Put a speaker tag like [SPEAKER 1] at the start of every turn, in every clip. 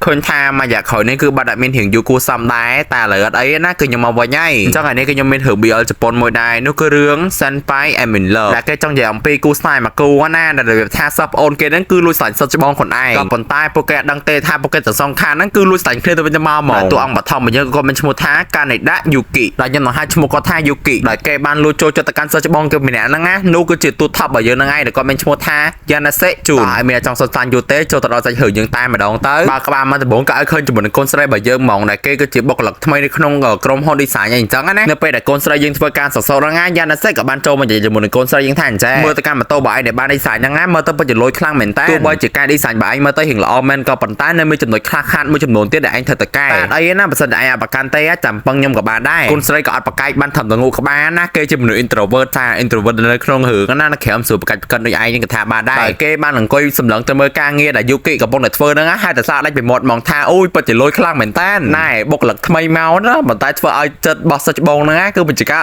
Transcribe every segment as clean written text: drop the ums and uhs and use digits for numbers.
[SPEAKER 1] ឃើញថាមួយរយៈក្រោយនេះគឺបាត់អត់មានរឿងយូរគួរសមដែរតែឥឡូវអត់អីណាគឺខ្ញុំមកវិញហើយអញ្ចឹងថ្ងៃនេះគឺខ្ញុំមានរឿង BL ជប៉ុនមួយដែរនោះគឺរឿង Senpai I'm in Love ដែលគេចង់និយាយអំពីគូស្នេហ៍មួយគូណាដែលរបៀបថាសិស្សប្អូនគេហ្នឹងគឺលួចស្រឡាញ់សិស្សច្បងខ្លួនឯងក៏ប៉ុន្តែពួកគេអត់ដឹងទេថាពួកគេទាំងសងខាងហ្នឹងគឺលួចស្រឡាញ់គ្នាទៅវិញទៅមកហ្មងតួអង្គបឋមរបស់យើងក៏មានឈ្មោះថាកានេដាយូគីដែលខ្ញុំនឹងហៅឈ្មោះគាត់ថាយូគីដែលគេបានលួចចូលចិត្តទៅកាន់សិស្សច្បងគេម្នាក់ហ្នឹងណានោះគឺជាទូថប់របស់យើងហ្នឹងឯងដែលគាត់មានឈ្មោះថាយ៉ាណាសេជូនហើយមានចង់សុំសានយូរទេចូលទៅដល់សាច់រឿងយើងតែម្ដងទៅបើក្បាលមកដំបូងក៏ឲ្យឃើញជាមួយនឹងកូនស្រីរបស់យើងហ្មងដែលគេគឺជាបុគ្គលិកថ្មីនៅក្នុងក្រុមហ៊ុន design អីអញ្ចឹងណានៅពេលដែលកូនស្រីយើងធ្វើការសរសរហ្នឹងណាយ៉ាណាសេក៏បានចូលមកនិយាយជាមួយនឹងកូនស្រីយើងថាអញ្ចឹងមើលទៅកាន់ម៉ូតូបើឯងដែលបាន design ហ្នឹងណាមើលទៅពិតជាលយខ្លាំងមែនតើទោះបីជាការ design បើឯងមើលទៅរៀងល្អមែនក៏ប៉ុន្តែនៅមានចំណុចខ្លះខាតមួយចំនួនទៀតដែលឯងត្រូវតែកែតែអត់អីណាបើសិនតែឯងអត់ប្រកាន់ទេចាំពឹងខ្ញុំក៏បានដែរកូនស្រីក៏អត់ប្រកែកបានត្រឹមតែងូក្បាលណាគេជាមនុស្ស introvert ថា introvert នៅក្នុងរឿងណាក្រែមស្រួលប្រកាច់ប្រកិនដូចឯងហ្នឹងក៏ថាបានដែរតែគេបានអង្គុយសម្លឹងទៅមើលការងារដែលយូគីកំពុងតែធ្វើហ្នឹងហើយតែសារដាច់ពីមាត់ហ្មងថាអូយពិតជាលយខ្លាំងមែនតើណែបុគ្គលិកថ្មីមកណាប៉ុន្តែធ្វើឲ្យចិត្តរបស់សិស្សច្បងហ្នឹងគឺវិជ្ជាកា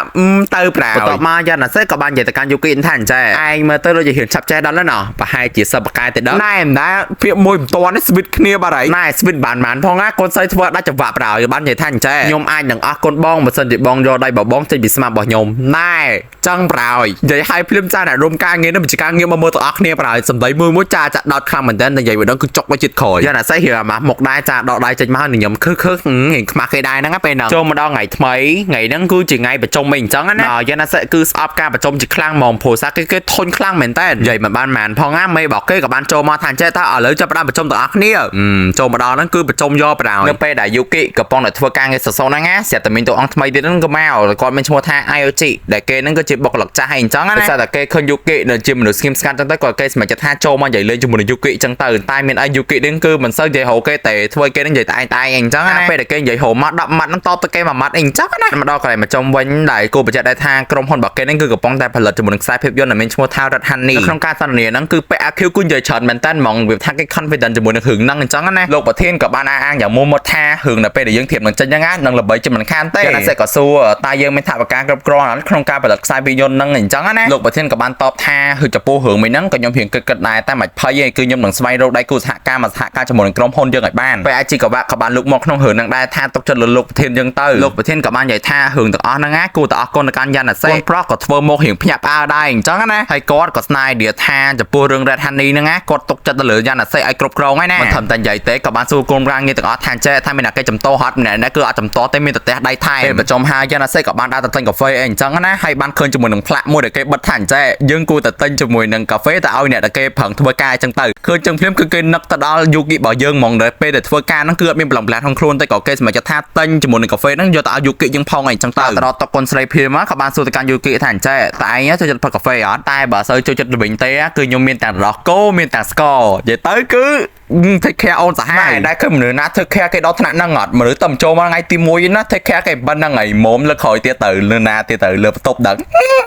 [SPEAKER 1] រទៅប្រាបន្ទាប់មកយ៉ាណាសេក៏បាននិយាយទៅកាន់យូគីថាអញ្ចេះឯងមើលទៅដូចជារៀនឆាប់ចេះដល់ហើយណោះប្រហែលជាសិស្សបកែទៅដល់ណែមិនដែរពាក្យមួយមិនតាន់នេះស្វីតគ្នាបាត់ហើយណែស្វីតបានបានផងណាកូនស្រីធ្វើដាច់ចង្វាក់ប្រហើយបាននិយាយថាអញ្ចេះខ្ញុំអាចនឹងអស់កូនបងបើសិនជាបងយកដៃបបងចេញពីស្មារបស់ខ្ញុំណែចង់ប្រហើយនិយាយឲ្យភ្លាមចាអ្នករួមការងារនេះវិជ្ជាការងារមកមើលទាំងអស់គ្នាប្រហើយសំដីមួយមួយចាចាក់ដោតខ្លាំងមែនតើនិយាយម្ដងគឺចុកទៅចិត្តក្រោយយ៉ាងណាសេះរៀងអាម៉ាស់មុខដែរចាដកដៃចេញមកញញឹមខឹសខឹសរៀងខ្មាស់គេដែរហ្នឹងពេលហ្នឹងចូលមកដល់ថ្ងៃថ្មីថ្ងៃហ្នឹងគឺជាថ្ងៃប្រជុំអីអញ្ចឹងណាយ៉ាងណាសេះគឺស្អប់ការប្រជុំជាខ្លាំងហ្មងព្រោះសាគេគេធុញខ្លាំងមែនតើនិយាយមិនបានម៉ានផងណាមេរបស់គេក៏បានចូលមកថាចេះថាឥឡូវចាប់ផ្ដើមប្រជុំទាំងអស់គ្នាចូលមកដល់ហ្នឹងគឺប្រជុំយកប្រហើយនៅពេលដែលយូគីកំពុងតែធ្វើការងារសរសហ្នឹងណាស្រាប់តែមានតួអង្គថ្មីទៀតហ្នឹងក៏មកគាត់មានឈ្មោះថា IoT ដែលគេហ្នឹងគឺជាបុគ្គលិកចាស់អីអញ្ចឹងណាតែតែគេឃើញយូគីនៅជាមនុស្សស្ងៀមស្ងាត់ចឹងទៅក៏គេសម្រេចចិត្តថាចូលមកនិយាយលេងជាមួយនឹងយូគីចឹងទៅតែមានអីយូគីហ្នឹងគឺមិនសូវនិយាយរកគេតែធ្វើគេហ្នឹងនិយាយតែឯងតែឯងអញ្ចឹងណាពេលដែលគេនិយាយរកមក10ម៉ាត់ហ្នឹងតបទៅគេមួយម៉ាត់អីអញ្ចឹងណាមកដល់កន្លែងមកចំវិញដែលគូបញ្ជាក់ដែរថាក្រុមហ៊ុនរបស់គេហ្នឹងគឺកំពុងតែផលិតជាមួយនឹងខ្សែភាពយន្តដែលមានឈ្មោះថា Red Honey ក្នុងការសន្ទនាហ្នឹងគឺ PAQ គឺនិយាយច្រើនមែនតើហ្មងវាថាគេ confident ជាមួយនឹងរឿងហ្នឹងអញ្ចឹងណាលោកប្រធានក៏បានអះអាងយ៉ាងមុំមកថារឿងនៅពេលដែលយើងធៀបនឹងចេញហ្នឹងណានឹងល្បីជាមិនខានទេគេណាសេក៏សួរតើយើងមានថវិកាគ្រប់គ្រាន់អត់ក្នុងការផលិតខ្សែភាពយន្តហ្នឹងអញ្ចឹងណាលោកប្រធានក៏បានតបថាគឺចំពោះរឿងមួយហ្នឹងក៏ខ្ញុំរៀងគិតគិតដែរតែមិនភ័យទេគឺខ្ញុំនឹងស្វែងរកដៃគូសហការមកសហការជាមួយនឹងក្រុមហ៊ុនយើងឲ្យបានពេលអាជីកវៈក៏បានលូកមកក្នុងរឿងហ្នឹងដែរថាទុកចិត្តលើលោកប្រធានយើងទៅលោកប្រធានក៏បាននិយាយថារឿងទាំងអស់ហ្នឹងណាគួរតែអរគុណទៅកាន់យ៉ាណាសេកូនប្រុសក៏ធ្វើមករៀងភ្ញាក់ផ្អើលដែរអញ្ចឹងណាហើយគាត់ក៏ស្នាយឌីថាចំពោះរឿង Red Honey ហ្នឹងណាគាត់ទុកចិត្តទៅលើយ៉ាណាសេឲ្យគ្រប់គ្រងហើយណាមិនត្រឹមតែនិយាយទេក៏បានសួរក្រុមការងារទាំងអស់ថាចេះថាមានអ្នកគេចំតោហត់ម្នាក់នេះគឺអត់ចំតោទេមានតែផ្ទះដៃថែពេលប្រជុំហើយយ៉ាណាសេក៏បានដើរទៅទិញកាហ្វេអីអញ្ចឹងណាហើយបានឃើញជាមួយនឹងផ្លាកមួយដែលគេបិទថាអញ្ចេះយើងគួរតែទិញជាមួយនឹងកាហ្វេទៅឲ្យអ្នកដែលគេប្រឹងធ្វើការអញ្ចឹងទៅឃើញចឹងភ្លាមគឺគេនឹកទៅដល់យូគីរបស់យើងហ្មងដែលពេលដែលធ្វើការហ្នឹងគឺអត់មានប្លង់ផ្លាស់ក្នុងខ្លួនទេក៏គេសម្រេចចិត្តថាទិញជាមួយនឹងកាហ្វេហ្នឹងយកទៅឲ្យយូគីយើងផងអីអញ្ចឹងទៅដល់តុកូនស្រីភ្លាមក៏បានសួរទៅកាន់យូគីថាអញ្ចេះតែឯងចូលចិត្តផឹកកាហ្វេអត់តែបើសូវចូលចិត្តវិញទេគឺខ្ញុំមានទាំងរស់គោមានទាំងស្ករនិយាយទៅគឺ take care អូនសាហាវដែរឃើញមនុស្សណា take care គេដល់ថ្នាក់ហ្នឹងអត់មនុស្សតែចូលមកថ្ងៃទី1ណា take care គេប៉ុណ្្នឹងហើយមុំលើក្រោយទៀតទៅលើណាទៀតទៅលើបន្ទប់ដឹ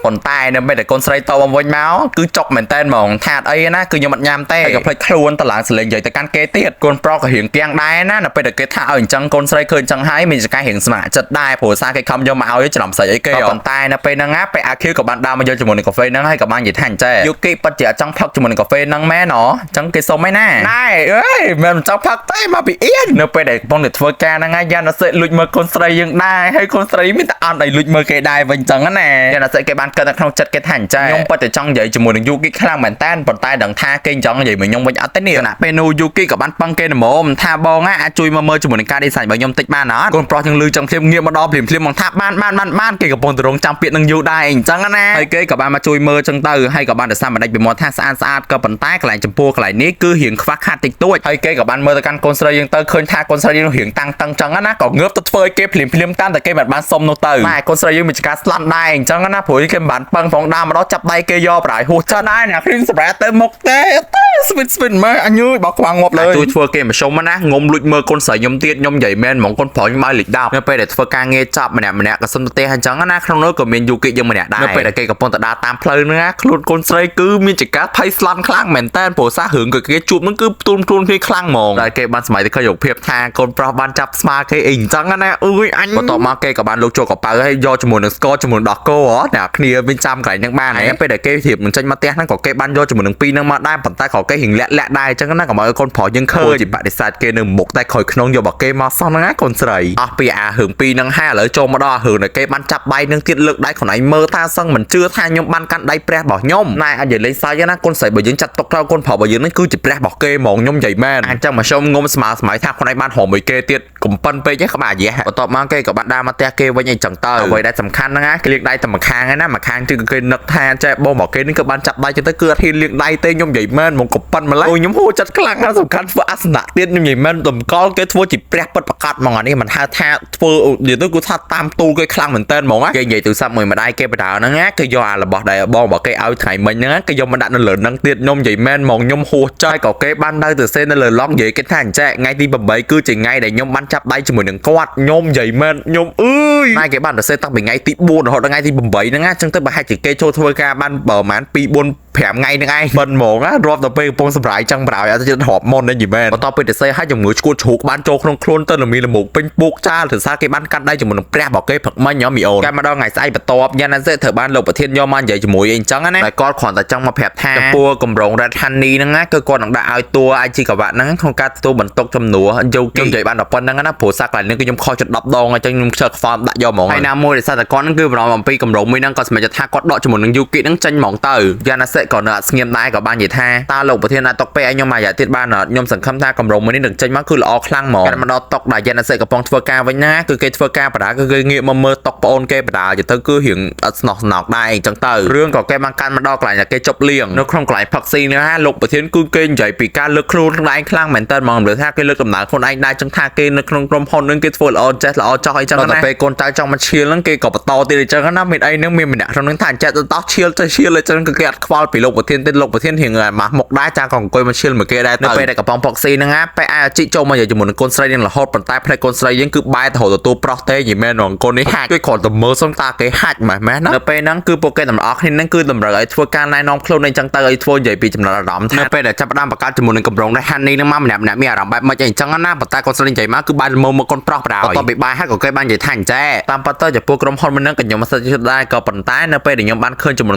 [SPEAKER 1] ងប៉ុន្តែនៅពេលដែលកូនស្រីតបមកវិញមកគឺចុកមែនតែនហ្មងថាអត់អីណាគឺខ្ញុំអត់ញ៉ាំទេហើយក៏ភ្លេចខ្លួនតឡើងសលេងនិយាយទៅកាន់គេទៀតកូនប្រុសក៏រៀងគៀងដែរណានៅពេលដែលគេថាឲ្យអញ្ចឹងកូនស្រីឃើញអញ្ចឹងហើយមានចការៀងស្ម័គ្រចិត្តដែរព្រោះសារគេខំយកមកឲ្យច្រំស្អីអីគេប៉ុន្តែនៅពេលហ្នឹងណាពេលអាខៀវក៏បានដើរមកយកជាមួយនឹងកាហ្វេហ្នឹងហើយក៏បាននិយាយថាអញ្ចេះយូគីពិតជាអត់ចង់ផឹកជាមួយនឹងកាហ្វេហ្នឹងមែនហ៎អញ្ចឹងគេសុំឯណាណែអើយមិនចង់ផឹកទេមកពីអៀននៅពេលដែលកំពុងតែធ្វើការហ្នឹងហើយយ៉ាណាសេលួចមើលកូនស្រីយើងដែរហើយកូនស្រីមានតែអន់ឲ្យលួចមើលគេដែរវិញអញ្ចឹងណាយ៉ាណាសេគេបានគិតនៅក្នុងចិត្តគេថាអញ្ចឹងខ្ញុំពិតតែចង់និយាយជាមួយនឹងយូគីខ្លាំងមែនតើប៉ុន្តែដឹងថាគេចង់និយាយមួយខ្ញុំវិញអត់ទេនេះណាពេលនោះយូគីក៏បានពឹងគេល្មមថាបងអាចជួយមកមើលជាមួយនឹងការ design របស់ខ្ញុំតិចបានអត់កូនប្រុសយើងលឺចឹងភ្លាមងាកមកដល់ភ្លាមភ្លាមមកថាបានបានបានបានគេកំពុងតែរងចាំពាក្យនឹងយូរដែរអញ្ចឹងណាហើយគេក៏បានមកជួយមើលចឹងទៅហើយក៏បានតែសាមដេចពីមាត់ថាស្អាតស្អាតក៏ប៉ុន្តែកន្លែងចំពោះកន្លែងនេះគឺរៀងខ្វះខាតតិចតួចហើយគេក៏បានមើលទៅកាន់កូនស្រីយើងទៅឃើញថាកូនស្រីយើងរៀងតាំងតឹងចឹងណាក៏ងើបទៅធ្វើឲ្យគេភ្លាមភ្លាមតាមតែគេមិនបានសុំនោះទៅតែកូនស្រីយើងមានចការស្លន់ដែរអញ្ចឹងណាព្រោះគេមិនបានពឹងផងដើមមកដល់ចាប់ដៃគេយកប្រហើយហួសចិត្តដែរអ្នកគ្រីមសម្រាប់ទៅមុខទេទេស្វីតស្វីតមើលអញយបោកខ្វាងងាប់លើជួយធ្វើគេមធ្យមណាងុំលួចមើលកូនស្រីខ្ញុំទៀតខ្ញុំនិយាយមែនហ្មងកូនប្រុសខ្ញុំឲ្យលេខ10នៅពេលដែលធ្វើការងារចប់ម្នាក់ម្នាក់ក៏សុំទៅផ្ទះអញ្ចឹងណាក្នុងនោះក៏មានយូគីយើងម្នាក់ដែរនៅពេលដែលគេកំពុងតែដើរតាមផ្លូវហ្នឹងណាខ្លួនកូនស្រីគឺមានចការភ័យស្លន់ខ្លាំងមែនតើព្រោះសាររឿងក៏គេជួបហ្នឹងគឺផ្ទួន ខ្លួនគ្នាខ្លាំងហ្មងតែគេបានសម័យទៅឃើញរូបភាពថាកូនប្រុសបានចាប់ស្មាគេអីអញ្ចឹងណាអើយអញបន្ទាប់មកគេក៏បានលូកចូលកប៉ៅហើយយកជាមួយនឹងស្ករជាមួយនឹងដោះគោហ៎អ្នកគ្នាវិញចាំកន្លែងហ្នឹងបានហើយពេលដែលគេធៀបមិនចេញមកផ្ទះហ្នឹងក៏គេបានយកជាមួយនឹងពីរហ្នឹងមកដែរប៉ុន្តែក៏គេរៀងលាក់លាក់ដែរអញ្ចឹងណាកុំឲ្យកូនប្រុសយើងឃើញជាបដិសេធគេនៅមុខតែក្រោយក្នុងយកមកគេមកសោះហ្នឹងណាកូនស្រីអស់ពីអារឿងពីរហ្នឹងហើយឥឡូវចូលមកដល់អារឿងដែលគេបានចាប់ដៃនឹងទៀតលើកដៃខ្លួនឯងមើលថាសឹងមិនជឿថាខ្ញុំបានកាន់ដៃព្រះរបស់ខ្ញុំណែអត់និយាយលេងសើចទេណាកូនស្រីបើយើងចាត់ទុកត្រូវកូនប្រុសរបស់យើងហ្នឹងគឺជាព្រះរបស់គេហ្មងខ្ញុំនិយាយមែនអញ្ចឹងមកខ្ញុំងុំស្មើស្មៃថាខ្លួនឯងបានរមមួយគេទៀតកំប៉ិនពេកទេក្បាលយះបន្ទាប់មកគេក៏បានដើរមកផ្ទះគេវិញអីចឹងទៅអ្វីដែលសំខាន់ហ្នឹងណាគេលាងដៃតែម្ខាងឯណាម្ខាងគឺគេនឹកថាចេះបងរបស់គេនេះគឺបានចាប់ដៃចឹងទៅគឺអត់ហ៊ានលាងដៃទេខ្ញុំនិយាយមែនហ្មងកំប៉ិនម្ល៉េះអូខ្ញុំហួចចិត្តខ្លាំងណាស់សំខាន់ធ្វើអាសនៈទៀតខ្ញុំនិយាយមែនតម្កល់គេធ្វើជាព្រះពិតប្រាកដហ្មងអានេះមិនហៅថាធ្វើនិយាយទៅគឺថាតាមទូលគេខ្លាំងមែនតើហ្មងណាគេនិយាយទូរស័ព្ទមួយម្ដាយគេបដើហ្នឹងណាគេយកអារបស់ដែលបងរបស់គេឲ្យថ្ងៃមិញហ្នឹងណាគេយកមកដាក់នៅលើហ្នឹងទៀតខ្ញុំនិយាយមែនហ្មងខ្ញុំហួសចិត្តហើយក៏គេបាននៅទៅសេនៅលើឡង់និយាយគេថាអញ្ចេះថ្ងៃទី8គឺជាថ្ងៃដែលខ្ញុំបានចាប់ដៃជាមួយនឹងគាត់ខ្ញុំនិយាយមែនខ្ញុំអើយណែគេបានទៅសេតាំងពីថ្ងៃទី4រហូតដល់ថ្ងៃទី8ហ្នឹងណាអញ្ចឹងទៅប្រហែលជាគេចូលធ្វើការបានប្រហែល2 4 5ថ្ងៃហ្នឹងឯងមិនហ្មងណារាប់ដល់ពេលកំពុងសម្រាយចឹងប្រហើយអត់ចិត្តរាប់មុនទេយីមែនបន្ទាប់ពីទៅសេឲ្យជំងឺឈួតជ្រូកបានចូលក្នុងខ្លួនទៅនឹងមានលមូកពេញពុកចាលទៅសារគេបានកាត់ដៃជាមួយនឹងព្រះរបស់គេព្រឹកមិញហ៎មីអូនតែមកដល់ថ្ងៃស្អែកបន្ទាប់យ៉ាណាសេត្រូវបានលោកប្រធានយកមកនិយាយជាមួយអីចឹងណាតែគាត់គ្រាន់តែចង់មកប្រាប់ថាចំពោះកម្រង Red Honey ហ្នឹងណាគឺគាត់នឹងដាក់ឲ្យតួ IG កវៈហ្នឹងក្នុងការទទួលបន្ទុកចំនួនយកគេនិយាយបានដល់ប៉ុណ្្នឹងណាព្រោះសាក់កន្លែងនេះគឺខ្ញុំខុសចិត្ត10ដងអញ្ចឹងខ្ញុំខ្ជិលខ្វល់ដាក់យកហ្មងហើយណាមួយដោយសារតែគាត់ហ្នឹងគឺបារម្ភអំពីកម្រងមួយហ្នឹងក៏សម្រេចថាគាត់ដកជាមួយនឹង Yuki ហ្នឹងចេញហ្មងទៅយ៉ាណាសេក៏នៅអត់ស្ងៀមដែរក៏បាននិយាយថាតើលោកប្រធានអាចຕົកពេលឲ្យខ្ញុំមួយរយៈទៀតបានអត់ខ្ញុំសង្ឃឹមថាកម្រងមួយនេះនឹងចេញមកគឺល្អខ្លាំងហ្មងគាត់មកដល់តុកដែលយ៉ាណាសេកំពុងធ្វើការវិញណាគឺគេធ្វើការបដាគឺគេងាកមកមើលតុកប្អូនគេបដាទៅគឺរៀងអត់ស្ណោះស្ណោកដែរអញ្ចឹងទៅរឿងក៏គេបានកាន់មកដល់កន្លែងដែលគេជប់លៀងនៅក្នុងកន្លែងផឹកស៊ីនេះណាលោកប្រធានគឺគេនិយាយពីការលើកខ្លួនឯងខ្លាំងមែនតើហ្មងឬថាគេលើកដំណើរខ្លួនឯងដែរចឹងថាគេនៅក្នុងក្រុមហ៊ុននឹងគេធ្វើល្អចេះល្អចោះអីចឹងណាដល់ពេលកូនចៅចង់មកឈៀលហ្នឹងគេក៏បន្តទៀតអញ្ចឹងណាមានអីហ្នឹងមានម្នាក់ក្នុងហ្នឹងថាចេះទៅតោះឈៀលទៅឈៀលអញ្ចឹងគឺគេអត់ខ្វល់ពីលោកប្រធានទេលោកប្រធានរៀងម៉ាស់មុខដែរចាក៏អង្គុយមកឈៀលមួយគេដែរទៅពេលដែលកំប៉ុងផឹកស៊ីហ្នឹងណាពេលអាជីចូលមកនិយាយជាមួយនឹងកូនស្រីនឹងរហូតប៉ុន្តែផ្នែកកូនស្រីយើងគឺបែរទៅទទួលប្រុសទេយីមែនហ្មងកូននេះហាច់គឺគ្រាន់តែមើលសុំតាគេហាច់ម៉េះម៉េះណានៅពេលហ្នឹងគឺពួកគេទាំងអស់គ្នាហ្នឹងគឺតម្រូវឲ្យធ្វើការណែនាំខ្លួនអីចឹងទៅឲ្យធ្វើនិយាយពីចំណុចអារម្មណ៍ថានៅពេលដែលចាប់ផ្ដើមបង្កើតជាមួយនឹងកម្រងដែលហាន់នេះហ្នឹងមកម្នាក់ម្នាក់មានអារម្មណ៍បែបម៉េចអីចឹងណាប៉ុន្តែកូនស្រីនិយាយមកគឺបែរមើលមកកូនប្រុសបណ្ដោយបន្ទាប់ពីបាយហើយក៏គេបាននិយាយថាអញ្ចេះតាមពិតទៅចំពោះក្រុមហ៊ុនមួយហ្នឹងក៏ខ្ញុំមិនសូវជឿដែរក៏ប៉ុន្តែនៅពេលដែលខ្ញុំបានឃើញចំនួ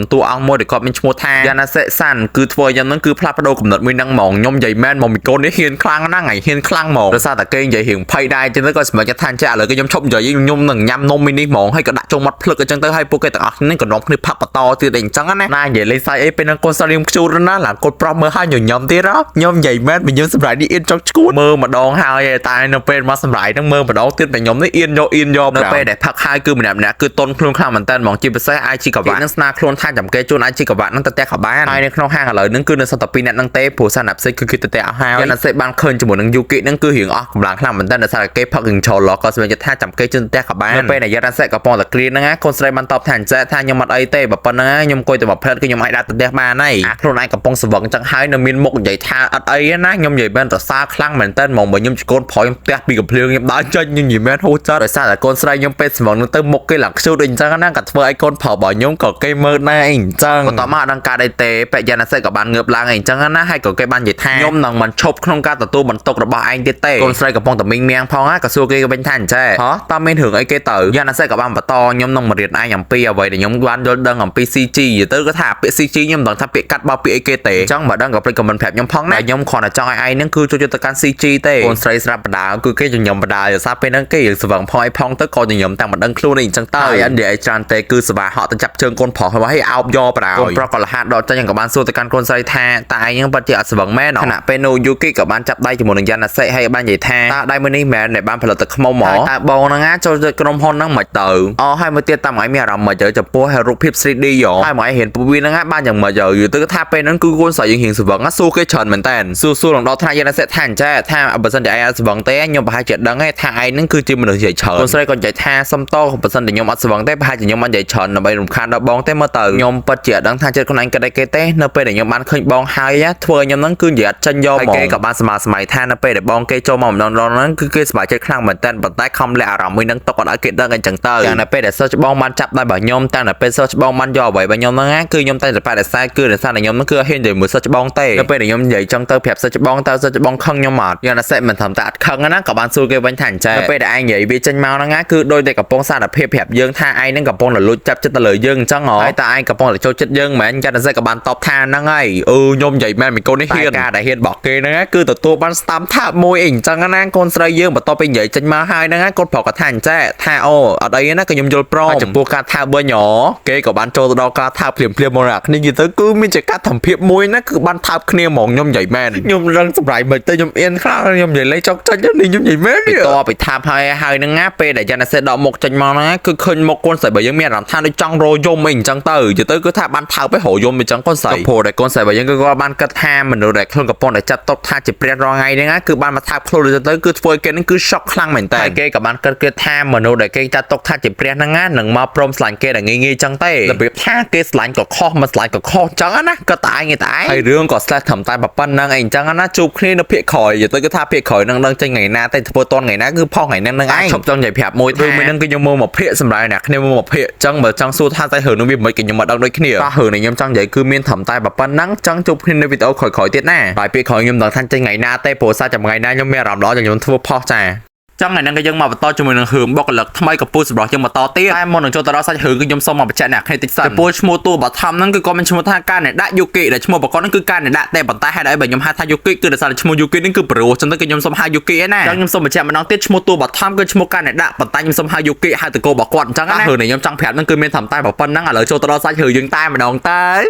[SPEAKER 1] នតួអង្គមួយដែលគាត់មានឈ្មោះថាយ៉ាណាសេសាន់គឺធ្វើឲ្យខ្ញុំហ្នឹងគឺផ្លាស់ប្ដូរកំណត់មួយហ្នឹងហ្មងខ្ញុំនិយាយមែនមកមីកូននេះហ៊ានខ្លាំងណាស់ថ្ងៃហ៊ានខ្លាំងហ្មងដោយសារតែគេនិយាយរៀងភ័យដែរចឹងទៅក៏សម្រេចថាអញ្ចេះឥឡូវគឺខ្ញុំឈប់និយាយខ្ញុំនឹងញ៉ាំនំមីនេះហ្មងហើយក៏ដាក់ចូលមាត់ភ្លឹកអញ្ចឹងទៅហើយពួកគេទាំងអស់ហ្នឹងក៏នាំគ្នាផឹកបន្តទៀតអីអញ្ចឹងណាណានិយាយលេងសើចអីពេលហ្នឹងកូនស្រីខ្ញុំខ្ជូតណាស់ឡើងកូនប្រុសមើលហើយញញឹមទៀតខ្ញុំនិយាយមែនបើខ្ញុំសម្រាប់នេះអៀនចង់ឈួតមើលម្ដងហើយតែនៅពេលមកសម្រាប់ហ្នឹងមើលម្ដងទៀតតែខ្ញុំនេះអៀនយកអៀនយកនៅពេលដែលផឹកហើយគឺម្នាក់ម្នាក់គឺតុនខ្លួនខ្លាំងមែនតើហ្មងជាពិសេស IG កវៈនឹងស្នាខ្លួនថាចាំគេជូន IG កវៈហ្នឹងទៅផ្ទះក៏បានហើយនៅក្នុងហាងឥឡូវហ្នឹងគឺនៅសល់តែ2នាក់ហ្នឹងទេព្រោះសារណាផ្សេងគឺគេទៅផ្ទះអស់ហើយយ៉ាណាសេបានឃើញជាមួយនឹងយូគីហ្នឹងគឺរៀងអស់កម្លាំងខ្លាំងមែនតើដោយសារតែគេផឹករៀងជ្រុលក៏សម្រាប់ថាចាំគេជូនផ្ទះក៏បាននៅពេលដែលយ៉ាណាសេកំពុងតែគ្រាហ្នឹងណាកូនស្រីបានតបថាអញ្ចឹងថាខ្ញុំអត់អីទេបើប៉ុណ្្នឹងខ្ញុំអង្គុយតែមួយផ្លែតគឺខ្ញុំអាចដាក់ទៅផ្ទះបានហើយអាខ្លួនឯងកំពុងស្វឹងចឹងហើយនៅមានមុខនិយាយថាអត់អីណាខ្ញុំនិយាយមែនតសើខ្លាំងមែនតើហ្មងបើខ្ញុំជាកូនប្រុសខ្ញុំផ្ទះពីកំភ្លៀងខ្ញុំដើរចេញខ្ញុំនិយាយមែនហូរចិត្តដោយសារតែកូនស្រីខ្ញុំពេលស្វឹងនឹងទៅមុខគេឡើងខ្ជូតអីចឹងណាក៏ធ្វើឲ្យកូនប្រុសរបស់ខ្ញុំក៏គេមើលដែរអីចឹងបន្ទាប់មកអត់ដឹងការអីទេបញ្ញាណាសេក៏បានងើបឡើងអីចឹងណាហើយក៏គេបាននិយាយថាខ្ញុំនឹងមិនឈប់ក្នុងការទទួលបន្ទុករបស់ឯងទៀតទេកូនស្រីកំពុងតែមីងមៀងផងណាក៏សួរគេវិញថាអញ្ចេះហ៎តើមានរឿងអីគេទៅយ៉ាណាសេក៏បានបន្តខ្ញុំនឹងមករៀនឯងអំពីអ្វីដែលខ្ញុំបានយល់ដឹងអំពី CG ទៅក៏ថាពាក្យ CG ខ្ញុំមិនដឹងថាពាក្យកាត់បោកពាក្យអីគេទេអញ្ចឹងបើដឹងក៏ភ្លេច comment ប្រាប់ខ្ញុំផងណាខ្ញុំគ្រាន់តែចង់ឲ្យឯងហ្នឹងគឺចូលទៅកាន់ CG ទេកូនស្រីស្រាប់បដាគឺគេញញឹមបដាដោយសារពេលហ្នឹងគេរៀងស្វឹងផងអីផងទៅក៏ញញឹមតែមិនដឹងខ្លួនអីអញ្ចឹងទៅហើយអត់និយាយច្រើនទេគឺសវ៉ាហក់ទៅចាប់ជើងកូនប្រុសហើយអោបយកបដាកូនប្រុសក៏លហាដកចេញក៏បានសួរទៅកាន់កូនស្រីថាតើឯងហ្នឹងពិតជាអត់ស្វឹងមែនខណៈពេលនោះយូគីក៏បានចាប់ដៃជាមួយនឹងយ៉ាណាសេហើយបាននិយាយថាតើដៃមួយនេះមែនដែលបានផលិតទឹកខ្មុំហ៎តើបងហ្នឹងណាចូលទៅក្រុមហ៊ុនហ្នឹងមិនទៅអូហើយមួយទៀតតាមឯងមានអារម្មណ៍មិនទៅចំពោះរូបភាព 3D ហ៎ហើយមកឯងហ៊ានពវាហ្នឹងបានយ៉ាងម៉េចយូទៅថាពេលហ្នឹងគឺកូនស្រីយើងរៀងស្វឹងសួរគេច្រើនមែនតើសួរសួរដល់ថ្នាក់យ៉ាណាសេថាអញ្ចេះថាបើសិនជាឯងអត់ស្វឹងទេខ្ញុំប្រហែលជាដឹងថាឯងហ្នឹងគឺជាមនុស្សនិយាយច្រើនកូនស្រីក៏និយាយថាសុំតបើសិនជាខ្ញុំអត់ស្វឹងទេប្រហែលជាខ្ញុំអត់និយាយច្រើនដើម្បីរំខានដល់បងទេមើលទៅខ្ញុំពិតជាអត់ដឹងថាចិត្តខ្លួនឯងគិតអីគេទេនៅពេលដែលខ្ញុំបានឃើញបងហើយធ្វើឲ្យខ្ញុំហ្នឹងគឺនិយាយអត់ចេញយកហ្មងគេក៏បានសមាសម័យថានៅពេលដែលបងគេចូលមកម្ដងហ្នឹងគឺគេសប្បាយចិត្តខ្លាំងមែនតើប៉ុន្តែខំលាក់អារម្មណ៍មួយហ្នឹងទុកអត់ឲ្យគេដឹងអីចឹងទៅយ៉ាងនៅពេលដែលសិស្សច្បងបានចាប់ដៃរបស់ខ្ញុំតាំងតែពេលសិស្សច្បងបានយកអ្វីរបស់ខ្ញុំហ្នឹងគឺខ្ញុំតែតែបដិសេធគឺដោយសារតែខ្ញុំហ្នឹងគឺហ៊ាននិយាយមួយសិស្សច្បងទេនៅពេលដែលខ្ញុំនិយាយចឹងទៅប្រាប់ ប្រាប់សិស្សច្បងតើសិស្សច្បងខឹងខ្ញុំអត់យ៉ាណាសេមិនត្រឹមតែអត់ខឹងណាក៏បានសួរគេវិញថាអញ្ចឹងនៅពេលដែលឯងនិយាយវាចេញមកហ្នឹងណាគឺដូចតែកំពុងសារភាពប្រាប់យើងថាឯងហ្នឹងកំពុងតែលួចចាប់ចិត្តទៅលើយើងអញ្ចឹងហ៎ហើយតើឯងកំពុងតែចូលចិត្តយើងមែនយ៉ាណាសេក៏បានតបថាហ្នឹងហើយអឺខ្ញុំនិយាយមែនមីកូននេះហ៊ានការដែលហ៊ានរបស់គេហ្នឹងណាគឺទទួលបានស្ដាំថាមួយអីអញ្ចឹងណាកូនស្រីយើងបន្ទាប់ពីនិយាយចេញមកហើយហ្នឹងណាកូនប្រុសក៏ថាអញ្ចេះថាអូអត់អីណាក៏ខ្ញុំយល់ព្រមចំពោះការថាវិញហ៎គេក៏បានចូលទៅដល់ការថាភ្លាមភ្លាមមកអ្នកគ្នានិយាយទៅគឺមានជាការធំភាពមួយណាគឺបានថើបគ្នាហ្មងខ្ញុំនិយាយមែនខ្ញុំរឹងសម្រាយមិនទៅខ្ញុំអៀនខ្លាំងខ្ញុំនិយាយលេងចុកចាច់នេះខ្ញុំនិយាយមែនតពីថាបហើយហើយហ្នឹងណាពេលដែលយ៉ាណាសេដកមុខចេញមកហ្នឹងគឺឃើញមុខកូនស្រីបើយើងមានអារម្មណ៍ថាដូចចង់រយំអីអញ្ចឹងទៅនិយាយទៅគឺថាបានថើបឲ្យរយំអញ្ចឹងកូនស្រីព្រោះតែកូនស្រីបើយើងគឺគាត់បានគិតថាមនុស្សដែលខ្លួនកំពុងតែចាត់ទុកថាជាព្រះរងថ្ងៃហ្នឹងណាគឺបានមកថើបខ្លួនទៅគឺធ្វើឲ្យគេហ្នឹងគឺ shock ខ្លាំងមែនតើគេក៏បានគិតគឺថាមនុស្សដែលគេចាត់ទុកថាជាព្រះហ្នឹងណានឹងមកព្រមស្លាញ់គេដែលងាយងាយចឹងទេរបៀបថាគេស្លាញ់ក៏ខុសមិនស្លាញ់ក៏ខុសចឹងណាក៏តែឯងតែឯងហើយរឿងក៏ស្លេះត្រឹមតែប៉ុណ្្នឹងអីចឹងណាជួបគ្នានៅភាគក្រោយទៅគឺថាភាគក្រោយនឹងដឹងចេញថ្ងៃណាតែធ្វើតនថ្ងៃណាគឺផុសថ្ងៃហ្នឹងនឹងឯងឈប់ចង់និយាយប្រាប់មួយរឿងមួយហ្នឹងគឺខ្ញុំមើលមកភាគសម្រាប់អ្នកគ្នាមើលមកភាគចឹងបើចង់សួរថាតែរឿងនោះវាមិនក៏ខ្ញុំមកដឹងដូចគ្នាតោះរឿងនេះខ្ញុំចង់និយាយគឺមានត្រឹមតែប៉ុណ្្នឹងចង់ជួបគ្នានៅវីដេអូក្រោយៗទៀតណាហើយភាគក្រោយខ្ញុំដឹងថាចេញថ្ងៃណាទេព្រោះសារចាំថ្ងៃណាខ្ញុំមានអារម្មណ៍ល្អខ្ញុំធ្វើផុសចាចង់ថ្ងៃហ្នឹងក៏យើងមកបន្តជាមួយនឹងរឿងបុគ្គលិកថ្មីកំពូលសម្រាប់យើងបន្តទៀតតែមុននឹងចូលទៅដល់សាច់រឿងគឺខ្ញុំសូមមកបញ្ជាក់អ្នកគ្នាតិចសិនចំពោះឈ្មោះតួបឋមហ្នឹងគឺគាត់មានឈ្មោះថាកានេដាក់យូគីដែលឈ្មោះប្រកបហ្នឹងគឺកានេដាក់តែប៉ុន្តែហេតុអីបើខ្ញុំហៅថាយូគីគឺដោយសារតែឈ្មោះយូគីហ្នឹងគឺប្រុសចឹងទៅគឺខ្ញុំសូមហៅយូគីឯណាចឹងខ្ញុំសូមបញ្ជាក់ម្ដងទៀតឈ្មោះតួបឋមគឺឈ្មោះកានេដាក់ប៉ុន្តែខ្ញុំសូមហៅយូគីហៅតកោរបស់គាត់អញ្ចឹងណារឿងនេះខ្ញុំចង់ប្រាប់ហ្នឹងគឺមានត្រឹមតែប៉ុណ្្នឹងឥឡូវចូលទៅដល់សាច់រឿងយើងតែម្ដងទ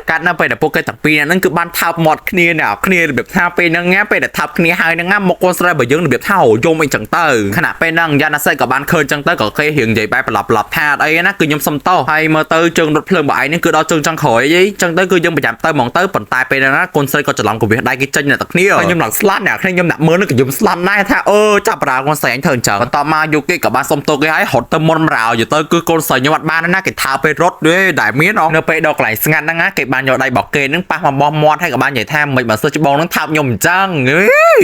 [SPEAKER 1] ៅកាត់នៅពេលដែលពួកគេទាំងពីរហ្នឹងគឺបានថើបមាត់គ្នាអ្នកគ្នារបៀបថាពេលហ្នឹងណាពេលដែលថើបគ្នាហើយហ្នឹងណាមកកូនស្រីរបស់យើងរបៀបថាយំអីចឹងទៅខណៈពេលហ្នឹងយ៉ាណាសេក៏បានឃើញចឹងទៅក៏គេរៀងនិយាយបែបប្រឡប់ប្រឡប់ថាអត់អីណាគឺខ្ញុំសុំទោសហើយមើលទៅជើងរថភ្លើងរបស់ឯងនេះគឺដល់ជើងចុងក្រោយអីចឹងទៅគឺយើងប្រចាំទៅហ្មងទៅប៉ុន្តែពេលហ្នឹងណាកូនស្រីក៏ច្រឡំកវិសដៃគេចេញអ្នកទាំងគ្នាហើយខ្ញុំឡើងស្លាប់អ្នកគ្នាខ្ញុំដាក់មើលនឹងក៏ខ្ញុំស្លាប់ដែរថាអឺចាប់ប្រាកូនស្រីអញធ្វើអញ្ចឹងបន្ទាប់មកយូគីក៏បានសុំទោសគេហើយរត់ទៅមុនមរោយទៅគឺកូនស្រីខ្ញុំអត់បានណាគេថាពេលរត់ទេដែលមាននៅពេលដល់កន្លែងស្ងាត់ហ្នឹងណាគេបានយកដៃរបស់គេហ្នឹងប៉ះមកបោះមាត់ហើយក៏បាននិយាយថាមិនបើសិនច្បងហ្នឹងថើបខ្ញុំអញ្ចឹង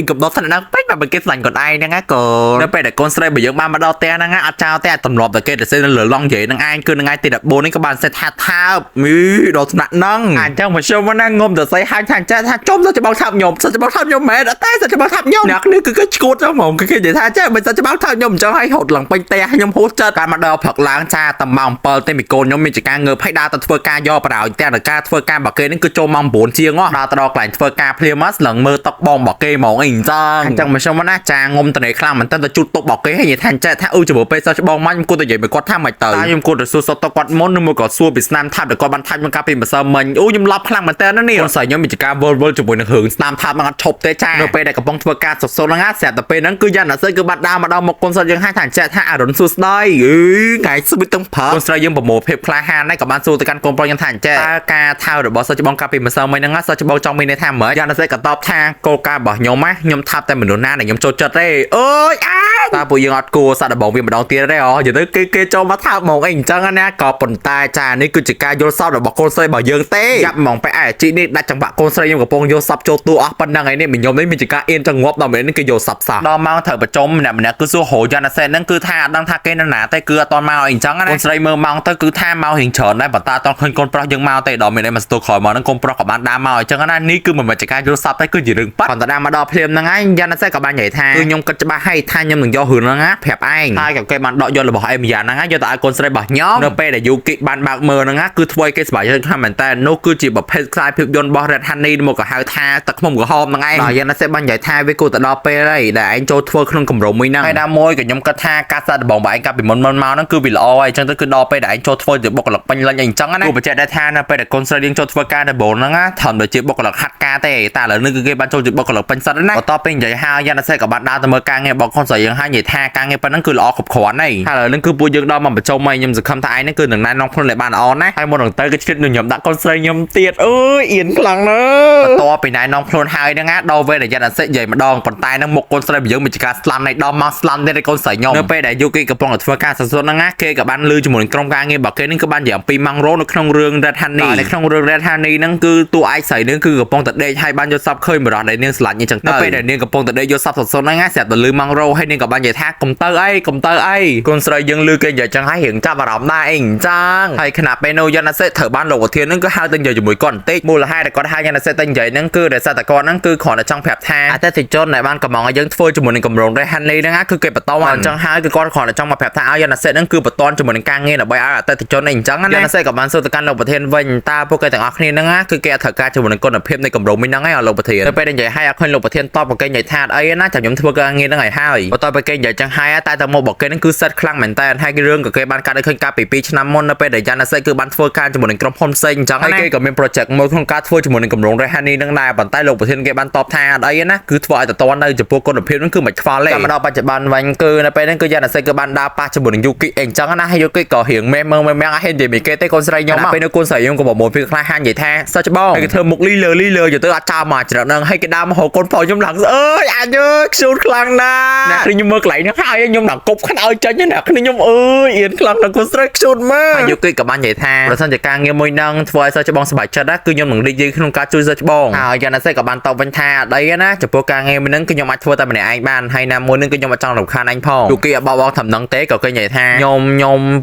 [SPEAKER 1] កំដរថ្នាក់ហ្នឹងពេកបែបគេស្លាញ់គាត់ឯងហ្នឹងណាកូននៅពេលដែលកូនស្រីបើយើងបានមកដល់ផ្ទះហ្នឹងណាអត់ចោលទេទម្លាប់តែគេទៅសេនៅលើឡង់និយាយហ្នឹងឯងគឺថ្ងៃទី14នេះក៏បានសេថាថើបមីដល់ថ្នាក់ហ្នឹងអញ្ចឹងមកជុំណាងុំទៅស្អីហៅថាចាថាជុំទៅច្បងថើបខ្ញុំសិតច្បងថើបខ្ញុំមែនអត់តែសិតច្បងថើបខ្ញុំអ្នកនេះគឺគេឈួតចឹងហ្មងគឺគេនិយាយថាចាមិនសិតច្បងថើបខ្ញុំអញ្ចឹងឲ្យហត់ឡើងពេញផ្ទះខ្ញុំហួសចិត្តកាលមកដល់ព្រឹកឡើងចាតែម៉ោង7ទេមីកូនខ្ញុំមានចការងើបឲ្យដើរទៅធ្វើការយកបរោយតែការធ្វើការរបស់គេហ្នឹងគឺចូលម៉ោង9ជាងដល់ទៅដល់កន្លែងធ្វើការភ្លាមមកស្លឹងមើលតុកបងរបស់គេហ្មងអីអញ្ចឹងអញ្ចឹងមកខ្ញុំណាចាងុំតនេខ្លាំងមែនតើទៅជូតតុករបស់គេហើយនិយាយថាចេះថាអឺចំពោះពេលសិស្សច្បងមកខ្ញុំគួរតែនិយាយមួយគាត់ថាមិនទៅតែខ្ញុំគួរតែសួរសុខទុក្ខគាត់មុនឬមួយក៏សួរពីស្នាមថើបដែលគាត់បានថើបខ្ញុំកាលពីម្សិលមិញអូខ្ញុំឡប់ខ្លាំងមែនតើនេះស្អីខ្ញុំមានចការវល់វល់ជាមួយនឹងរឿងស្នាមថើបมันអត់ឈប់ទេចានៅពេលដែលកំពុងធ្វើការសុខសុខហ្នឹងណាស្រាប់តែពេលហ្នឹងគឺយ៉ាងណាស្អីគឺបាត់ដើមមកដល់មុខកូនស្រីយើងហើយថាចេះថាអារុនសួស្ដីអឺថ្ងៃស្វីតទាំងព្រឹកកូនស្រីយើងប្រមូលភាពក្លាហានហើយក៏បានសួរទៅកាន់កូនប្រុសយើងថាចេះតើការថើបរបស់សិស្សច្បងកាលពីម្សិលមិញហ្នឹងណាសិស្សច្បងចង់មានន័យថាម៉េចយ៉ាងណាស្អីក៏តបថាគោលការណ៍របស់ខ្ញុំណាខ្ញុំថើបតែមនុស្សណាដែលខ្ញុំចូលចិត្តទេអើយអាតើពួកយើងអត់គួរសាក់ដបងវាម្ដងទៀតទេអូនិយាយទៅគេគេចូលមកថើបហ្មងអីអញ្ចឹងណាក៏ប៉ុន្តែចានេះគឺជាការយល់សប្តិរបស់កូនស្រីរបស់យើងទេយ៉ាប់ហ្មងបែអាជីនេះដាច់ចង្វាក់កូនស្រីខ្ញុំកំពុងយល់សប្តិចូលតួអស់ប៉ុណ្ណឹងឯនេះខ្ញុំនេះមានជាការអៀនចងាប់ដល់មែននេះគេយល់សប្តិសោះដល់ម៉ោងត្រូវប្រជុំម្នាក់ម្នាក់គឺសួរហូយ៉ាណាសេនហ្នឹងគឺថាអត់ដឹងថាគេនៅណាទេគឺអត់តមកអីអញ្ចឹងណាកូនស្រីមើលម៉ោងទៅគឺថាមករៀងច្រើនដែរប៉ុន្តែអត់តឃើញកូនប្រុសយើងមកទេដល់មានអីមកស្ទូក្រោយមកហ្នឹងកូនប្រុសក៏បានដើរមកអញ្ចឹងណានេះគឺមិនមែនជាការយល់សប្តិទេគឺជារឿងប៉ាត់ប៉ុន្តែដើរមកដល់ភ្លាមហ្នឹងឯងយ៉ាណាសេក៏បាននិយាយថាគឺខ្ញុំគិតច្បាស់ហើយថាខ្ញុំនឹងយករឿងហ្នឹងណាប្រាប់ឯងហើយក៏គេបានដកយករបស់អេមយ៉ាហ្នឹងយកទៅឲ្យកូនស្រីរបស់ខ្ញុំនៅពេលដែលយូគីបានបើកមើលហ្នឹងណាគឺធ្វើឲ្យគេសប្បាយចិត្តខ្លាំងមែនតើនោះគឺជាប្រភេទខ្សែភាពយន្តរបស់ Red Honey មកក៏ហៅថាទឹកឃ្មុំក្រហមហ្នឹងឯងដល់យ៉ាងណាសេបាននិយាយថាវាគួរទៅដល់ពេលហើយដែលឯងចូលធ្វើក្នុងគម្រោងមួយហ្នឹងហើយណាមួយក៏ខ្ញុំគិតថាការសាកល្បងរបស់ឯងកាលពីមុនមុនមកហ្នឹងគឺវាល្អហើយអញ្ចឹងទៅគឺដល់ពេលដែលឯងចូលធ្វើជាបុគ្គលិកពេញលេញអីអញ្ចឹងណាគួរបញ្ជាក់ដែរថានៅពេលដែលកូនស្រីយើងចូលធ្វើការដំបូងហ្នឹងណាត្រឹមតែជាបុគ្គលិកហាត់ការទេតែឥឡូវនេះគឺគេបានចូលជាបុគ្គលិកពេញសិតណាបន្ទាប់ពីនិយាយហើយយ៉ាងណាសេក៏បានដើរទៅមើលការងាររបស់កូនស្រីយើងហើយនិយាយថាការងារប៉ុណ្ណឹងគឺល្អគ្រប់គ្រាន់ហើយហើយឥឡូវនេះគឺពួកយើងដល់មកបញ្ចុះមកខ្ញុំសង្ឃឹមថាឯងនេះគឺនឹងណែនាំខ្លួនឲ្យបានល្អណាហើយមុននឹងទៅគឺឆ្លៀតខ្ញុំដាក់កូនស្រីខ្ញុំទៀតអើយអៀនខ្លាំងណាស់បន្ទាប់ពីណែនាំខ្លួនហើយហ្នឹងណាដល់វេរយៈអសិនិយាយម្ដងប៉ុន្តែនឹងមុខកូនស្រីយើងមានជាការស្លាំនៃដល់មកស្លាំទៀតឯកូនស្រីខ្ញុំនៅពេលដែលយុគីកំពុងតែធ្វើការសរសហ្នឹងណាគេក៏បានលឺជាមួយនឹងក្រុមការងាររបស់គេហ្នឹងគឺបាននិយាយអំពីម៉ាំងរ៉ូនៅក្នុងរឿង Red Honey នៅក្នុងរឿង Red Honey ហ្នឹងគឺតួឯកស្រីហ្នឹងគឺកំពុងតែដេកហើយបានយល់សប្តិឃើញបរិះដែលនាងស្រឡាញ់អញ្ចឹងទៅនៅពេលដែលនាងកំពុងតែដេកយល់សប្តិសរហ្នឹងណាស្រាប់តែលឺម៉ាំងរ៉ូហើយនាងក៏បាន បាននិយាយថាកុំទៅអីកុំទៅអីកូនស្រីយើងលឺគេនិយាយចឹងហើយរៀងចាប់អារម្មណ៍ដែរអីអញ្ចឹងហើយខណៈពេលនោះយ៉ាណាសេត្រូវបានលោកប្រធានហ្នឹងគឺហៅទៅនិយាយជាមួយគាត់បន្តិចមូលហេតុដែលគាត់ហៅយ៉ាណាសេទៅនិយាយហ្នឹងគឺដោយសារតែគាត់ហ្នឹងគឺគ្រាន់តែចង់ប្រាប់ថាអតិថិជនដែលបានកំងឲ្យយើងធ្វើជាមួយនឹងកម្រង Red Honey ហ្នឹងគឺគេបន្តអញ្ចឹងហើយគឺគាត់គ្រាន់តែចង់មកប្រាប់ថាឲ្យយ៉ាណាសេហ្នឹងគឺបន្តជាមួយនឹងការងារដើម្បីឲ្យអតិថិជនអីអញ្ចឹងណាយ៉ាណាសេក៏បានសួរទៅកាន់លោកប្រធានវិញតើពួកគេទាំងអស់គ្នាហ្នឹងគឺគេអត់ត្រូវការជាមួយនឹងគុណភាពនៃកម្រងមួយហ្នឹងឯងលោកប្រធានទៅពេលនិយាយឲ្យអត់ឃើញលោកប្រធានតបក៏គេនិយាយថាអីណាចាំខ្ញុំធ្វើការងារហ្នឹងឲ្យហើយបន្ទាប់ពីគេនិយាយចឹងហើយតែទៅមករបស់គេហ្នឹងគឺសិតខ្លាំងមែនតើហើយរឿងក៏គេបានកាត់ឲ្យឃើញកាលពី2ឆ្នាំមុននៅពេលដែលយ៉ាណាសេគឺបានធ្វើការជាមួយនឹងក្រុមហ៊ុនផ្សេងអញ្ចឹងហើយគេក៏មាន project មួយក្នុងការធ្វើជាមួយនឹងកម្រង Red Honey ហ្នឹងដែរប៉ុន្តែលោកប្រធានគេបានតបថាអត់អីណាគឺធ្វើឲ្យតតនៅចំពោះគុណភាពហ្នឹងគឺមិនខ្វល់ទេតែមកដល់បច្ចុប្បន្នវិញគឺនៅពេលហ្នឹងគឺយ៉ាណាសេគឺបានដើរប៉ះជាមួយនឹងយូគីអីអញ្ចឹងណាហើយយូគីក៏រៀងមេមើមេអត់ហ៊ាននិយាយពីគេទេកូនស្រីខ្ញុំពេលនោះកូនស្រីខ្ញុំក៏ប្រមូលពីខ្លះហានិយាយថាសើច្បងហើយគេធ្វើមុខលីលើលីលើទៅអត់ចោលមកច្រកហ្នឹងហើយគេដើរមកហៅកូនប្រុសខ្ញុំឡើងអើយអញអើយខ្ជូតខ្លាំងណាស់អ្នកខ្ញុំមើលកន្លែងហ្នឹងហើយខ្ញុំឡើងគប់ខ្នើយចេញណាខ្ញុំអើយអៀនខ្លាំងណាស់កូនស្រីខ្ជូតមើលហើយយូគីក៏បាននិយាយថាប្រសិនជាការងារមួយហ្នឹងធ្វើឲ្យសើច្បងសប្បាយចិត្តណាគឺខ្ញុំនឹងរីករាយក្នុងការជួយសើច្បងហើយយ៉ាងណាសេក៏បានតបវិញថាអត់អីណាចំពោះការងារមួយហ្នឹងគឺខ្ញុំអាចធ្វើតែម្នាក់ឯងបានហើយណាមួយហ្នឹងគឺខ្ញុំអត់ចង់រំខានអញផងយូគីអត់បបងត្រឹមហ្នឹងទេក៏គេនិយាយថាខ្ញុំខ្ញុំ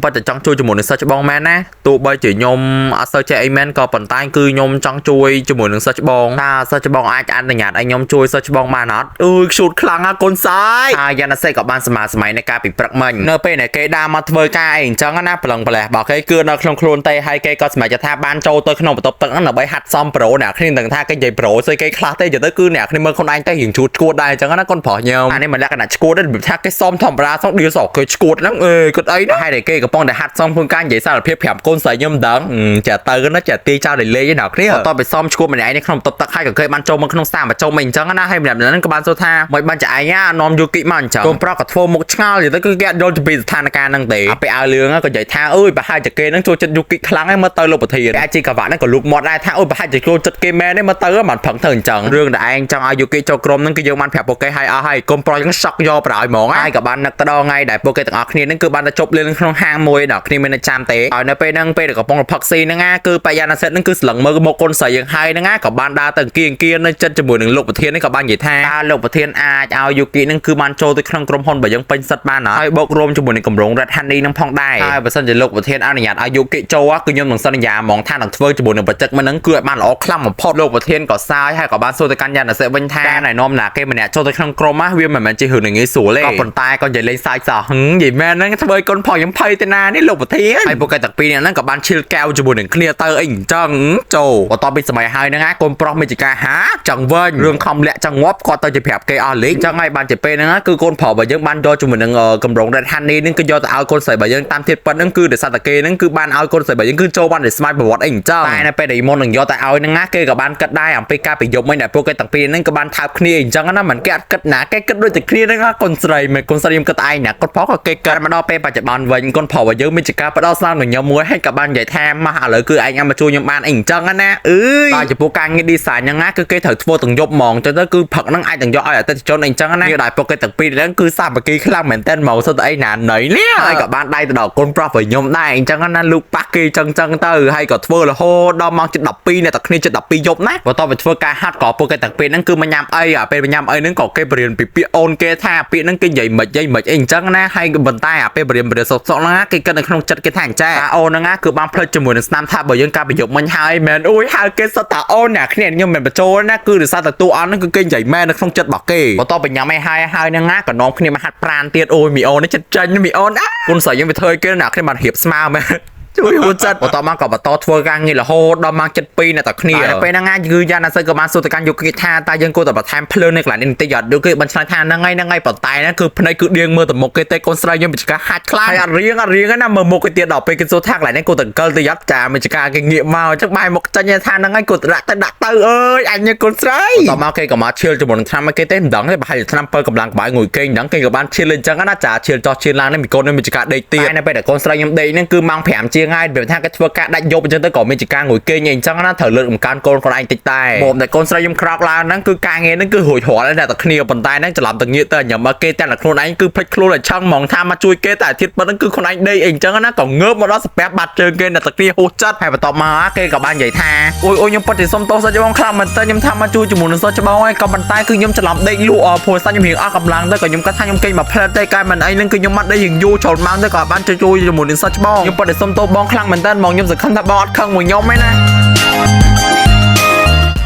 [SPEAKER 1] ពិតតែចង់ជួយជាមួយនឹងសិស្សច្បងមែនណាទោះបីជាខ្ញុំអត់សូវចេះអីមែនក៏ប៉ុន្តែគឺខ្ញុំចង់ជួយជាមួយនឹងសិស្សច្បងថាសិស្សច្បងអាចអនុញ្ញាតឲ្យខ្ញុំជួយសិស្សច្បងបានអត់អើយខ្ជូតខ្លាំងណាស់កូនសាយហើយយ៉ាណាសេក៏បានសមាសម័យในការពិព្រឹកមិញនៅពេលដែលគេដើរមកធ្វើការអីអញ្ចឹងណាប្រឡងប្រលេះបើគេគឺនៅក្នុងខ្លួនទេហើយគេក៏សម្រេចថាបានចូលទៅក្នុងបន្ទប់ទឹកហ្នឹងដើម្បីហាត់សមប្រូអ្នកគ្នានឹងថាគេនិយាយប្រូស្អីគេខ្លះទេទៅគឺអ្នកគ្នាមើលខ្លួនឯងទៅរៀងជួតឈួតដែរអញ្ចឹងណាកូនប្រុសខ្ញុំអានេះមិនលក្ខណៈឈួតទេរបៀបថាគេសមធម្មតាសោះឌីសោះគេឈួតហ្នឹងអេគាត់អីណាហើយតែគេកំពុងតែហាត់សមក្នុងការនិយាយសារភាពប្រាប់កូនស្រីខ្ញុំមិនដឹងចាទៅណាចាទីចោលលេងឯអ្នកគ្នាបន្ទាប់ពីសមឈួតម្នាក់ឯងនៅក្នុងបន្ទប់ទឹកហើយក៏គេបានចូលមកក្នុងសាមបញ្ចុំអីអញ្ចឹងណាហើយម្នាក់ហ្នឹងក៏បានសួរថាមិនបានចាឯងនាំយូគីមកអញ្ចឹងកូនប្រុសក៏ធ្វើមុខឆ្ងល់ទៅគឺគេអត់យល់ពីស្ថានភាពហ្នឹងទេអាពេលឲ្យលឿងក៏និយាយថាអើយប្រហែលជាគេហ្នឹងចូលចិត្តយូគីខ្លាំងហើយមើលទៅលោកប្រធានអាចជីកវ៉ាហ្នឹងក៏លូកមាត់ដែរថាអើយប្រហែលជាចូលចិត្តគេមែនទេមើលទៅមិនប្រឹងធ្វើអញ្ចឹងរឿងដែលឯងចង់ឲ្យយូគីចូលក្រុមហ្នឹងគឺយើងបានប្រាប់ពួកគេឲ្យអស់ហើយកូនប្រុសហ្នឹងសក់យកប្រហើយហ្មងហើយក៏បាននឹកទៅដល់ថ្ងៃដែលពួកគេទាំងអស់គ្នាហ្នឹងគឺបានទៅជប់លៀងក្នុងហាងមួយដល់គ្នាមានចាំទេហើយនៅពេលហ្នឹងពេលដែលកំពុងផឹកស៊ីហ្នឹងណាគឺបយាណាសិតហ្នឹងគឺស្លឹងមើលមកកូនស្រីយើងហើយហ្នឹងណាក៏បានដើរទៅអង្គាអង្គានៅចិត្តជាមួយនឹងលោកប្រធានហ្នឹងក៏បាននិយាយថាតើលោកប្រធានអាចឲ្យយូគីហ្នឹងគឺបានចូលទៅក្នុងក្រុមហ៊ុនរបស់យើងពេញសិតបានហើយបូករួមជាមួយនឹងកម្រង Red Honey ហ្នឹងផងដែរហើយបើសិនជាលោកប្រធានអនុញ្ញាតឲ្យយូគីចូលគឺខ្ញុំនឹងសន្យាហ្មងថានឹងធ្វើជាមួយនឹងបច្ចិកមួយហ្នឹងគឺឲ្យបានល្អខ្លាំងបំផុតលោកប្រធានក៏សើចហើយក៏បានសួរទៅកាន់យ៉ាណាសេវិញថាការណែនាំណាគេម្នាក់ចូលទៅក្នុងក្រុមវាមិនមែនជារឿងងាយស្រួលទេក៏ប៉ុន្តែក៏និយាយលេងសើចសោះនិយាយមែនហ្នឹងធ្វើឲ្យកូនផងខ្ញុំភ័យទៅណានេះលោកប្រធានហើយពួកគេទាំងពីរនាក់ហ្នឹងក៏បានឈិលកែវជាមួយនឹងគ្នាទៅអីអញ្ចឹងចូលបន្ទាប់ពីសម័យហើយហ្នឹងណាកូនប្រុសមេចការហាចង់វិញរឿងខំលាក់ចង់ងាប់គាត់ទៅជាប្រាប់គេអស់លេងអញ្ចឹងហើយបានជាពេលហ្នឹងគឺកូនប្រុសរបស់យើងបានយកជាមួយនឹងកម្រង Red Honey ហ្នឹងគឺយកទៅឲ្យកូនស្រីរបស់យើងតាមធៀបពិតហ្នឹងគឺដោយសារតែគេហ្នឹងគឺបានឲ្យកូនស្រីរបស់យើងគឺចូលបានដោយស្មៃប្រវត្តិអីអញ្ចឹងតែនៅពេលដែលមុននឹងយកទៅឲ្យហ្នឹងណាគេក៏បានគិតដែរអំពីការប្រយុទ្ធមិញដែលពួកគេទាំងពីរហ្នឹងក៏បានថើបគ្នាអញ្ចឹងណាមិនគេអត់គិតណាគេគិតដូចតែគ្នាហ្នឹងណាកូនស្រីមិនកូនស្រីខ្ញុំគិតឯងណាគាត់ផងក៏គេគិតមកដល់ពេលបច្ចុប្បន្នវិញកូនប្រុសរបស់យើងមានជាការផ្ដោតស្នាមនឹងខ្ញុំមួយហើយក៏បាននិយាយថាម៉ាស់ឥឡូវគឺឯងអាចមកជួយខ្ញុំបានអីអញ្ចឹងណាអើយតែចំពោះការងារ design ហ្នឹងណាគឺគេត្រូវធ្វើទាំងយប់ហ្មងទៅគឺផឹកហ្នឹងអាចទាំងយកឲ្យអតិថិជនអីអញ្ចឹងណាដែលពួកគេទាំងពីរហ្នឹងគឺសាមគ្គីខ្លាំងមែនតើហ្មងសុទ្ធតែអីណាណីនេះហើយក៏បានដៃទៅដល់កូនប្រុសរបស់ខ្ញុំដែរអញ្ចឹងណាលោកប៉ះគេចឹងចឹងទៅហើយក៏ធ្វើរហូតដល់ម៉ោងជិត12អ្នកទាំងគ្នាជិត12យប់ណាបន្ទាប់ពីធ្វើការហាត់ក៏ពួកគេទាំងពីរហ្នឹងគឺមកញ៉ាំអីអាពេលមកញ៉ាំអីហ្នឹងក៏គេបរៀនពីពាក្យអូនគេថាពាក្យហ្នឹងគេនិយាយមិននិយាយមិនអីអញ្ចឹងណាហើយក៏ប៉ុន្តែអាពេលបរៀនបរៀនសុកសុកហ្នឹងណាគេគិតនៅក្នុងចិត្តគេថាអញ្ចឹងអាអូនហ្នឹងណាគឺបានផ្លិចជាមួយនឹងស្នាមថាបើយើងការប្រយុទ្ធមិញហើយមែនអូយហៅគេសុទ្ធតាអូនអ្នកគ្នាខ្ញុំមិនបញ្ចូលណាគឺដោយសារតែតួអង្គហ្នឹងគឺគេនិយាយមែននៅក្នុងចិត្តរបស់គេបន្ទាប់ពីញ៉ាំអីហើយហើយហ្នឹងណាក៏នាំគ្នាមកហាត់ប្រានទៀតអូយមីអូននេះចិត្តចាញ់មីអូនអាគុណស្រីយើងវាធ្វើឲ្យគេអ្នកគ្នាបានរៀបស្មើមែនជួយហួចចិត្តបន្តមកក៏បន្តធ្វើការងាររហូតដល់ម៉ោង7:02អ្នកទាំងគ្នាតែពេលហ្នឹងគឺយ៉ាណាសើក៏បានសួរទៅកាន់យុគីថាតើយើងគួរតែបន្ថែមភ្លើងនៅកន្លែងនេះបន្តិចអត់យុគីបានឆ្លើយថាហ្នឹងហើយហ្នឹងហើយប៉ុន្តែហ្នឹងគឺភ្នែកគឺដៀងមើលទៅមុខគេទេកូនស្រីយើងវិជ្ជាហាច់ខ្លាំងហើយអត់រៀងអត់រៀងណាមើលមុខគេទៀតដល់ពេលគេសួរថាកន្លែងនេះគួរតែកិលទៅយ៉ាត់ចាវិជ្ជាគេងាកមកអញ្ចឹងបែរមុខចាញ់ថាហ្នឹងហើយគួរតែដាក់ទៅដាក់ទៅអើយអញកូនស្រីបន្តមកគេក៏មកឈៀលជាមួយនឹងឆ្នាំគេទេមិនដឹងទេប្រហែលជាឆ្នាំ7កម្លាំងក្បាយងុយគេងមិនដឹងគេក៏បានឈៀលអញ្ចឹងណាចាឈៀលចោះឈៀលឡើងនេះមីកូននេះវិជ្ជាដេកទៀតតែនៅពេលដែលកូនស្រីខ្ញុំដេកហ្នឹងគឺម៉ោង5ជាង ជាងហើយបែបថាគេធ្វើការដាច់យប់អញ្ចឹងទៅក៏មានជាការងួយគេងអីអញ្ចឹងណាត្រូវលើកកំកើនកូនខ្លួនឯងតិចតែមកតែកូនស្រីខ្ញុំក្រោកឡើងហ្នឹងគឺការងារហ្នឹងគឺរួចរាល់ហើយអ្នកតែគ្នាប៉ុន្តែហ្នឹងច្រឡំទៅងាកទៅញ៉ាំមកគេតែខ្លួនឯងគឺភ្លេចខ្លួនឲ្យឆឹងហ្មងថាមកជួយគេតែអាទិត្យប៉ុណ្្នឹងគឺខ្លួនឯងដេកអីអញ្ចឹងណាក៏ងើបមកដល់ស្ពះបាត់ជើងគេអ្នកតែគ្នាហួសចិត្តហើយបន្ទាប់មកគេក៏បាននិយាយថាអូយអូយខ្ញុំពិតជាសុំទោសសាច់បងខ្លាំងមែនតើខ្ញុំថាមកជួយជាមួយនឹងសាច់ច្បងហើយក៏ប៉ុន្តែគឺខ្ញុំច្រឡំដេកលក់អព្រោះសាច់ខ្ញុំរៀងអស់កម្លាំងទៅក៏ខ្ញុំគិតថាខ្ញុំគេងមកផ្លែតទេកែមិនអីហ្នឹងគឺខ្ញុំមកដេករៀងយូរចូលម៉ោងទៅក៏បានជួយជាមួយនឹងសាច់ច្បងខ្ញុំពិតជាសុំទោសបងខ្លាំងមែនតើហ្មងខ្ញុំសង្ឃឹមថាបងអត់ខឹងមួយខ្ញុំទេណ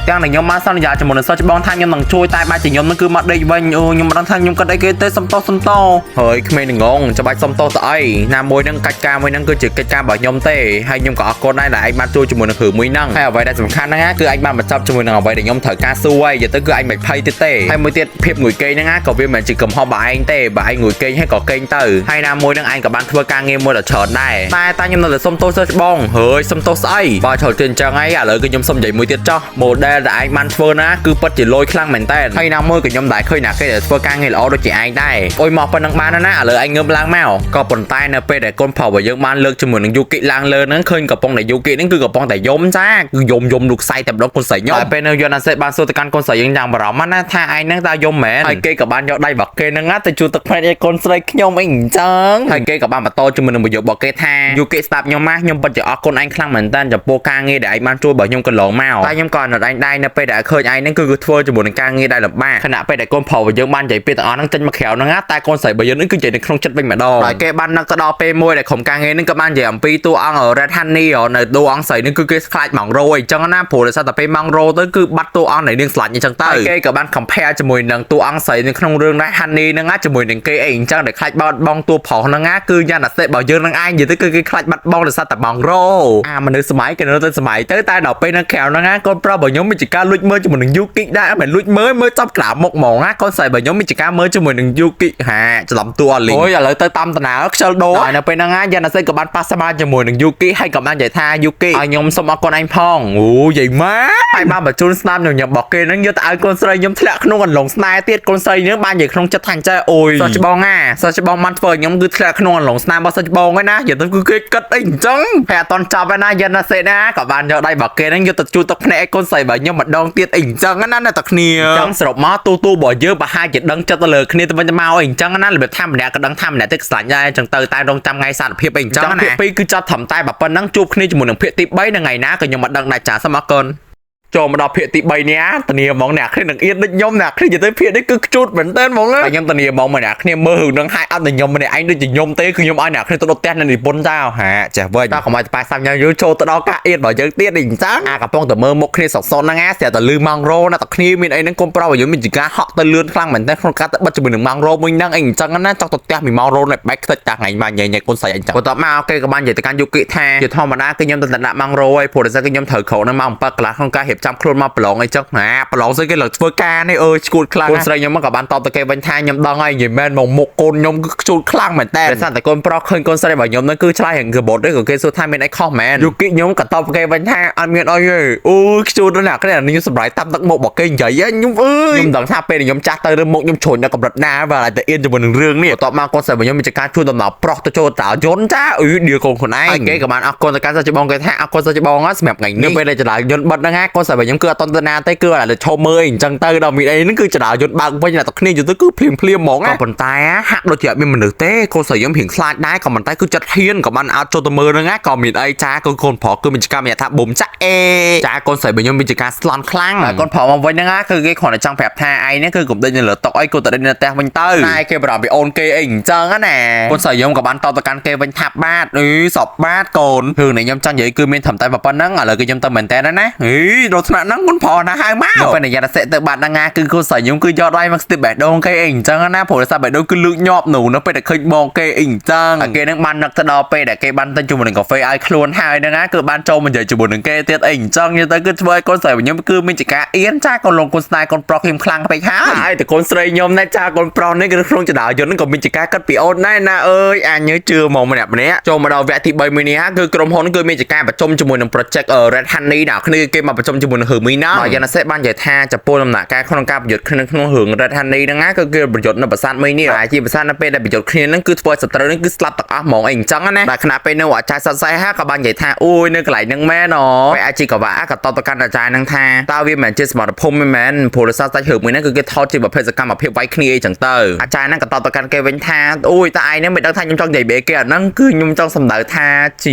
[SPEAKER 1] ាទាំងដែលខ្ញុំបានសន្យាជាមួយនឹងសិស្សច្បងថាខ្ញុំនឹងជួយតែបែរជាខ្ញុំនឹងគឺមកដេកវិញអូខ្ញុំមិនដឹងថាខ្ញុំគិតអីគេទេសុំទោសសុំទោសហើយក្មេងងងច្បាច់សុំទោសទៅអីណាមួយនឹងកិច្ចការមួយនឹងគឺជាកិច្ចការរបស់ខ្ញុំទេហើយខ្ញុំក៏អរគុណដែរដែលឯងបានជួយជាមួយនឹងរឿងមួយហ្នឹងហើយអ្វីដែលសំខាន់ហ្នឹងគឺឯងបានបញ្ចប់ជាមួយនឹងអ្វីដែលខ្ញុំត្រូវការសួរហើយនិយាយទៅគឺឯងមិនភ័យទៀតទេហើយមួយទៀតភាពងួយគេងហ្នឹងក៏វាមិនមែនជាកំហុសរបស់ឯងទេបើឯងងួយគេងហើយក៏គេងទៅហើយណាមួយនឹងឯងក៏បានធ្វើការងារមួយដ៏ច្រើនដែរតែតែខ្ញុំនៅតែសុំទោសសិស្សច្បងហើយសុំទោសស្អីបើចូលទៀតអញ្ចឹងហើយឥឡូវគឺខ្ញុំសុំនិយាយមួយទៀតចោះ model ដែលឯងបានធ្វើណាគឺពិតជាលយខ្លាំងមែនតើហើយណាមួយក៏ខ្ញុំដែរឃើញណាគេដែលធ្វើការងារល្អដូចជាឯងដែរអូយមកប៉ុណ្្នឹងបានណាឥឡូវឯងងើបឡើងមកក៏ប៉ុន្តែនៅពេលដែលកូនប្រុសរបស់យើងបានលើកជាមួយនឹងយូគីឡើងលើហ្នឹងឃើញកំពុងតែយូគីហ្នឹងគឺកំពុងតែយំចាគឺយំយំលូកសៃតែម្ដងកូនស្រីខ្ញុំហើយពេលនៅយន់អាសេបានសួរទៅកាន់កូនស្រីយើងយ៉ាងបារម្ភណាថាឯងហ្នឹងតើយំមែនហើយគេក៏បានយកដៃរបស់គេហ្នឹងណាទៅជួទឹកភ្នែកឲ្យកូនស្រីខ្ញុំអីអញ្ចឹងហើយគេក៏បានបន្តជាមួយនឹងប្រយោគរបស់គេថាយូគីស្ដាប់ខ្ញុំណាខ្ញុំពិតជាអរគុណឯងខ្លាំងមែនតើចំពោះការងារដែលឯងបានជួយរបស់ខ្ញុំកន្លងមកតែខ្ញុំក៏អត់ឯងដែរនៅពេលដែលឃើញឯងហ្នឹងគឺគឺធ្វើជាមួយនឹងការងារដែលលំបាកខណៈពេលដែលកូនប្រុសរបស់យើងបាននិយាយពីទាំងអស់ហ្នឹងចេញមកក្រៅហ្នឹងណាតែកូនស្រីរបស់យើងហ្នឹងគឺនិយាយនៅក្នុងចិត្តវិញម្ដងហើយគេបាននឹកទៅដល់ពេលមួយដែលក្រុមការងារហ្នឹងក៏បាននិយាយអំពីតួអង្គ Red Honey នៅតួអង្គស្រីហ្នឹងគឺគេខ្លាចម៉ងរោអីចឹងណាព្រោះដោយសារតែពេលម៉ងរោទៅគឺបាត់តួអង្គនៃនាងស្លាញ់អញ្ចឹងទៅហើយគេក៏បាន compare ជាមួយនឹងតួអង្គស្រីនៅក្នុងរឿង Red Honey ហ្នឹងណាជាមួយនឹងគេអីអញ្ចឹងដែលខ្លាចបាត់បង់តួប្រុសហ្នឹងណាគឺយ៉ាងណាសេរបស់យើងហ្នឹងឯងនិយាយទៅគឺគេខ្លាចបាត់បង់ដោយសារតែម៉ងរោអាមនុស្សសម័យគេនៅទៅសម័យទៅតែដល់ពេលនៅក្រៅហ្នឹងណាកូនប្រុសរបស់ខ្ញុំមានជាការលួចមើលជាមួយនឹងយូគីដែរមិនលួចមើលមើលចាប់ក្រាមុខហ្មងណាកូនស្រីរបស់ខ្ញុំមានជាការមើលជាមួយនឹងយូគីហាច្រឡំតួអលីងអូយឥឡូវទៅតាមតាណាខ្ជិលដូរហើយនៅពេលហ្នឹងណាយ៉ាងណាសេក៏បានប៉ះស្មាជាមួយនឹងយូគីហើយក៏បាននិយាយថាយូគីឲ្យខ្ញុំសូមអរគុណឯងផងអូយាយម៉ាហើយបានបញ្ជូនស្នាមញញឹមរបស់គេហ្នឹងយកទៅឲ្យកូនស្រីខ្ញុំធ្លាក់ក្នុងអន្លង់ស្នេហ៍ទៀតកូនស្រីហ្នឹងបាននិយាយក្នុងចិត្តថាអញ្ចេះអូយសោះច្បងណាសោះច្បងបានធ្វើឲ្យខ្ញុំគឺធ្លាក់ក្នុងអន្លង់ស្នេហ៍របស់សោះច្បងហ្នឹងណានិយាយទៅគឺគេគិតអីអញ្ចឹងហើយអត់តន់ចប់ឯណាយ៉ាងណាសេណាក៏បានយកដៃរបស់គេហ្នឹងយកទៅជូតទឹកភ្នែកឲ្យកូនស្រីរបស់ខ្ញុំម្ដងទៀតអីអញ្ចឹងណាអ្នកតាគ្នាអញ្ចឹងសរុបមកទូទូរបស់យើងប្រហែលជាដឹងចិត្តទៅលើគ្នាទៅវិញទៅមកអីអញ្ចឹងណារបៀបថាម្នាក់ក៏ដឹងថាម្នាក់ទៀតខ្លាញ់ដែរអញ្ចឹងទៅតែរងចាំថ្ងៃសារភាពអីអញ្ចឹងណាភាគ2គឺចាប់ត្រឹមតែប៉ុណ្្នឹងជួបគ្នាជាមួយនឹងភាគទី3នៅថ្ងៃណាក៏ខ្ញុំមិនដឹងដែរចាសូមអរគុណចូលមកដល់ភាគទី3នេះធានាហ្មងអ្នកគ្នានឹងអៀនដូចខ្ញុំអ្នកគ្នានិយាយទៅភាគនេះគឺខ្ជូតមែនតើហ្មងហើយខ្ញុំធានាហ្មងមកអ្នកគ្នាមើលរឿងនឹងហើយអត់តែខ្ញុំម្នាក់ឯងដូចជាខ្ញុំទេគឺខ្ញុំឲ្យអ្នកគ្នាទៅដុតផ្ទះនៅនិពន្ធចោលហាចេះវិញតើកុំឲ្យប៉ះសាំញ៉ាំយូរចូលទៅដល់ការអៀនរបស់យើងទៀតនេះអញ្ចឹងអាកំពុងតែមើលមុខគ្នាសុកសុនហ្នឹងណាស្រាប់តែលឺម៉ងរោណាតែគ្នាមានអីហ្នឹងគុំប្រុសឲ្យយើងមានចការហក់ទៅលឿនខ្លាំងមែនតើក្នុងការទៅបិទជាមួយនឹងម៉ងរោមួយហ្នឹងអីអញ្ចឹងណាចង់ទៅផ្ទះមីម៉ងរោនេះបែកខ្ទេចតាថ្ងៃមកញ៉ៃញ៉ៃកូនស្រីអញ្ចឹងបន្ទាប់មកគេក៏បាននិយាយទៅកាន់យុគិថាជាធម្មតាគឺខ្ញុំទៅដាក់ម៉ងរោហើយព្រោះដោយសារគឺខ្ញុំត្រូវក្រោកនៅម៉ោង7កន្លះក្នុងការរៀបចំខ្លួនមកប្រឡងអីចឹងណាប្រឡងស្អីគេលើកធ្វើការនេះអើយឈួតខ្លាំងកូនស្រីខ្ញុំក៏បានតបទៅគេវិញថាខ្ញុំដឹងហើយនិយាយមែនមកមុខកូនខ្ញុំគឺឈួតខ្លាំងមែនតើដោយសារតែកូនប្រុសឃើញកូនស្រីរបស់ខ្ញុំហ្នឹងគឺឆ្លើយរឿងកបត់ទេក៏គេសួរថាមានអីខុសមែនយុគិខ្ញុំក៏តបគេវិញថាអត់មានអីទេអូយឈួតណាស់គ្នាខ្ញុំសម្រាប់តាមទឹកមុខរបស់គេនិយាយខ្ញុំអើយខ្ញុំដឹងថាពេលដែលខ្ញុំចាស់ទៅឬមុខខ្ញុំជ្រុញដល់កម្រិតណាបាទតែអៀនជាមួយនឹងរឿងនេះបន្ទាប់មកកូនស្រីរបស់ខ្ញុំមានការជួនដំណោប្រុសទៅចូលតាយន្តចាអឺឌីកូនខ្លួនឯងហើយគេក៏បានអរគុណទៅកាន់សិស្សច្បងគេថាអរគុណសិស្សច្បងសម្រាប់ថ្ងៃនេះពេលដែលចរាយន្តបិទហ្នឹងណាកូនស្រីរបស់ខ្ញុំគឺអត់តទៅណាទេគឺឥឡូវឈប់មើលអីអញ្ចឹងទៅដល់មានអីហ្នឹងគឺចរាយន្តបើកវិញតែគ្នាយទៅគឺភ្លាមភ្លាមហ្មងក៏ប៉ុន្តែហាក់ដូចជាអត់មានមនុស្សទេកូនស្រីខ្ញុំរៀងខ្លាចដែរក៏ប៉ុន្តែគឺចិត្តហ៊ានក៏បានអត់ចូលទៅមើលហ្នឹងណាក៏មានអីចាកូនកូនប្រុសគឺមានការមានថាបុំចាក់អេចាកូនស្រីរបស់ខ្ញុំមានការស្លន់ខ្លាំងតែកូនប្រុសមកវិញហ្នឹងណាគឺគេគ្រាន់តែចង់ប្រាប់ថាឯងហ្នឹងគឺកុំដេញនៅលើតុអីគូតែដេញនៅផ្ទះវិញទៅតែគេបារម្ភពីអូនគេអីអញ្ចឹងណាកូនស្រីខ្ញុំក៏បានតបទៅកាន់គេវិញថាបាទអឺសពបាទកូនរឿងនេះខ្ញុំចង់និយាយគឺមានត្រឹមតែប៉ុណ្្នឹងឥឡូវគឺខ្ញុំទៅមែនតើណាហីដល់ថ្នាក់ហ្នឹងកូនប្រុសណាហៅមកនៅពេលដែលយ៉ារសេទៅបាត់ហ្នឹងណាគឺកូនស្រីខ្ញុំគឺយកដៃមកស្ទិបបេះដូងគេអីអញ្ចឹងណាព្រោះដោយសារបេះដូងគឺលឺកញាប់នោះនៅពេលដែលឃើញបងគេអីអញ្ចឹងហើយគេនឹងបាននឹកទៅដល់ពេលដែលគេបានទៅជាមួយនឹងកាហ្វេឲ្យខ្លួនហើយហ្នឹងណាគឺបានចូលមកនិយាយជាមួយនឹងគេទៀតអីអញ្ចឹងទៅគឺធ្វើឲ្យកូនស្រីខ្ញុំគឺមានចការអៀនចាកូនលងកូនស្នេហ៍កូនប្រុសខ្ញុំខ្លាំងពេកហើយហើយតែកូនស្រីខ្ញុំណាចាកូនប្រុសនេះគឺក្នុងចដាយន្តហ្នឹងក៏មានចការកាត់ពីអូនដែរណាអើយអញជឿមកម្នាក់ម្នាក់ចូលមកដល់វគ្គទី3មួយនេះគឺក្រុមហ៊ុនគឺមានចការប្រជុំជាមួយនឹង project Red Honey ដល់គ្នាគេមកប្រជុំជាមួយ ជាមួយនឹងរឿងមីហ្នឹងហើយយ៉ាណាសេបាននិយាយថាចំពោះដំណាក់កាលក្នុងការប្រយុទ្ធគ្នាក្នុងរឿង Red Honey ហ្នឹងណាគឺគេប្រយុទ្ធនៅប្រាសាទមីនេះហើយជាប្រាសាទនៅពេលដែលប្រយុទ្ធគ្នាហ្នឹងគឺធ្វើឲ្យសត្រូវហ្នឹងគឺស្លាប់ទាំងអស់ហ្មងអីអញ្ចឹងណាតែខណៈពេលនោះអាចារ្យសតសៃហាក៏បាននិយាយថាអូយនៅកន្លែងហ្នឹងមែនអូពេលអាជីកវ៉ាក៏តបទៅកាន់អាចារ្យហ្នឹងថាតើវាមិនមែនជាសមរភូមិមែនមែនព្រោះដោយសារសាច់រឿងមួយហ្នឹងគឺគេថតជាប្រភេទសកម្មភាពវាយគ្នាអីចឹងទៅអាចារ្យហ្នឹងក៏តបទៅកាន់គេវិញថាអូយតើឯងហ្នឹងមិនដឹងថាខ្ញុំចង់និយាយបេគេអាហ្នឹងគឺខ្ញុំចង់សម្ដៅថាជា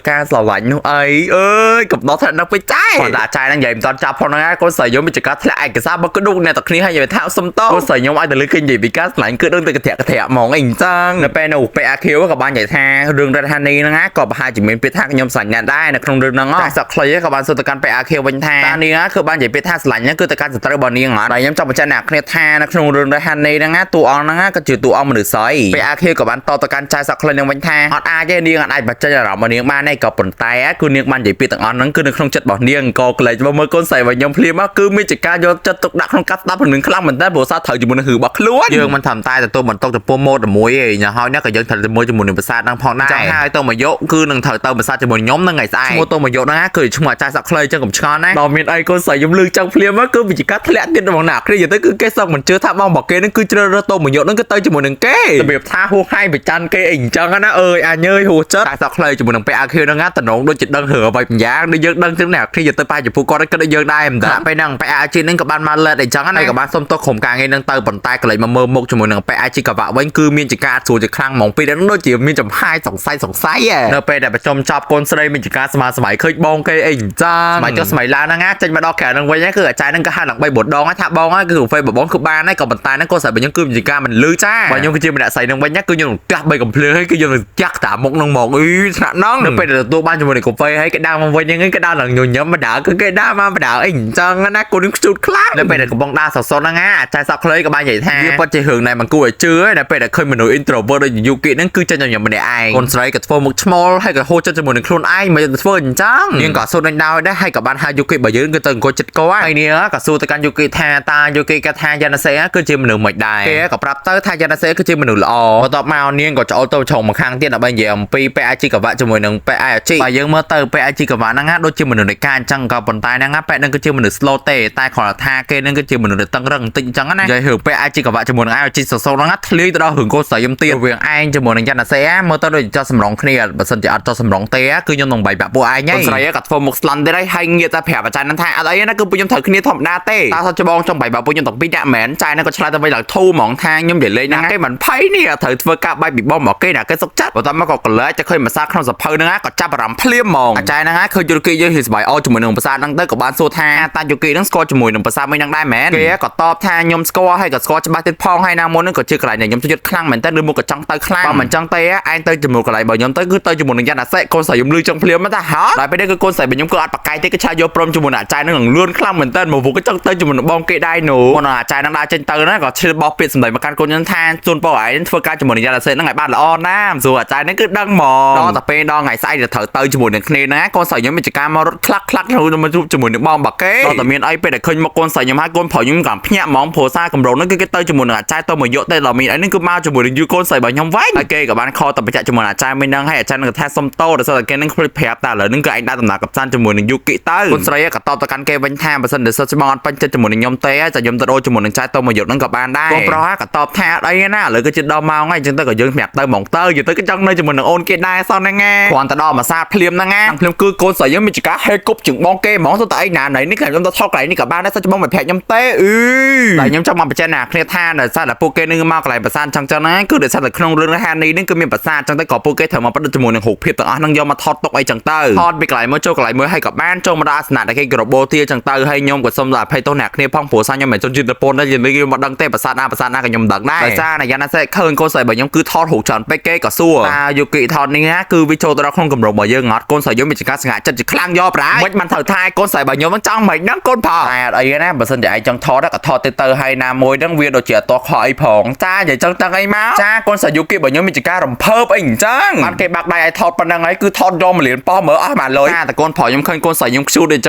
[SPEAKER 1] ការស្រឡាញ់នោះអីអើយកំណត់ថានៅពេចចាយគាត់តែអាចារ្យហ្នឹងនិយាយមិនតន់ចាប់ផងហ្នឹងកូនស្រីខ្ញុំមានចកាធ្លាក់ឯកសារមកក្ដុកអ្នកទាំងគ្នាហើយនិយាយថាសុំតោកូនស្រីខ្ញុំឲ្យតែលើគេនិយាយពីការស្រឡាញ់គឺដឹងតែកត្រាក់កត្រាក់ហ្មងអីអញ្ចឹងនៅពេលនោះពេលអាខៀវក៏បាននិយាយថារឿងរដ្ឋហានីហ្នឹងក៏ប្រហែលជាមានពាក្យថាខ្ញុំស្រឡាញ់អ្នកដែរនៅក្នុងរឿងហ្នឹងតែសក់ខ្លីក៏បានសួរទៅកាន់ពេលអាខៀវវិញថាតានាងគឺបាននិយាយពាក្យថាស្រឡាញ់ហ្នឹងគឺទៅកាន់សត្រូវរបស់នាងអត់ហើយខ្ញុំចង់បញ្ជាក់អ្នកគ្នាថានៅក្នុងរឿងរដ្ឋហានីហ្នឹងតួអង្គហ្នឹងក៏ជាតួអង្គមនុស្សស្រីពេលអាខៀវក៏បានតបទៅកាន់ចៅសក់ខ្លីហ្នឹងវិញថាអត់អាចទេនាងអត់អាចបញ្ចេញអារម្មណ៍របស់នាងបានទេក៏ប៉ុន្តែគឺនាងបាននិយាយពាក្យទាំងអស់ហ្នឹងគឺនៅក្នុងចិត្តរបស់នាងក៏ក្លែកមកមើលកូនស្រីរបស់ខ្ញុំភ្លាមមកគឺមានជាការយកចិត្តទុកដាក់ក្នុងការស្ដាប់រឿងខ្លាំងមែនតើព្រោះសារត្រូវជាមួយនឹងរឿងរបស់ខ្លួនយើងមិនធម្មតាទទួលបន្ទុកចំពោះម៉ូតមួយទេញ៉ាំហើយណាក៏យើងត្រូវជាមួយជាមួយនឹងប្រាសាទហ្នឹងផងដែរចឹងហើយទៅមកយកគឺនឹងត្រូវទៅប្រាសាទជាមួយខ្ញុំហ្នឹងថ្ងៃស្អែកឈ្មោះទៅមកយកហ្នឹងគឺឈ្មោះអាចារ្យសក់ខ្លីចឹងកុំឆ្ងល់ណាដល់មានអីកូនស្រីខ្ញុំលឺចឹងភ្លាមមកគឺវិជាការធ្លាក់ទៀតហ្មងណាគ្នាទៅគឺគេសឹងមិនជឿថាបងរបស់គេហ្នឹងគឺជ្រើសរើសទៅមកយកហ្នឹងគឺទៅជាមួយនឹងគេរបៀបថាហួសហែងប្រច័នគេអីអញ្ចឹងណាអើយអាញើយហួសចិត្តតែសក់ខ្លីជាមួយនឹងពេលអាខៀវហ្នឹងណាតំណងដូចជាដឹងរឿងអ្វីម្យ៉ាងដូចយើងដឹងចឹងណាគ្នាទៅប៉ះចំពោះគាត់គិតដូចយើងដែរមិនដឹងពេលហ្នឹងពេលអាជីហ្នឹងក៏បានមកលេតអីចឹងណាក៏បានសុំទោសក្រុមការងារហ្នឹងទៅប៉ុន្តែកន្លែងមកមើលមុខជាមួយនឹងពេលអាជីកវ៉ាវិញគឺមានជាការស្រួលជាខ្លាំងហ្មងពេលហ្នឹងដូចជាមានចំហាយសង្ស័យសង្ស័យនៅពេលដែលប្រជុំចប់កូនស្រីមានជាការស្មាសម័យឃើញបងគេអីចឹងសម័យចុះសម័យឡើងហ្នឹងណាចេញមកដល់ក្រៅហ្នឹងវិញគឺអាចារ្យហ្នឹងក៏ហៅឡើង3 4ដងថាបងគឺហ្វេបងគឺបានហើយក៏ប៉ុន្តែហ្នឹងកូនស្រីរបស់ខ្ញុំគឺមានជាការមិនលឺចាបើខ្ញុំគឺជាម្នាក់ស្រីហ្នឹងវិញគឺខ្ញុំនឹងផ្ទះ3កំភ្លើងហើយគឺខ្ញុំនឹងចាក់តាមុខហ្នឹងហ្មងអីថ្នាក់ហ្នឹងនៅពេលដែលទទួលបានជាមួយនឹងកាហ្វេហើយគេដើរមកវិញហ្នឹងគេដើរឡើងញញឹមមកដើរគឺគេដើរមកដើរអីអញ្ចឹងណាកូននឹងខ្ជូតខ្លាំងនៅពេលដែលកំពុងដើរសសហ្នឹងណាអាចារ្យសក់ខ្លីក៏បាននិយាយថាវាពិតជារឿងដែលមិនគួរឲ្យជឿនៅពេលដែលឃើញមនុស្ស introvert ដូចយូគីហ្នឹងគឺចេញញញឹមម្នាក់ឯងកូនស្រីក៏ធ្វើមុខឈ្មោលហើយក៏ហូរចិត្តជាមួយនឹងខ្លួនឯងមិនធ្វើអញ្ចឹងនាងក៏សួរដេញដោយដែរហើយក៏បានហៅយូគីបើយើងគឺទៅអង្គុយចិត្តគាត់ហើយនាងក៏សួរទៅកាន់យូគីថាតាយូគីគាត់ថាយ៉ាណាសេគឺជាមនុស្សមិនដែរគេក៏ប្រាប់ទៅថាយ៉ាណាសេគឺជាមនុស្សល្អបន្ទាប់មកនាងក៏ចូលទៅឆុងមកខាងទៀតដើម្បីនិយាយអំពីពេអាជីកវៈជាមួយនឹងពេអាជីបើយើងមើលទៅពេអាជីកវៈហ្នឹងដូចជាមនុស្សនៃការអញ្ចឹងក៏ប៉ុន្តែហ្នឹងពេហ្នឹងគឺជាមនុស្ស slow ទេតែគ្រាន់តែថាគេហ្នឹងគឺជាមនុស្សដែលតឹងរឹងបន្តិចអញ្ចឹងណានិយាយរឿងពេអាជីកវៈជាមួយនឹងអាជីសសូហ្នឹងធ្លាយទៅដល់រឿងកូនស្រីខ្ញុំទៀតរវាងឯងជាមួយនឹងយ៉ាណាសេមើលទៅដូចចោះសម្រងគ្នាបើសិនជាអត់ចោះសម្រងទេគឺខ្ញុំនឹងបែកបាក់ពួកឯងហើយកូនស្រីក៏ធ្វើមុខស្លន់ទៀតហើយងាកតែប្រាប់អាចារ្យហ្នឹងថាអត់អីណាគឺពួកខ្ញុំត្រូវគ្នាធម្មតាទេតើសច្បងចង់បែកបាក់ពួកខ្ញុំទាំងពីរនាក់មែនចាយហ្នឹងក៏ឆ្លើយទៅវិញឡើងធូរហ្មងថាខ្ញុំនិយាយលេងណាគេមិនភ័យនេះត្រូវធ្វើការបែកពីបងមកគេណាគេសុកចិត្តបន្ទាប់មកក៏កលែកតែឃើញភាសាក្នុងសភៅហ្នឹងក៏ចាប់អារម្មណ៍ភ្លាមហ្មងអាចារ្យហ្នឹងឃើញយុគីយើងហិសបាយអជាមួយនឹងភាសាហ្នឹងទៅក៏បានសួរថាតាយុគីហ្នឹងស្គាល់ជាមួយនឹងភាសាមួយហ្នឹងដែរមែនគេក៏តបថាខ្ញុំស្គាល់ហើយក៏ស្គាល់ច្បាស់ទៀតផងហើយណាមុនហ្នឹងក៏ជាកន្លែងដែលខ្ញុំចូលចិត្តខ្លាំងមែនតើឬមកក៏ចង់ទៅខ្លាំងបើមិនចង់ទេឯងទៅជាមួយកន្លែងរបស់ខ្ញុំទៅគឺទៅជាមួយនឹងយ៉ាណាសេកូនស្រីខ្ញុំលឺចង់ភ្លាមថាហ៎ដល់ពេលនេះគឺកូនស្រីរបស់ខ្ញុំគឺអត់ប្រកែកទេគឺឆាយកព្រមជាមួយនឹងអាចារ្យហ្នឹងលឿនខ្លាំងមែនតើមកពួកក៏ចង់ទៅជាមួយនឹងបងគេដែរនោះមុនអាចារ្យហ្នឹងដើរចេញទៅណាក៏ឈឺបោះពាក្យសម្ដីមកកាន់កូនខ្ញុំថាជូនពរឯងធ្វើការជាមួយនឹងយ៉ាណាសេហ្នឹងឲ្យបានល្អណាស់សួរអាចារ្យហ្នឹងគឺដឹងហ្មងដល់តែពេលដល់ថ្ងៃស្អែកទៅត្រូវទៅជាមួយនឹងគ្នាណាកូនស្រីខ្ញុំមានចការមករត់ខ្លះខ្លះទៅមកជួបជាមួយនឹងបងបាគេដល់តែមានអីពេលដែលឃើញមកកូនស្រីខ្ញុំហើយកូនប្រុសខ្ញុំក៏ភ្ញាក់ហ្មងព្រោះសារកម្រងហ្នឹងគឺគេទៅជាមួយនឹងអាចារ្យទៅមកយកទេដល់មានអីហ្នឹងគឺមកជាមួយនឹងយូកូនស្រីរបស់ខ្ញុំវិញហើយគេក៏បានខលទៅបញ្ជាក់ជាមួយនឹងអាចារ្យមួយហ្នឹងហើយអាចារ្យហ្នឹងក៏ថាសុំតោដោយសារតែគេហ្នឹងភ្លេចប្រាប់តែឥឡូវហ្នឹងគឺឯងដើរដំណើរកំសាន្តជាមួយនឹងយូគីទៅកូនស្រីក៏តបទៅកាន់គេវិញថាបើសិនជាសិស្សច្បងអត់ពេញចិត្តជាមួយនឹងខ្ញុំទេចាខ្ញុំទៅដូរជាមួយនឹងចៅទៅមកយកហ្នឹងក៏បានដែរកូនប្រុសក៏តបថាអត់អីណាឥឡូវគឺជាដល់ម៉ោងហើយអញ្ចឹងទៅក៏យើងប្រាប់ទៅហ្មងទៅយទៅក៏ចង់នៅជាមួយនឹងអូនគេដែរសោះហ្នឹងណាគ្រាន់តែដល់មួយសាភ្លាមហ្នឹងណាភ្លាមគឺកូនស្រីយើងមានចកាហេគប់ជាងបងគេហ្មងទៅតែអីណាណៃនេះខ្ញុំទៅថតកន្លែងនេះក៏បានដែរសិស្សច្បងមិនប្រាប់ខ្ញុំទេអឺតែខ្ញុំចង់មកបញ្ជាក់ណាគ្នាថាដោយសារតែពួកគេនឹងមកកន្លែងប្រាសាទចឹងចឹងណាគឺដោយសារតែក្នុងរឿងហានីនេះគឺមានប្រាសាទចឹងទៅក៏ពួកគេត្រូវមកប្រឌិតជាមួយនឹងរូបភាពទាំងអស់ហ្នឹងយកមកថតទុកអីចឹងទៅថតពីកន្លែងមួយចូលកន្លែងមួយហើយក៏បានចូលមកដល់អាសនៈដែលគេក្របូទាចឹងទៅហើយខ្ញុំក៏សុំដល់អភ័យទោសអ្នកគ្នាផងព្រោះសារខ្ញុំមិនជនជាតិជប៉ុនដែរខ្ញុំមិនដឹងទេប្រាសាទណាប្រាសាទណាក៏ខ្ញុំមិនដឹងដែរដោយសារណាយ៉ាងណាសេឃើញកូនស្រីរបស់ខ្ញុំគឺថតរូបច្រើនពេកគេក៏សួរតាយុគិថតនេះណាគឺវាចូលទៅដល់ក្នុងគម្រោងរបស់យើងអត់កូនស្រីខ្ញុំមានចង្ការស្ងាត់ចិត្តជាខ្លាំងយកប្រាមិនបានត្រូវថាកូនស្រីរបស់ខ្ញុំចង់មិនហ្នឹងកូនផលតែអត់អីណាបើសិនជាឯងចង់ថតក៏ថតទៅទៅហើយណាមួយហ្នឹងវាដូចជាអត់តខអីផងចានិយាយចឹងតាំងអីមកចាកូនស្រីយុគិរបស់ខ្ញុំមានចង្ការរំភើបអីអញ្ចឹងបានគេបាក់ដៃឲ្យថតប៉ុណ្ណឹងហើយគឺថតយកមួយលានប៉ោះមើលអស់មួយលុយតែកូនប្រុសខ្ញុំឃើញកូនស្រីខ្ញុំខ្ជូតអញ្ច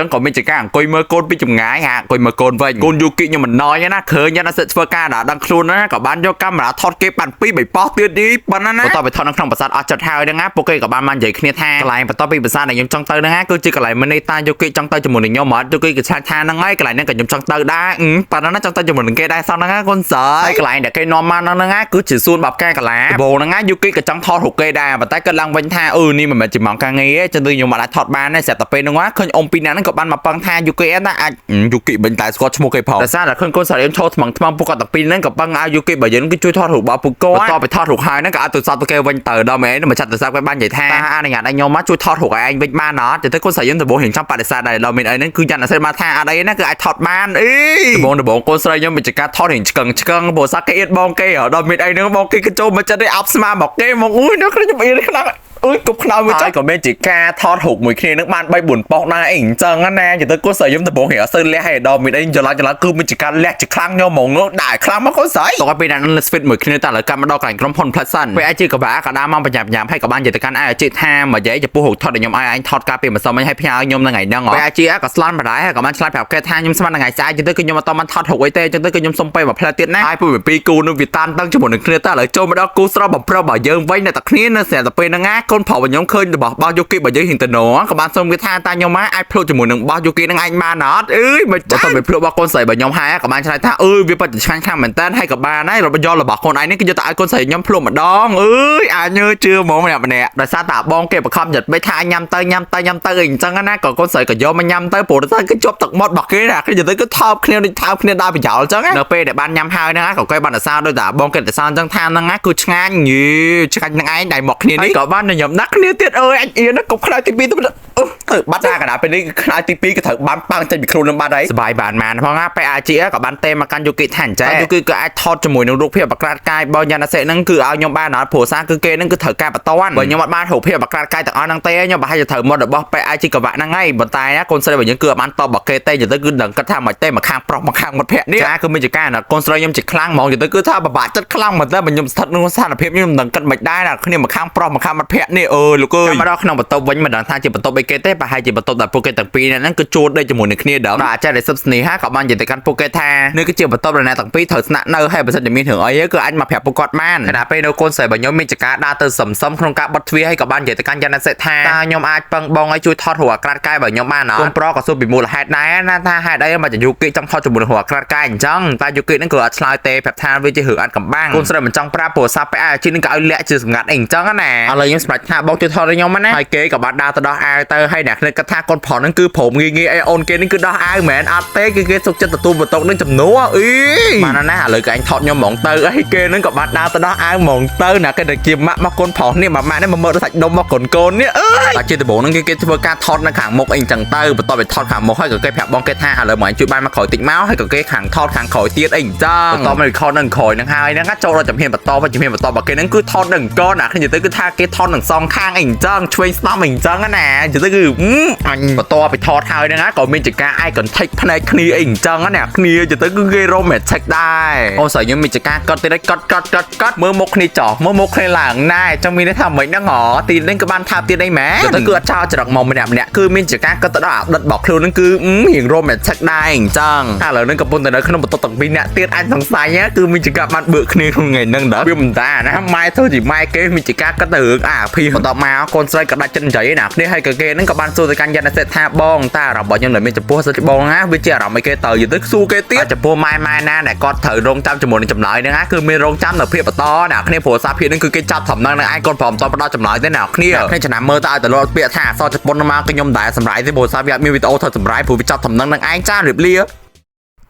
[SPEAKER 1] ឹងក៏មានចង្ការអង្គុយមើលកូនពីចម្ងាយហាអង្គុយមើលកូនវិញកូនយុគិខ្ញុំមិនណយណាឃើញណាសិតធ្វើការដល់ដឹងខ្លួនណាក៏បានយកកាមេរ៉ាថតគេបាន2 3ប៉ោះទៀតនេះប៉ុណ្ណាណាបន្ទាប់ពីថតនៅក្នុងប្រាសាទអស់ចិត្តហើយហ្នឹងណាពួកគេក៏បានមកនិយាយគ្នាថាកន្លែងបន្ទាប់ពីប្រាសាទដែលខ្ញុំចង់ទៅហ្នឹងណាគឺជាកន្លែងមនីតាយុគិចង់ទៅជាមួយ ជាមួយនឹងខ្ញុំអត់យូគីក៏ឆ្លើយថាហ្នឹងហើយកន្លែងហ្នឹងក៏ខ្ញុំចង់ទៅដែរប៉ណ្ណឹងណាចង់ទៅជាមួយនឹងគេដែរសោះហ្នឹងណាកូនស្រីហើយកន្លែងដែលគេនាំមកហ្នឹងណាគឺជាសួនបាប់កែកាឡាដំបូងហ្នឹងណាយូគីក៏ចង់ថតរូបគេដែរប៉ុន្តែគាត់ឡើងវិញថាអឺនេះមិនមែនជាម៉ោងការងារទេចឹងទៅខ្ញុំមិនអាចថតបានទេស្រាប់តែពេលហ្នឹងណាឃើញអ៊ំពីរនាក់ហ្នឹងក៏បានមកពឹងថាយូគីណាអាចយូគីមិនតែស្គាល់ឈ្មោះគេផងដោយសារតែឃើញកូនស្រីខ្ញុំឈរថ្មងថ្មពួកគាត់ទាំងពីរហ្នឹងក៏ពឹងឲ្យយូគីបើយើងគឺជួយថតរូបរបស់ពួកគាត់បន្ទាប់ពីថតរូបហើយហ្នឹងក៏ឲ្យទូរស័ព្ទទៅគេវិញទៅដល់មែនមកចាត់ទូរស័ព្ទគេបាននិយាយថាអនុញ្ញាតឲ្យខ្ញុំមកជួយថតរូបឲ្យឯងវិញបានអត់ទៅកូនស្រីយើងដំបូងរៀងចង់បដិសេធដែរដល់មានអីហ្នឹងគឺយ៉ាងណាសិនមកថាអត់អីណាគឺអាចថតបានអីដំបូងកូនស្រីខ្ញុំវិជ្ជាការថតរៀងឆ្កឹងឆ្កឹងព្រោះសាគេអៀតបងគេដល់មានអីហ្នឹងបងគេក៏ចូលមកចិត្តឯអប់ស្មាមកគេមកអុយនោះខ្ញុំអៀនខ្លាំងអើយគប់ខ្នើយមួយចុះក៏មានជាការថតរូបមួយគ្នានឹងបាន3 4ប៉ុសដែរអីអញ្ចឹងណានិយាយទៅកូនស្រីខ្ញុំដំបូងរៀងអត់សូវលះហើយដល់មានអីច្រឡំច្រឡំគឺមានជាការលះជាខ្លាំងខ្ញុំហ្មងនោះដែរខ្លាំងមកកូនស្រីតោះពេលนั้นស្វីតមួយគ្នាតែឥឡូវកាត់មកដល់កន្លែងក្រុមហ៊ុនផ្លិតសិនពេលអាចជាកបាក៏ដើរមកបញ្ញាបញ្ញាហើយក៏បាននិយាយទៅកាន់អាជីថាមកយាយចំពោះរូបថតដែលខ្ញុំឲ្យឯងថតកាលពីម្សិលមិញឲ្យផ្ញើខ្ញុំនៅថ្ងៃហ្នឹងពេលអាជីក៏ស្លន់បណ្ដាយហើយក៏បានឆ្លើយប្រាប់គេថាខ្ញុំស្មានថ្ងៃស្អែកចឹងទៅគឺខ្ញុំអត់បានថតរូបអីទេចឹងទៅគឺខ្ញុំសុំពេលមួយផ្លែទៀតណាហើយពីគូនឹងវាតានតឹងជាមួយនឹងគ្នាតែឥឡូវចូលមកដល់គូស្រស់បំប្រុសរបស់យើងវិញនៅតែគ្នានៅស្រាប់តែពេលហ្នឹងណាកូនប្រុសរបស់ខ្ញុំឃើញរបស់បោះយូគីរបស់យើងហ៊ានទៅណក៏បានសុំគេថាតាខ្ញុំមកអាចភ្លក់ជាមួយនឹងបោះយូគីនឹងឯងបានអត់អើយមិនចាស់ទៅភ្លក់របស់កូនស្រីរបស់ខ្ញុំហើយក៏បានឆ្លើយថាអើយវាពិតជាឆ្ងាញ់ខ្លាំងមែនតើហើយក៏បានហើយរបស់យករបស់កូនឯងនេះគឺយកទៅឲ្យកូនស្រីខ្ញុំភ្លក់ម្ដងអើយអាញើជឿហ្មងម្នាក់ម្នាក់ដោយសារតាបងគេបខំចិត្តបេថាញ៉ាំទៅញ៉ាំទៅញ៉ាំទៅអីអញ្ចឹងណាក៏កូនស្រីក៏យកមកញ៉ាំទៅព្រោះតែគឺជាប់ទឹកមាត់របស់គេណាគឺទៅគឺថោបគ្នាដូចថោបគ្នាដល់ប្រយោលអញ្ចឹងនៅពេលដែលបានញ៉ាំហើយហ្នឹងក៏គេបានសរសើរដោយតាបងគេសរសើរអញ្ចឹងថាហ្នឹងណាគឺឆ្ងាញ់យីឆ្ងាញ់នឹងឯងដែលមកគ្នានេះក៏បានញ៉ាំដាក់គ្នាទៀតអើយអញអៀនណាកុំខ្លាចទី2ទៅទៅបាត់តាកណ្ដាលពេលនេះខ្លាចទី2ក៏ត្រូវបានប៉ាំងចេញពីខ្លួននឹងបាត់ហើយសបាយបានបានផងណាពេលអាជីក៏បានទេមកកាន់យូគីថាអញ្ចឹងយូគីក៏អាចថតជាមួយនឹងរូបភាពបក្រាតកាយរបស់យ៉ាណាសេហ្នឹងគឺឲ្យខ្ញុំបានអត់ព្រោះសារគឺគេហ្នឹងគឺត្រូវការបន្តបើខ្ញុំអត់បានរូបភាពបក្រាតកាយទាំងអស់ហ្នឹងទេខ្ញុំប្រហែលជាត្រូវមករបស់ពេលអាជីកវៈហ្នឹងហើយប៉ុន្តែណាកូនស្រីរបស់យើងគឺអត់បានតបរបស់គេទេទៅគឺដឹងគិតថាមិនទេមកខាងប្រុសមកខាងមិត្តភក្តិនេះចាគឺមានជាការណាកូនស្រីខ្ញុំជាខ្លាំងហ្មងទៅគឺថាពិបាកចិត្តខ្លាំងមែនតើបើខ្ញុំស្ថិតក្នុងស្ថានភាពខ្ញុំមិនដឹងគិតមិនដែរណាគ្នាមកខាងប្រុសមកខាងមិត្តភក្តិនេះអើយលោកអើយមកដល់ក្នុងបន្ទប់វិញមិនដឹងថាជាបន្ទប់អីគេទេប្រហែលជាបន្ទប់ដែលពួកគេទាំងពីរហ្នឹងគឺជួលដេកជាមួយនឹងគ្នាដល់អាចារ្យដែលសិបស្នីហាក៏បាននិយាយទៅកាន់ពួកគេថានេះគឺជាបន្ទប់ដែលអ្នកទាំងពីរត្រូវស្នាក់នៅហើយបើសិនជាមានរឿងអីគឺអាចមកប្រាប់ពួកគាត់បានខណៈពេលនៅកូនស្រីរបស់ខ្ញុំមានចការដើរទៅសំសំក្នុងការបិទទ្វារហើយក៏បាននិយាយទៅកាន់យ៉ាណាសេថាតើខ្ញុំអាចពឹងបងឲ្យជួយថតរូបអាក្រាតកាយរបស់ខ្ញុំបានអត់កូនប្រុសក៏សួរពីមូលហេតុដែរណាថាហេតុអីមកយូគីចង់ថតជាមួយនឹងរូបអាក្រាតកាយអញ្ចឹងតែយូគីហ្នឹងក៏អត់ឆ្លើយទេប្រាប់ថាវាជារឿងអត់កំបាំងកូនស្រីមិនចង់ប្រាប់ព្រោះសាប់ពេលអាជីនឹងក៏ឲ្យលាក់ជាសម្ងាត់អីអញ្ចឹងណាឥឡូវខ្ញុំសម្រេចថាបងជួយថតឲ្យខ្ញុំណាហើយគេក៏បានដើរទៅដោះអាវទៅហើយអ្នកគ្នាគិតថាកូនប្រុសហ្នឹងគឺព្រមងាយងាយអីអូនគេហ្នឹងគឺដោះអាវមែនអត់ទេគឺគេសុខចិត្តទទួលបន្ទុកនឹងចំនួនអីបានណាឥឡូវក៏អញថតខ្ញុំហ្មងទៅអីគេហ្នឹងក៏បានដើរទៅដោះអាវហ្មងទៅណាគេទៅជាម៉ាក់មកកូនប្រុសនេះម៉ាក់នេះមកមើលសាច់ដុំមកកូនកូននេះអើយតែជាដំបូងហ្នឹងគេធ្វើការថតនៅខាងមុខអីអញ្ចឹងទៅបន្ទាប់ពីថតខាងមុខហើយក៏គេប្រាប់បងគេថាឥឡូវមកអញជួយបានមកក្រោយតិចមកហើយក៏គេខាងថតខាងក្រោយទៀតអីអញ្ចឹងបន្ទាប់មកថតនៅក្រោយហ្នឹងហើយហ្នឹងចូលដល់ជំហានបន្តជំហានបន្តរបស់គេហ្នឹងគឺថតនឹងកនណាគ្នាទៅគឺថាគេថតនឹងសងខាងអីអញ្ចឹងឆ្វេងស្ដាំអីអញ្ចឹងណាទៅគឺអញបន្ទាប់ពីថតហើយហ្នឹងក៏មានជាការ eye contact ភ្នែកគ្នាអីអញ្ចឹងណាគ្នាទៅគឺគេ romantic ដែរអូស្រីខ្ញុំមានជាការកត់ទៀតកត់កត់កត់កត់មើលមុខគ្នាចោះមើលមុខគ្នាឡើងណែចង់មានន័យថាមិនហ្នឹងហ៎ទីនេះក៏បានថាទៀតអីមែនទៅគឺអត់ចោលច្រកមកម្នាក់ម្នាក់គឺមានជាការកត់ទៅដល់អាដិតរបស់ខ្លួនហ្នឹងគឺរៀង romantic ដែរអញ្ចឹងតែឥឡូវហ្នឹងកំពុងតែនៅក្នុងបន្ទប់ទាំងពីរនាក់ទៀតអញសង្ស័យគឺមានជាការបានបើកគ្នាក្នុងថ្ងៃហ្នឹងដែរវាមិនតាណាម៉ែធ្វើជាម៉ែគេមានជាការកត់ទៅរឿងអាភីបន្ទាប់មកកូនស្រីក៏ដាច់ចិត្តនិយាយណាគ្នាហើយក៏គេហ្នឹងក៏បានសួរទៅកាន់យ៉ាណាសេតថាបងតើអារម្មណ៍របស់ខ្ញុំដែលមានចំពោះសិទ្ធិបងណាវាជាអារម្មណ៍អីគេទៅយទៅសួរគេទៀតចំពោះម៉ែម៉ែណាដែលគាត់ត្រូវរងចាំជាមួយនឹងចម្លើយហ្នឹងណាគឺមានរងចាំនៅភាពបន្តណាគ្នាព្រោះសារភាពហ្នឹងគឺគេចាប់ត្រឹមហ្នឹងនឹងឯងកូនព្រមតផ្ដល់ចម្លើយទេណាគ្នាគ្នាចំណាំមើលទៅឲ្យតលពាក្យថាអក្សរជប៉ុនមកខ្ញុំដែរសម្រាប់ទេព្រោះសារវាអត់មានវីដេអូត្រូវសម្រាប់ព្រោះវាចាប់ត្រឹមហ្នឹងនឹងឯងចារៀបល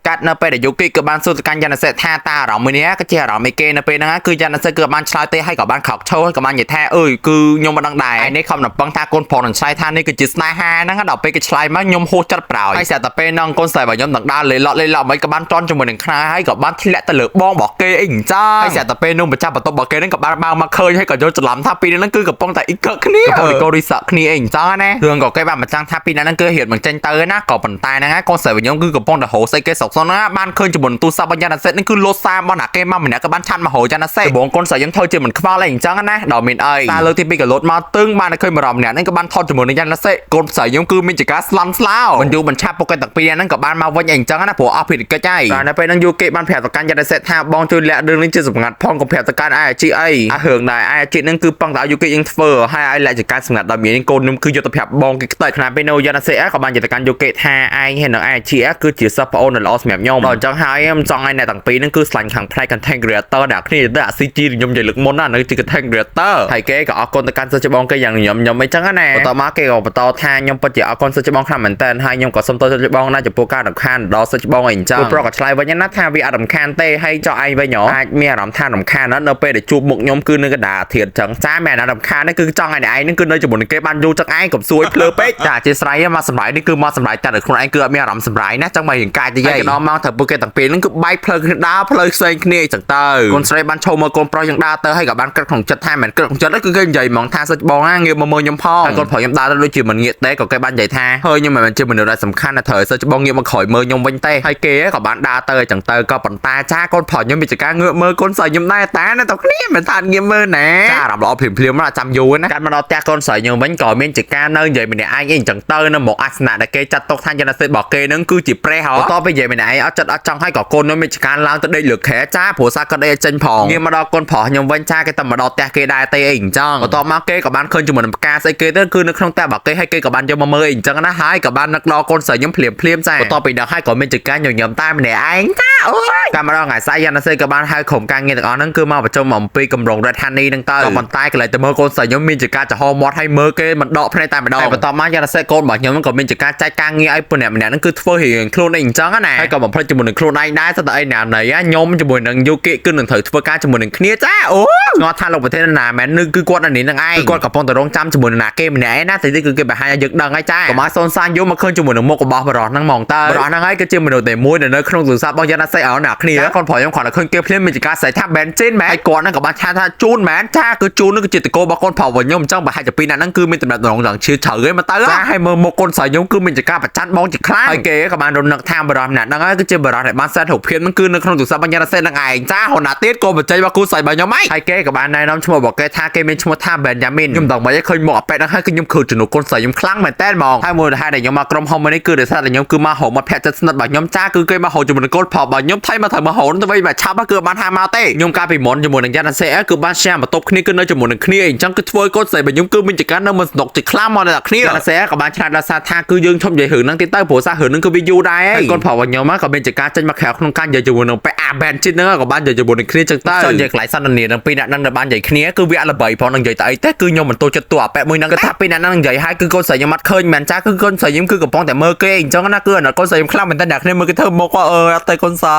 [SPEAKER 1] ាកាត់នៅពេលដែលយូគីក៏បានសួរទៅកាន់យ៉ាណាសេថាតើអារម្មណ៍មួយនេះគឺជាអារម្មណ៍អីគេនៅពេលហ្នឹងគឺយ៉ាណាសេគឺបានឆ្លើយទេហើយក៏បានខកឈោហើយក៏បាននិយាយថាអើយគឺខ្ញុំមិនដឹងដែរហើយនេះខំរំពឹងថាកូនប្រុសនឹងឆ្លើយថានេះគឺជាស្នេហាហ្នឹងដល់ពេលគេឆ្លើយមកខ្ញុំហួសចិត្តប្រោយហើយស្រាប់តែពេលហ្នឹងកូនស្រីរបស់ខ្ញុំនឹងដើរលេឡក់លេឡក់មិនក៏បានជន់ជាមួយនឹងខ្នើហើយក៏បានធ្លាក់ទៅលើបងរបស់គេអីអញ្ចឹងហើយស្រាប់តែពេលនោះម្ចាស់បន្ទប់របស់គេហ្នឹងក៏បានបើកមកឃើញហើយក៏យល់ច្រឡំថាពីរហ្នឹងគឺកំពុងតែអ៊ីកគ្នាកំពុងតែកូរីសក់គ្នាអីអញ្ចឹងណារឿងក៏គេបានបញ្ចាំងថាពីរហ្នឹងគឺរៀនបញ្ចេញទៅណាក៏ប៉ុន្តែហ្នឹងកូនស្រីរបស់ខ្ញុំគឺកំពុងតែហូរស្អីគេសុក សុកណាបានឃើញជាមួយទូរស័ព្ទរបស់យ៉ាណាសេនេះគឺលោតសាររបស់ណាគេមកម្នាក់ក៏បានឆាន់មកហៅយ៉ាណាសេបងកូនស្រីខ្ញុំធ្វើជាមិនខ្វល់អីអញ្ចឹងណាដល់មានអីសារលើកទី2ក៏លោតមកទឹងបានតែឃើញបរមម្នាក់ហ្នឹងក៏បានថតជាមួយនឹងយ៉ាណាសេកូនស្រីខ្ញុំគឺមានចការស្លន់ស្លោមិនយូរមិនឆាប់ពុកគេទាំងពីរហ្នឹងក៏បានមកវិញអីអញ្ចឹងណាព្រោះអស់ភារកិច្ចហើយតែនៅពេលហ្នឹងយូគេបានប្រាប់ទៅកាន់យ៉ាណាសេថាបងជួយលាក់រឿងនេះជាសម្ងាត់ផងកុំប្រាប់ទៅកាន់ IIG អីអារឿងដែរ IIG ហ្នឹងគឺប៉ឹងតែឲ្យយូគេយើងធ្វើហើយឲ្យលាក់ចការសម្ងាត់ដល់មានកូនខ្ញុំគឺយកទៅប្រាប់បងគេខ្ទេចខ្នាពេលនោះយ៉ាណាសេក៏បាននិយាយទៅកាន់យូគេថាឯងហើយនឹង IIG គឺជាសិស្សប្អូនដ៏ល្អសម្រាប់ខ្ញុំដល់អញ្ចឹងហើយខ្ញុំចង់ឲ្យអ្នកទាំងពីរហ្នឹងគឺស្លាញ់ខាងផ្នែក content creator អ្នកគ្នាទៅអា CG ខ្ញុំនិយាយលើកមុនណានៅជា content creator ហើយគេក៏អរគុណទៅកាន់សិស្សច្បងគេយ៉ាងញញឹមញឹមអីចឹងណាបន្តមកគេក៏បន្តថាខ្ញុំពិតជាអរគុណសិស្សច្បងខ្លាំងមែនតើហើយខ្ញុំក៏សូមទោសសិស្សច្បងណាចំពោះការរំខានដល់សិស្សច្បងអីអញ្ចឹងព្រោះក៏ឆ្លើយវិញណាថាវាអត់រំខានទេហើយចោះឯងវិញអាចមានអារម្មណ៍ថារំខានណាស់នៅពេលដែលជួបមុខខ្ញុំគឺនៅកណ្ដាលធាតចឹងចាមែនអារំខាននេះគឺចង់ឲ្យអ្នកឯងនឹងគឺនៅជាមួយនឹងគេបានយូរចឹងឯងកុំសួយភ្លើពេកចាអធិស្ឋានមកសម្រាប់នេះគឺមកសម្រាប់តែខ្លួនឯងគឺអត់មានអារម្មណ៍សម្រាប់ណាចឹងមករៀងកាយទៅយាយដល់មកត្រូវពួកគេទាំងពីរហ្នឹងគឺបែកផ្លូវគ្នាដើរផ្លូវផ្សេងគ្នាអញ្ចឹងទៅកូនស្រីបានឈោមើលកូនប្រុសយើងដើរទៅហើយក៏បានគិតក្នុងចិត្តថាមិនគិតក្នុងចិត្តគឺគេនិយាយហ្មងថាសិចបងណាងាកមកមើលខ្ញុំផងហើយកូនប្រុសខ្ញុំដើរទៅដូចជាមិនងាកទេក៏គេបាននិយាយថាហើយខ្ញុំមិនមែនជាមនុស្សដែលសំខាន់ណាត្រូវឲ្យសិចបងងាកមកក្រោយមើលខ្ញុំវិញទេហើយគេក៏បានដើរទៅអញ្ចឹងទៅក៏ប៉ុន្តែចាកូនប្រុសខ្ញុំមានចការងើកមើលកូនស្រីខ្ញុំដែរតាណាតគ្នាមិនថាងាកមើលណាចាអារម្មណ៍ល្អភ្លាមភ្លាមណាចាំយូរណាកាត់មកដល់ផ្ទះកូនស្រីខ្ញុំវិញក៏មានចការនៅនិយាយម្នាក់ឯងអីអញ្ចឹងទៅនៅមកអាសនៈដែលគេចាត់ទុកថាយន្តសិទ្ធរបស់គេនឹងគឺជាប្រេះហ៎បន្ទាប់ពីនិយាយម្នាក់ឯងអត់ចិត្តអត់ចង់ឲ្យក៏កូនខ្ញុំមានចការឡើងទៅដេកលើខែចាព្រោះសាក៏ដេកចេញផងងាកមកដល់កូនប្រុសខ្ញុំវិញចាគេតែមកដល់ផ្ទះគេដែរទេអីអញ្ចឹងបន្ទាប់មកគេក៏បានឃើញជាមួយនឹងផ្កាស្អីគេទៅគឺនៅក្នុងផ្ទះរបស់គេហើយគេក៏បានយកមកមើលអីអញ្ចឹងណាហើយក៏បាននឹកដល់កូនស្រីខ្ញុំភ្លាមភ្លាមចាបន្ទាប់ពីដល់ហើយក៏មានចការញញឹមតែម្នាក់ឯងចាអូយតាមមកដល់ថ្ងៃស្អែកយ៉ាណាសេក៏បានហៅក្រុមការងារទាំងអស់ហ្នឹងគឺមកប្រជុំអំពីគម្រោង Red Honey ហ្នឹងទៅក៏ប៉ុន្តែកន្លែងទៅមើលកូនស្រីខ្ញុំមានចការចំហមាត់ឲ្យមើលគេមិនដកភ្នែកតែម្ដងហើយបន្ទាប់មកយ៉ាណាសេកូនរបស់ខ្ញុំក៏មានចការចែកការងារឲ្យពួកអ្នកម្នាក់ហ្នឹងគឺធ្វើរៀងខ្លួនឯងអញ្ចឹងណាហើយក៏បំភ្លេចជាមួយនឹងខ្លួនឯងដែរសិតតែអីណាណីខ្ញុំជាមួយនឹងយូគីគឺនឹងត្រូវធ្វើការជាមួយនឹងគ្នាចាអូស្ងល់ថាលោកប្រធានណាមែននឹងគឺគាត់នៅនេះនឹងឯងគឺគាត់កំពុងតែរងចាំជាមួយនឹងណាគេម្នាក់ឯណាតែគឺគេបង្ហាញឲ្យយើងដឹងហើយចាកុំឲ្យសូនសានយូរមកឃើញជាមួយនឹងមុខរបស់បរោះហ្នឹងហ្មងតើបរោះហ្នឹងហើយគឺជាមនុស្សតែមួយដែលនៅក្នុងទូរស័ព្ទរបស់យ៉ាណាសេអោអ្នកគ្នាកូនប្រុសខ្ញុំគ្រាន់តែឃើញគេភ្លាមមានចការស្រែកថាបែនជីនមែនហើយគាត់ហ្នឹងក៏បានឆាថាជូនមែនចាគឺជូនហ្នឹងគឺជាតកោរបស់កូនប្រុសរបស់ខ្ញុំអញ្ចឹងបើហាច់តែពីរអ្នកហ្នឹងគឺមានតំណែងឡើងឈឺជ្រៅឯងមកទៅចាហើយមើលមុខកូនស្រីខ្ញុំគឺមានចការប្រច័នបងជាខ្លាំងហើយគេក៏បានរំនឹកថាបរោះម្នាក់ហ្នឹងហើយគឺជាបរោះដែលបានសែនរូបភាពហ្នឹងគឺនៅក្នុងទូរស័ព្ទរបស់យ៉ាណាសេហ្នឹងឯងចាហូណាទៀតក៏បញ្ចេញរបស់គូស្រីរបស់ខ្ញុំហើយគេក៏បានណែនាំឈ្មោះរបស់គេថាគេមានឈ្មោះថា Benjamin ខ្ញុំដល់មកឃើញមុខអាប៉ែតហ្នឹងហើយគឺខ្ញុំខឺជំនួសកូនស្រីខ្ញុំខ្លាំងមែនតើហ្មងហើយមូលហេតុដែលខ្ញុំមកក្រុមហ៊ុនមួយនេះគឺដោយសារតែខ្ញុំគឺមកហៅមកភ័ក្រចិត្តស្និទ្ធរបស់ខ្ញុំចាគឺគេមកហៅជាមួយនឹងកូនប្រុសរបស់ខ្ញុំថៃមកត្រូវមកហៅទៅវិញមកឆាប់គឺបានហាមកទេខ្ញុំកាលពីមុនជាមួយនឹងយ៉ាណាសេគឺបាន share បន្ទប់គ្នាគឺនៅជាមួយនឹងគ្នាអញ្ចឹងគឺធ្វើកូនស្រីរបស់ខ្ញុំគឺមានចការនៅមិនសនុកជាខ្លាំងមកដល់គ្នាយ៉ាណាសេក៏បានឆ្លាតដល់សារថាគឺយើងឈប់និយាយរឿងហ្នឹងទៀតទៅព្រោះសាររឿងហ្នឹងគឺវាយូរដែរហើយកូនប្រុសរបស់ខ្ញុំក៏មានចការចេញមកក្រៅក្នុងការនិយាយជាមួយនឹងប៉ែអាបែនជីហ្នឹងក៏បាននិយាយជាមួយនឹងគ្នាចឹងទៅចង់និយាយកន្លែងសន្ទនានឹងពីរអ្នកហ្នឹងដែលបាននិយាយគ្នាគឺវាអត់ល្បីផងនឹងនិយាយទៅអីទេគឺខ្ញុំមិនទោចិត្តតួអាប៉ែមួយហ្នឹងគឺថាពីរអ្នកហ្នឹងនិយាយហើយគឺកូនស្រីខ្ញុំអត់ឃើញមែនចាគឺកូនស្រីខ្ញុំគឺកំពុងតែមើលគេអញ្ចឹងណាគឺអាណិតកូនស្រីខ្ញុំខ្លាំងមែនតើអ្នកគ្នាមើលគេធ្វើមុខអើអត់ទេកូនស្រ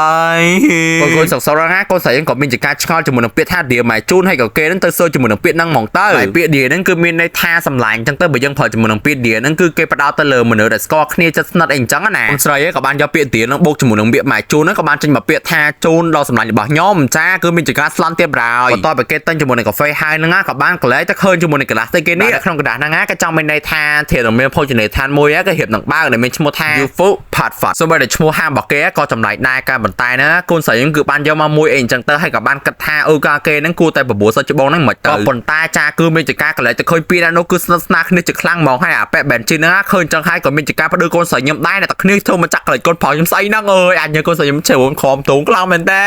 [SPEAKER 1] ីកូនសុកសុកណាកូនស្រីខ្ញុំក៏មានចការឆ្ងល់ជាមួយនឹងពាក្យថាឌៀម៉ែជូនហើយក៏គេហ្នឹងទៅសួរជាមួយនឹងពាក្យហ្នឹងហ្មងទៅហើយពាក្យឌៀហ្នឹងគឺមានន័យថាសម្លាញ់អញ្ចឹងទៅបើយើងប្រើជាមួយនឹងពាក្យឌៀហ្នឹងគឺគេផ្ដោតទៅលើមនុស្សដែលស្គាល់គ្នាចិត្តស្និទ្ធអីអញ្ចឹងណាកូនស្រីក៏បានយកពាក្យឌៀហ្នឹងបូកជាមួយនឹងពាក្យម៉ែជូនហ្នឹងក៏បានចេញមកពាក្យថាជូនដល់សម្លាញ់របស់ខ្ញុំចាគឺមានចការស្លន់ទៀតហើយបន្ទាប់ពីគេទិញជាមួយនឹងកាហ្វេហើយហ្នឹងក៏បានកលែទៅឃើញជាមួយនឹងក្រដាសស្អីគេនេះក្នុងក្រដាសហ្នឹងក៏ចង់មានន័យថាធានមានភោជនីយដ្ឋានមួយគេរៀបនឹងបើកដែលមានឈ្មោះថា UFO Pat Fat សូម្បីតែឈ្មោះហាងរបស់គេក៏ចម្លែកដែរការបន្តែណាកូនស្រីហ្នឹងគឺបានយកមកមួយអីអញ្ចឹងទៅហើយក៏បានគិតថាអឺកាគេហ្នឹងគួរតែបបួលសិស្សច្បងហ្នឹងមិនទៅក៏ប៉ុន្តែចាគឺមានចការកលែទៅឃើញពីរនោះគឺស្និទ្ធស្នាលគ្នាជាខ្លាំងហ្មងហើយអាប៉ែបែនជីហ្នឹងឃើញអញ្ចឹងហើយក៏មានចការផ្ដឺកូនស្រីខ្ញុំដែរតែគ្នាធ្វើមកចាក់កលែកូនប្រុសខ្ញុំស្អីហ្នឹងអើយអញកូនស្រីខ្ញុំជ្រុលខំទូងខ្លាំងមែនតើ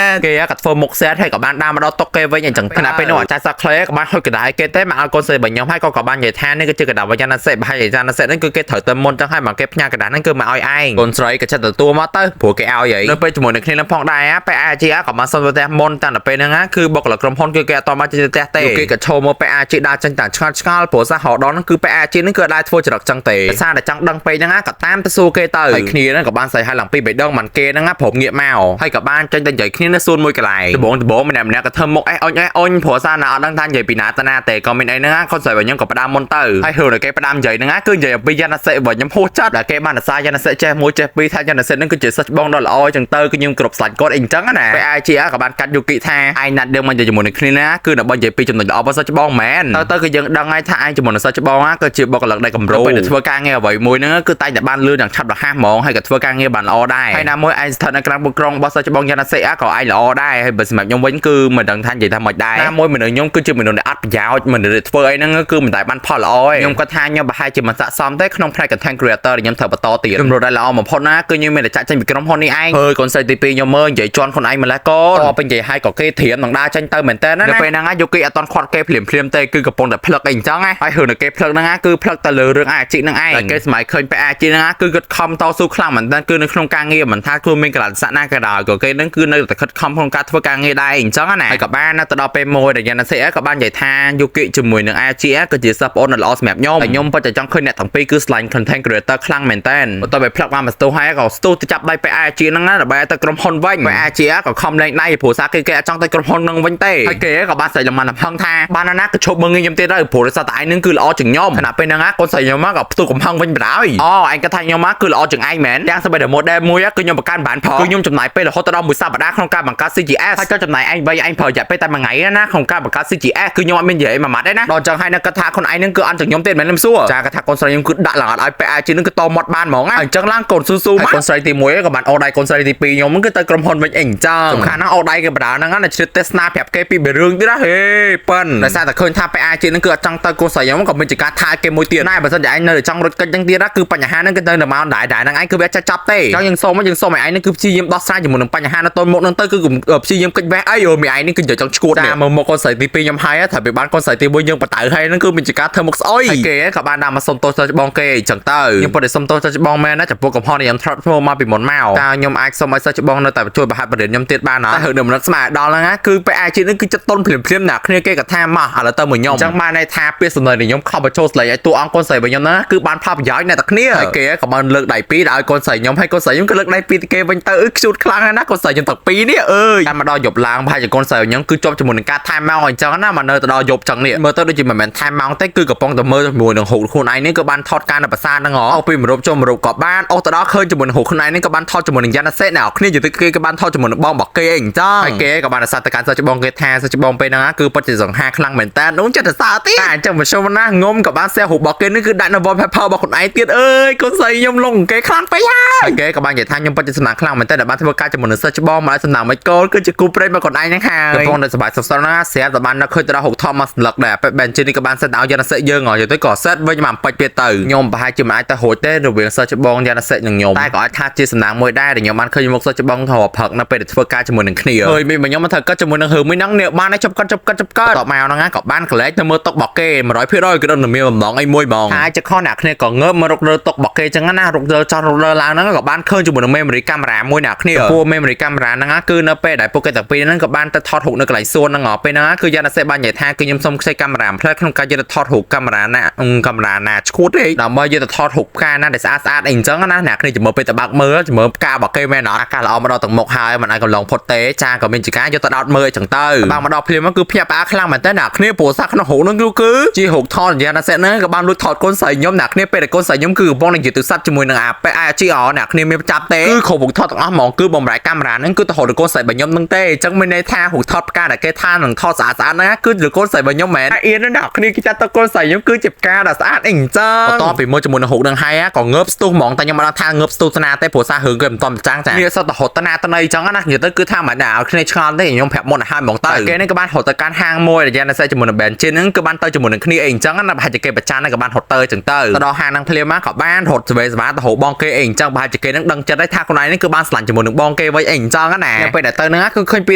[SPEAKER 1] គេក៏ធ្វើមុខសែតហើយក៏បានដើរមកដល់តុកគេវិញអញ្ចឹងខណៈពេលនោះអាចារ្យសាក់ក្លេក៏បានហុចកដាយគេទេមកឲ្យកូនស្រីរបស់ខ្ញុំហើយក៏បាននិយាយថានេះគឺជាកដាវិញ្ញាណសេបើហើយវិញ្ញាណសេហ្នឹងគឺគេត្រូវទៅមុនចឹងហើយមកគេផ្ញើកដាហ្នឹងគឺមកឲ្យឯងកូនស្រីក៏ចិត្តទទួលមកទៅព្រោះគេឲ្យហើយនៅពេលជាមួយនឹងគ្នានឹងផងដែរពេល AG ក៏បានសុំទៅផ្ទះមុនតាំងតែពេលហ្នឹងគឺបុគ្គលិកក្រុមហ៊ុនគឺគេអត់តមកចេញទៅផ្ទះទេគេក៏ឈរមកពេល AG ដើរចេញតាឆ្ងល់ឆ្ងល់ព្រោះសាររដងហ្នឹងគឺពេល AG ហ្នឹងគឺអត់ដែរធ្វើចរិតចឹងទេដោយសារតែចង់ដឹងពេកហ្នឹងក៏តាមទៅសួរគេទៅហើយគ្នាហ្នឹងក៏បានស្អីហើយឡើងពី3ដងមិនគេហ្នឹងព្រមងាកមកហើយក៏បានចេញទៅនិយាយគ្នានៅសួនមួយកន្លែងដំបងម្នាក់ម្នាក់ក៏ធ្វើមុខអេអុញអេអុញព្រោះសារណាអត់ដឹងថានិយាយពីណាទៅណាទេក៏មានអីហ្នឹងកូនស្រីរបស់ខ្ញុំក៏ផ្ដាំមុនទៅហើយរឿងដែលគេផ្ដាំនិយាយហ្នឹងគឺនិយាយអំពីយ៉ាណាសេរបស់ខ្ញុំហួសចិត្តដែលគេបានអាសាយ៉ាណាសេចេះមួយចេះពីរថាយ៉ាណាសេហ្នឹងគឺជាសិស្សច្បងដ៏ល្អចឹងទៅគឺខ្ញុំគ្រប់ស្លាច់គាត់អីចឹងណាពេល IG ក៏បានកាត់យូគីថាឯងណាត់យើងមកនិយាយជាមួយនឹងគ្នាណាគឺដើម្បីនិយាយពីចំណុចល្អរបស់សិស្សច្បងមែនទៅគឺយើងដឹងហើយថាឯងជាមួយនឹងសិស្សច្បងគឺជាបុគ្គលិកដែលកម្រពេលទៅធ្វើការងារអ្វីមួយហ្នឹងគឺតែងតែបានលឿនយ៉ាងឆាប់រហ័សហ្មងហើយក៏ធ្វើការងារបាន ល្អដែរហើយណាមួយឯងស្ថិតនៅក្រៅបុក្រុងរបស់សិស្សច្បងយ៉ាណាសេក៏ឯងល្អដែរហើយបើសម្រាប់ខ្ញុំវិញគឺមិនដឹងថានិយាយថាម៉េចដែរណាមួយមនុស្សខ្ញុំគឺជាមនុស្សដែលអត់ប្រយោជន៍មនុស្សដែលធ្វើអីហ្នឹងគឺមិនដែលបានផលល្អទេខ្ញុំគាត់ថាខ្ញុំប្រហែលជាមិនស័ក្តិសមទេក្នុងផ្នែក content creator ដែលខ្ញុំត្រូវបន្តទៀតជំរុញដែលល្អបំផុតណាគឺខ្ញុំមានតែចាក់ចេញពីក្រុមហ៊ុននេះឯងហើយកូនស្រីទី2ខ្ញុំមើលនិយាយជន់ខ្លួនឯងម្ល៉េះកូនតពេញនិយាយឲ្យក៏គេត្រៀមនឹងដើរចេញទៅមែនតើណានៅពេលហ្នឹងយកគេអត់តន់ខាត់គេភ្លាមភ្លាមទេគឺកំពុងតែផ្លឹកអីអញ្ចឹងណាហើយរឿងដែលគេផ្លឹកហ្នឹងគឺផ្លឹកទៅលើរឿងអាជីពហ្នឹងឯងតែគេសម័យឃើញពេលអាជីពហ្នឹងគឺគាត់ខំតស៊ូខ្លាំងមែនតើគឺនៅក្នុងការងារមិនថាខ្លួនមានកលៈស័កណាក៏ដោយក៏គេហ្នឹងគឺនៅតែខិតខំក្នុងការធ្វើការងារដែរអញ្ចឹងណាហើយក៏បានទៅដល់ពេលមួយដែលយ៉ាណាសេក៏បាននិយាយថាយុគិជាមួយនឹងអាជីគឺជាសិស្សប្អូនដ៏ល្អសម្រាប់ខ្ញុំហើយខ្ញុំពិតតែចង់ឃើញអ្នកទាំងពីរគឺស្លាញ់ content creator ខ្លាំងមែនតើបន្ទាប់ពីផ្លឹកបានមកស្ទុះហើយក៏ស្ទុះទៅចាប់ដៃពេលអាជីហ្នឹងណាដើម្បីឲ្យទៅក្រុមហ៊ុនវិញពេលអាជីក៏ខំលែងដៃព្រោះសារគេគេអត់ចង់ទៅក្រុមហ៊ុនហ្នឹងវិញទេហើយគេក៏បានស្រែកលំហឹងថាបានណាក៏ឈប់មើងងាយខ្ញុំទៀតទៅព្រោះដោយសារតែឯងហ្នឹងគឺល្អជាងខ្ញុំខណៈពេលហ្នឹងកូនស្រីខ្ញុំក៏ផ្ទុះកំហឹងវិញបណ្ដោយអូឯងគាត់ថាខ្ញុំគឺល្អជាងឯងមែនទាំងសម្បីតែ model មួយគឺខ្ញុំបង្កើនបានផងគឺខ្ញុំចំណាយពេលរហូតដល់មួយសប្តាហ៍ក្នុងការបង្កើត CGS ហើយក៏ចំណាយឯងវិញឯងប្រើរយៈពេលតែមួយថ្ងៃណាក្នុងការបង្កើត CGS គឺខ្ញុំអត់មាននិយាយមួយម៉ាត់ទេណាដល់ចឹងហើយនៅគាត់ថាខ្លួនឯងហ្នឹងគឺអន់ជាងខ្ញុំទេមិនមែនខ្ញុំសួរចាគាត់ថាកូនស្រីខ្ញុំគឺដាក់ឡើងអត់ឲ្យពាក់អាជីហ្នឹងគឺតមាត់បានហ្មងណាអញ្ចឹងឡើងកូនស៊ូស៊ូមកកូនស្រីទី1ក៏បានអូដៃកូនស្រីទី2ខ្ញុំគឺទៅក្រុមហ៊ុនវិញអីអញ្ចឹងសំខាន់ណាស់អូដៃគេបដាហ្នឹងណាជ្រាបទេសនាប្រាប់គេពីរឿងទៀតណាហេប៉ិនដោយសារតែឃើញថាពាក់អាជីហ្នឹងគឺអត់ចង់ទៅកូនស្រីខ្ញុំក៏មានជាការថាគេមួយទៀតណែបើសិនជាឯងនៅតែចង់រត់កិច្ចហ្នឹងទៀតណាគឺបញ្ហាហ្នឹងគឺនៅតែមកដែរដែរហ្នឹងឯងគឺវាចេះចាប់ទេចង់យើងសុំឲ្យឯងហ្នឹងគឺព្យាយាមដោះស្រាយជាមួយនឹងបញ្ហានៅតូនមុខហ្នឹងទៅគឺព្យាយាមកិច្ចវេះអីអូមីឯងនេះគឺចង់ឈួតនេះមើលមកកូនស្រីទី2ខ្ញុំហើយថាពេលបានកូនស្រីទី1យើងបតៅហើយហ្នឹងគឺមានជាការធ្វើមុខស្អុយហើយគេក៏បានដាក់មកសុំទោសទៅច្បងគេអញ្ចឹងទៅខ្ញុំពិតតែសុំទោសទៅច្បងមែនណាចំពោះកំហុសដែលខ្ញុំធ្លាប់ធ្វើមកពីមុនមកតើខ្ញុំអាចសុំឲ្យសិស្សច្បងនៅតែជួយប្រហាត់បរិញ្ញាខ្ញុំទៀតបានអត់តែរឿងដែលមនិតស្មានដល់ហ្នឹងណាគឺពេលអាជីហ្នឹងគឺចិត្តតុនភ្លាមភ្លាមណាគ្នាគេក៏ថាមកឥឡូវទៅមួយខ្ញុំអញ្ចឹងបានន័យថាពាក្យសម្ដីដែលខ្ញុំខំបញ្ចូលស្លេកឲ្យតួអង្គកូនស្រីរបស់ខ្ញុំហ្នឹងគឺបានផលប្រយោជន៍អ្នកទាំងគ្នាហើយគេក៏បានលើកដៃពីរដល់ឲ្យកូនស្រីខ្ញុំហើយកូនស្រីខ្ញុំក៏លើកដៃពីរទៅគេវិញទៅអឺខ្ជូតខ្លាំងណាស់កូនស្រីខ្ញុំទាំងពីរនេះអើយតែមកដល់យប់ឡើងប្រហែលជាកូនស្រីខ្ញុំគឺជាប់ជាមួយនឹងការថែមម៉ោងអញ្ចឹងណាមកនៅទៅដល់យប់ចឹងនេះមើលទៅដូចជាមិនមែនថែមម៉ោងទេគឺកំពុងតែមើលជាមួយនឹងហូតខ្លួនឯងនេះក៏បានថតការនៅប្រាសាទហ្នឹងហ៎អស់ពីមរុបចូលមរុបក៏បានអស់ទៅដល់ឃើញជាមួយនឹងហូតខ្លួនឯងនេះក៏បានថតជាមួយនឹងយ៉ាណាសេអ្នកគ្នានិយាយទៅគេក៏បានថតជាមួយនឹងបងរបស់គេអីអញ្ចឹងហើយគេក៏បានអាសាទៅកាន់សិស្សច្បងគេថាសិស្សច្បងពេលហ្នឹងគឺពិតជាសង្ហាខ្លាំងមែនតើនោះចិត្តសើទៀតតែអញ្ចឹងមធ្យមណាងុំក៏បាន share រូបរបស់គេនេះគឺដាក់នៅ wallpaper របស់ខ្លួនឯងទៀតអើយកូនស្រីខ្ញុំលងគេខ្លាំងពេកហើយគេក៏បាននិយាយថាខ្ញុំពិតជាសំណាងខ្លាំងមែនតើដែលបានធ្វើការជាមួយនឹងសិស្សច្បងមកឲ្យសំណាងមិនកូនគឺជាគូព្រេងមកខ្លួនឯងហ្នឹងហើយកំពុងតែសប្បាយសុខសប្បាយណាស្រាប់តែបាននឹកឃើញទៅដល់រូបថតមកស្លឹកដែរពេលបែនជីនេះក៏បានសិតឲ្យយ៉ាណាសេយើងហ៎និយាយទៅក៏សិតវិញមកពេចទៀតទៅខ្ញុំប្រហែលជាមិនអាចទៅរួចទេរវាងសិស្សច្បងយ៉ាណាសេនិងខ្ញុំតែក៏អាចថាជាសំណាងមួយដែរដែលខ្ញុំបានឃើញមុខសិស្សច្បងធរផឹកនៅពេលដែលធ្វើការជាមួយនឹងគ្នាហើយមានខ្ញុំមកធ្វើកាត់ជាមួយនឹងរឿងមួយហ្នឹងនេះបានជប់កាត់ជប់កាត់ជប់កាត់តមកហ្នឹងក៏បានកលែកទៅមើលតុករបស់គេ100%គឺដឹងតែមានបំណងអីមួយហ្មងហើយចខអ្នកគ្នាក៏ងើបមករករតុករបស់គេចឹងណារករចង់រករឡើងហ្នឹងក៏បានឃើញជាមួយនឹង memory camera មួយអ្នកគ្នាពួក memory camera ហ្នឹងគឺនៅពេលដែលពួកគេទាំងពីរហ្នឹងក៏បានទៅថតរូបនៅកន្លែងសួនហ្នឹងពេលហ្នឹងគឺយ៉ាណាសេបាននិយាយថាគឺខ្ញុំសុំខ្ចីកាមេរ៉ាផ្លែក្នុងការយកទៅថតរូបកាមេរ៉ាណាកាមេរ៉ាណាឈួតទេដើម្បីយកទៅថតរូបផ្កាណាដែលស្អាតស្អាតអីអញ្ចឹងណាអ្នកគ្នាជំរឿពេលទៅបើកមើលជំរឿផ្ការបស់គេមែនអត់អាកាសល្អមកដល់ទាំងមុខហើយមិនអាចកំឡងផុតទេចាក៏មានជាការយកទៅដោតមើលអញ្ចឹងទៅបើមកដល់ភ្លាមគឺភ្ញាក់ផ្អើលខ្លាំងមែនតើអ្នកគ្នាព្រោះសាក់ក្នុងរូបហ្នឹងគឺជារូបថតយ៉ាណាសេហ្នឹងក៏បានលួចថតកូនស្រីខ្ញុំអ្នកគ្នាពេលដែលកូនស្រីខ្ញុំគឺកំពុងនឹងនិយាយទូរស័ព្ទជាមួយនឹងអាប៉ែអាជីអអ្នកគ្នាមានចាប់ទេគឺគ្រប់រូបថតទាំងអស់ហ្មងគឺបំរែកាមេរ៉ាហ្នឹងគឺទៅរកកូនស្រីរបស់ខ្ញុំហ្នឹងទេអញ្ចឹងមានន័យថារូបថតផ្កាដែលគេថានឹងថតស្អាតស្អាតហ្នឹងគឺកូនស្រីរបស់ខ្ញុំមែនអៀនអ្នកគ្នាគេចាត់ទៅកូនស្រីខ្ញុំគឺជាផ្កាដ៏ស្អាតអីអញ្ចឹងបន្ទាប់ពីមើលជាមួយនឹងរូបហ្នឹងហើយក៏ងើបស្ទុះហ្មងតែខ្ញុំមិនដឹងថាងើបស្ទុះស្នាទេព្រោះសាររឿងគេមិនតំចាំងចានេះសតទៅរត់តាណាតន័យអញ្ចឹងណានិយាយទៅគឺថាមិនដែរឲ្យគ្នាឆ្ងល់ទេខ្ញុំប្រាប់មុនឲ្យហើយហ្មងទៅគេនេះក៏បានរត់ទៅកាន់ហាងមួយដែលយ៉ាងណាសេជាមួយនឹង Benjin ហ្នឹងគឺបានទៅជាមួយនឹងគ្នាអីអញ្ចឹងណាប្រហែលជាគេប្រច័នហ្នឹងក៏បានរត់ទៅអញ្ចឹងទៅទៅដល់ហាងហ្នឹងភ្លាមមកក៏បានរត់ស្វេស្វាទៅរកបងគេអីអញ្ចឹងប្រហែលជាគេហ្នឹងដឹងចិត្តហើយថាខ្លួនឯងហ្នឹងគឺបានស្រឡាញ់ជាមួយនឹងបងគេវិញអីអញ្ចឹងណាពេលដែលទៅហ្នឹងគឺឃើញពី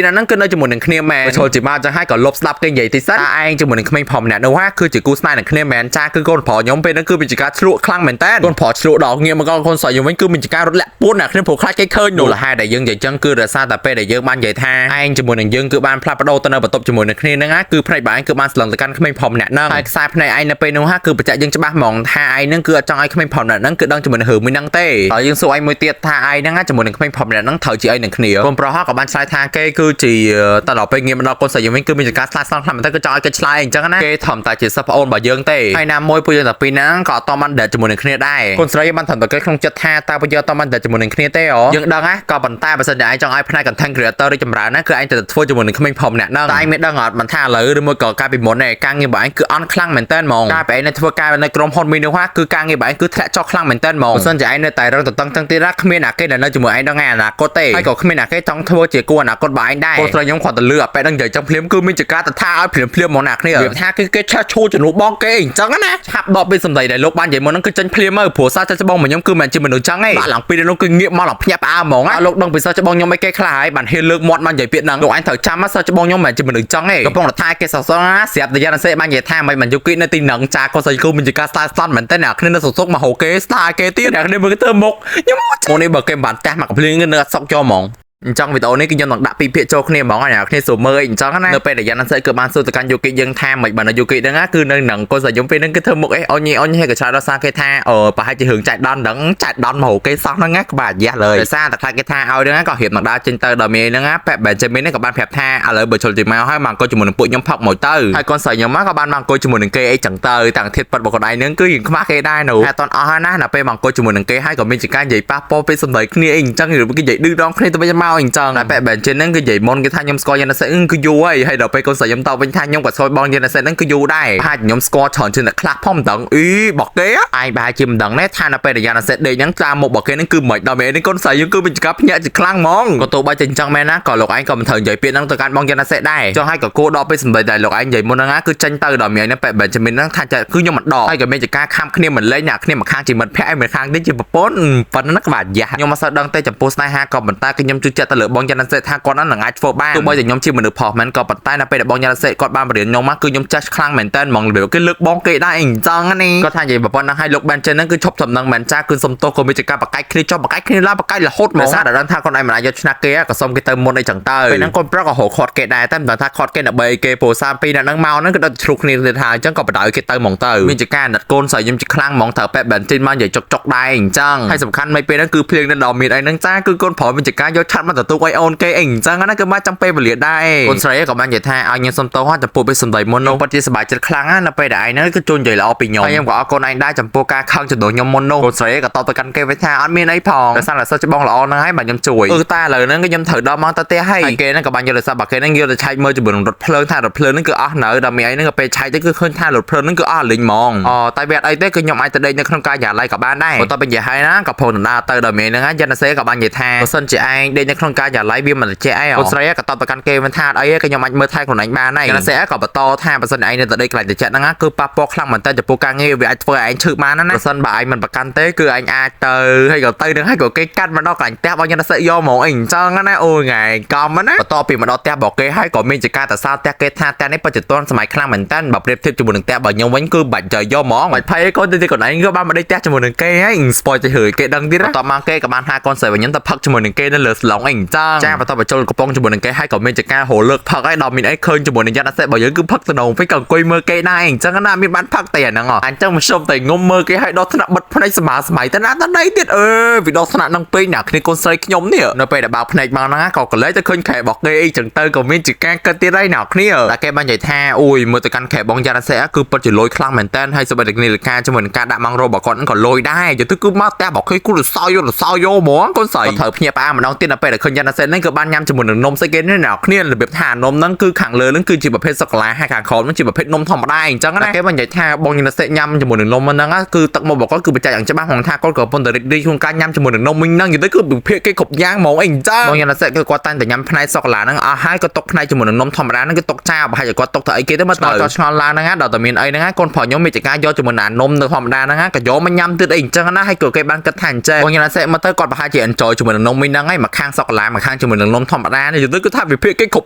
[SPEAKER 1] រហ្នឹងគឺនៅជាមួយនឹងគ្នាមែនចូលជាមកអញ្ចឹងហើយក៏លុបស្ដាប់គេនិយាយតិចសិនថាឯងជាមួយនឹងក្មេងប្រុសម្នាក់នោះហាគឺជាគូស្នេហ៍នឹងគ្នាមែនចាគឺកូនប្រុសខ្ញុំពេលហ្នឹងគឺមានជាការឆ្លក់ខ្លាំងមែនតើកូនប្រុសឆ្លក់ដល់ងាកមកកូនស្រីខ្ញុំវិញគឺមានជាការរត់លាក់ពួនអ្នកគ្នាព្រោះខ្លាចគេឃើញនោះលហេតុដែលយើងនិយាយចឹងគឺរសារតែពេលដែលយើងបាននិយាយថាឯងជាមួយនឹងយើងគឺបានផ្លាស់ប្ដូរទៅនៅបន្ទប់ជាមួយនឹងគ្នាហ្នឹងគឺភ្នែកបើឯងគឺបានស្លឹងទៅកាន់ក្មេងប្រុសម្នាក់ហ្នឹងហើយខ្សែភ្នែកឯងនៅពេលនោះគឺបញ្ជាក់យើងច្បាស់ហ្មងថាឯងហ្នឹងគឺអត់ចង់ឲ្យក្មេងប្រុសម្នាក់ហ្នឹងគឺដឹងជាមួយនឹងរឿងមួយហ្នឹងទេហើយយើងសួរឯងមួយទៀតថាឯងហ្នឹងជាមួយនឹងក្មេងប្រុសម្នាក់ហ្នឹងត្រូវជាអីនឹងគ្នាកូនប្រុសក៏បានឆ្លើយថាគេគឺជាតែដល់ពេលងាកមកដល់កូនស្រីយើងវិញគឺមានការឆ្លើយស្លង់ខ្លាំងមែនតើគឺចង់ឲ្យគេឆ្លើយអញ្ចឹងណាគេធម្មតាជាសិស្សប្អូនរបស់យើងទេហើយណាមួយពួកយើងតែពីរហ្នឹងក៏អត់តបានដេតជាមួយនឹងគ្នាដែរកូនស្រីបានធម្មតាគេក្នុងចិត្តថាតើពួកយើងអត់តបានដេតជាមួយនឹងគ្នាទេអូយើងដឹងណាក៏ប៉ុន្តែបើសិនជាឯងចង់ឲ្យផ្នែក content creator រីកចម្រើនណាគឺឯងត្រូវតែធ្វើជាមួយនឹងក្មេងប្រុសម្នាក់ហ្នឹងតែឯងមានដឹងអត់មិនថាឥឡូវឬមួយក៏កាលពីមុនទេការងាររបស់ឯងគឺអន់ខ្លាំងមែនតើហ្មងកាលពីឯងនៅធ្វើការនៅក្រុមហ៊ុនមីនោះគឺការងាររបស់ឯងគឺធ្លាក់ចុះខ្លាំងមែនតើហ្មងបើសិនជាឯងនៅតែរឹងតឹងចឹងទៀត ទៀតណាគ្មានអាគេដែលនៅជាមួយឯងដល់ថ្ងៃអនាគតទេហើយក៏គ្មានអាគេចង់ធ្វើជាគូអនាគតរបស់ឯងដែរកូនស្រីខ្ញុំគាត់ទៅលឺអាប៉ែហ្នឹងនិយាយចឹងភ្លាមគឺមានចការទៅថាឲ្យភ្លាមភ្លាមហ្មងណាគ្នាវាថាគឺគេឆេះឈូជំនួសបងគេអញ្ចឹងណាឆាប់ដកពីសម្ដីដែលលោកបាននិយាយមុនហ្នឹងគឺចេញភ្លាមមកព្រោះសារចិត្តច្បងមកខ្ញុំគឺមិនជាមនុស្សចឹងទេបាក់ឡើងពីនោះគឺងាកមកឡើងភ្ញាក់ផ្អើលហ្មងណាលោកដឹងពីសិស្សច្បងខ្ញុំអីគេខ្លះហើយបានហ៊ានលើកមាត់មកនិយាយពាក្យហ្នឹងលោកអញត្រូវចាំសិស្សច្បងខ្ញុំមិនជាមនុស្សចឹងទេកំពុងតែថាគេសសរណាស្រាប់តែយ៉ាងណាសេបាននិយាយថាមិនមិនយកគីនៅទីហ្នឹងចាកុសីគូមានជាការស្ដាយស្តន់មែនតើអ្នកគ្នានៅសុកសុកមកហៅគេស្ដាយគេទៀតអ្នកគ្នាមើលទៅមុខខ្ញុំមកនេះបើគេមិនបានផ្ទះមកកំភ្លៀងនៅអត់សុកយកហ្មង អញ្ចឹងវីដេអូនេះគឺខ្ញុំនឹងដាក់ពីរភាគចូលគ្នាហ្មងហើយអ្នកគ្នាសួរមើលអីអញ្ចឹងណានៅពេលដែលយ៉ាងណាសិគឺបានសួរទៅកាន់យូគីយើងថាមិនបានយូគីហ្នឹងណាគឺនៅនឹងកូនសាយំពេលហ្នឹងគឺធ្វើមុខអីអញអញហើយកឆ្លើយដល់សារគេថាអឺប្រហែលជារឿងចែកដនហ្នឹងចែកដនមកគេសោះហ្នឹងណាក្បាលយ៉ាស់លើដោយសារតែខ្លាចគេថាឲ្យហ្នឹងក៏រៀបមកដើរចេញទៅដល់មីហ្នឹងណាប៉ែបែនចេមីហ្នឹងក៏បានប្រាប់ថាឥឡូវបើជុលទីមកហើយមកអង្គុយជាមួយនឹងពួកខ្ញុំផឹកមកទៅហើយកូនស្រីខ្ញុំក៏បានមកអង្គុយជាមួយនឹងគេអីចឹងទៅតាំងធៀបប៉ិតបកដៃហ្នឹងគឺរៀងខ្មាស់គេដែរនោះតែតន់អស់ហើយណាដល់ពេលមកអង្គុយជាមួយនឹងគេហើយក៏មានជាការនិយាយប៉ះពាល់ពេលសម្ដីគ្នាអីអញ្ចឹងឬគេនិយាយឌឺដងគ្នាទៅវិញមកអញ្ចឹងតែប៉ែបែនចេហ្នឹងគឺនិយាយមុនគេថាខ្ញុំស្គាល់យ៉ាណាសេគឺយូរហើយហើយដល់ពេលកូនស្រីខ្ញុំតបវិញថាខ្ញុំក៏ស្គាល់បងយ៉ាណាសេហ្នឹងគឺយូរដែរប្រហែលខ្ញុំស្គាល់ច្រើនជាងអ្នកខ្លះផងមិនដឹងអីបកគេឯងប្រហែលជាមិនដឹងទេថានៅពេលដែលយ៉ាណាសេដេកហ្នឹងតាមមុខបកគេហ្នឹងគឺមិនដល់មែននេះកូនស្រីយើងគឺមានការភ្ញាក់ជាខ្លាំងហ្មងក៏ទោះបីជាអញ្ចឹងមែនណាក៏លោកឯងក៏មិនត្រូវនិយាយពាក្យហ្នឹងទៅកាន់បងយ៉ាណាសេដែរចុះហើយក៏គួរដល់ពេលសម្ដីដែលលោកឯងនិយាយមុនហ្នឹងណាគឺចេញទៅដល់មានប៉ែបែនជាមីនហ្នឹងថាគឺខ្ញុំមិនដកហើយក៏មានជាការខំគ្នាមិនលេងអ្នកគ្នាមួយខាងជាមិត្តភក្តិឯមួយខាងទៀតជាប្រពន្ធប៉ុណ្ណឹងក្បាលយ៉ាខ្ញុំមិនសូវដឹងទេចំពោះស្នេហាក៏ប៉ុន្តែគឺខ្ញុំជឿជាក់ទៅលើបងយ៉ាណាសេថាគាត់ហ្នឹងនឹងអាចធ្វើបានទោះបីជាខ្ញុំជាមនុស្សផុសមែនក៏ប៉ុន្តែនៅពេលដែលបងយ៉ាណាសេគាត់បានបរៀនខ្ញុំមកគឺខ្ញុំចេះខ្លាំងមែនតើហ្មងរបៀបគេលើកបងគេដែរអញ្ចឹងនេះគាត់ថានិយាយប៉ុណ្ណឹងឲ្យលោកបែនចិនហ្នឹងគឺឈប់ចំណឹងមែនចាគឺសុំទោសក៏មានជាការបកាច់គ្នាចុះបកាច់គ្នាឡើងបកាច់រហូតហ្មងសារដល់ដឹងថាគាត់ឯងមិនអាចយកឆ្នះគេក៏សុំគេទៅមុនអីចឹងទៅពេលហ្នឹងគាត់ប្រុសក៏រកខាត់គេដែរតែមិនដឹងថាខាត់គេដើម្បីគេព្រោះសាពីរអ្នកហ្នឹងមកហ្នឹងគឺដល់ជ្រុះគ្នាទៀតថាអញ្ចឹងក៏បដៅគេទៅហ្មងទៅមានជាការអាណិតកូនស្រីខ្ញុំជាខ្លាំងហ្មងត្រូវប៉ែបែនចិនមកនិយាយចុកចុកដែរអញ្ចឹងហើយសំខាន់មិនពេលហ្នឹងគឺភ្លៀងនៅដល់មានអីហ្នឹងចាគឺកូនប្រុសមានជាការយកឆាត់មកទទួលឲ្យអូនគេអីអញ្ចឹងណាគឺមកចាំពេលវេលាដែរកូនស្រីក៏បាននិយាយថាឲ្យខ្ញុំសុំទោសចំពោះពេលសម្ដីមុននោះពិតជាសប្បាយចិត្តខ្លាំងណាស់នៅពេលដែលឯងហ្នឹងគឺជួននិយាយល្អពីខ្ញុំហើយខ្ញុំក៏អរគុណឯងដែរចំពោះការខឹងចំនួនខ្ញុំមុននោះកូនស្រីក៏តបទៅកាន់គេវិញថាអត់មានអីផងដោយសារតែសិស្សច្បងល្អហ្នឹងហើយបាទខ្ញុំជួយអឺតែឥឡូវហ្នឹងគឺខ្ញុំត្រូវដល់មកទៅផ្ទះហើយហើយគេហ្នឹងក៏បានយកទូរស័ព្ទរបស់គេហ្នឹងយកទៅឆែកមើលជាមួយនឹងរថភ្លើងថារថភ្លើងហ្នឹងគឺអស់នៅដល់មានអីហ្នឹងក៏ពេលឆែកទៅគឺឃើញថារថភ្លើងហ្នឹងគឺអស់លីងហ្មងអូតែវាអត់អីទេគឺខ្ញុំអាចទៅដេកនៅក្នុងការិយាល័យក៏បានដែរបន្ទាប់ពីនិយាយហើយណាក៏ផងដណ្ដើទៅដល់មានហ្នឹងយ៉ាណាសេក៏បាននិយាយថាបើសិនជាឯងដេកនៅក្នុងការិយាល័យវាមិនត្រជាក់អីកូនស្រីក៏តបទៅកាន់គេវិញថាអត់អីទេគឺខ្ញុំអាចមើលថែខ្លួនឯងបានហើយយ៉ាណាសេក៏បន្តថាបើសិនឯងនៅតែដេកកន្លែងត្រជាក់ហ្នឹងគឺប៉ះពាល់ខ្លាំងមែនតើចំពោះការងារវាអាចធ្វើឲ្យឯងឈឺបានណាបើសិនបើឯងមិនប្រកាន់ទេគឺឯងអាចទៅហើយក៏ទៅនឹងហើយក៏គេកាត់មកដល់កន្លែងផ្ទះរបស់យ៉ាណាសេយកហ្មងអីអញ្ចឹងណាអូថ្ងៃកំណាបន្ទាប់ពីមកដល់ផ្ទះរបស់គេហើយក៏មានជាការតសើផ្ទះគេថាផ្ទះនេះបច្ចុប្បន្នសម័យខ្លាំងមែនតើបើប្រៀបធៀបជាមួយនឹងផ្ទះរបស់ខ្ញុំវិញគឺបាច់ចយកហ្មងបាច់ភ័យកូនទៅទីកន្លែងក៏បានមកដេកផ្ទះជាមួយនឹងគេហើយ spoil ទៅហើយគេដឹងទៀតបន្ទាប់មកគេក៏បានហៅកូនស្រីរបស់ខ្ញុំទៅផឹកជាមួយនឹងគេនៅលើស្លុងអីអញ្ចឹងចាបន្ទាប់បញ្ចូលកំប៉ុងជាមួយនឹងគេហើយក៏មានជាការហូរលើកផឹកហើយដល់មានអីឃើញជាមួយនឹងយ៉ាត់សេរបស់យើងគឺផឹកទៅនងវិញក៏អង្គុយមើលគេដែរអញ្ចឹងណាមានបានផឹកតែអាហ្នឹងអញ្ចឹងមកសុំតែងុំមើលគេហើយដល់ថ្នាក់បិទភ្នែកសម័យសម័យទៅណាទៅណីទៀតអឺវាដល់ថ្នាក់នឹងពេកណាគ្នាកូនស្រីខ្ញុំនេះនៅពេលដែលបើកភ្នែកមកហ្នឹងក៏កលេចទៅឃើញខែរបស់គេអីចឹងទៅក៏មានជាការគិតទៀតហើយណាគ្នាតែគេបាននិយាយថាអូយមើលទៅកាន់ខែបងយ៉ាត់សេគឺពិតជាលយខ្លាំងមែនតើហើយសូម្បីតែនាឡិកាជាមួយនឹងការដាក់ម៉ងររបស់គាត់ក៏លយដែរយទៅគឺមកផ្ទះរបស់គេគូរសោយរសោយហ្មងកូនស្រីក៏ត្រូវភ្ញាក់ផ្អើលម្ដងទៀតនៅពេលដែលឃើញយ៉ាត់សេហ្នឹងគឺបានញ៉ាំជាមួយនឹងនំស្អីគេនេះណាគ្នារបៀបថានំហ្នឹងគឺខាងលើហ្នឹងគឺជាប្រភេទសូកូឡាហើយខាងក្រោមហ្នឹងជាប្រភេទនំធម្មតាអញ្ចឹងណាគេបាននិយាយថាបងយ៉ាត់សេញ៉ាំជាមួយនឹងនំហ្នឹងគឺទឹកមុខរបស់គាត់គឺបញ្ជាក់យ៉ាងច្បាស់ហ្មងថាគាត់ក៏កំពុងតែរីករាយក្នុងការញ៉ាំជាមួយនឹងនំវិញហ្នឹងយទៅគឺវិភាគគេគ្រប់យ៉ាងហ្មងអីអញ្ចឹងបងយ៉ាត់សេគឺគាត់តែងតែញ៉ាំផ្នែកសូកូឡាហ្នឹងអស់ហើយក៏ຕົកផ្នែកជាមួយនឹងនំធម្មតាហ្នឹងគឺຕົកចោលប្រហែលជាគាត់ຕົកទៅអីគេទៅមកតឆ្ងល់ឡើងហ្នឹងដល់តែមានអីហ្នឹងកូនប្រុសខ្ញុំមានចការយកជាមួយនឹងនំនៅធម្មតាហ្នឹងក៏យកមកញ៉ាំទៀតអីអញ្ចឹងណាហើយក៏គេបានគិតថាអញ្ចឹងបងយ៉ាត់សេមកទៅគាត់ប្រហែលជា enjoy ជាមួយនឹងនំវិញហ្នឹងហើយមកខាងសូកូឡាមកខាងជាមួយនឹងនំធម្មតានេះយទៅគឺថាវិភាគគេគ្រប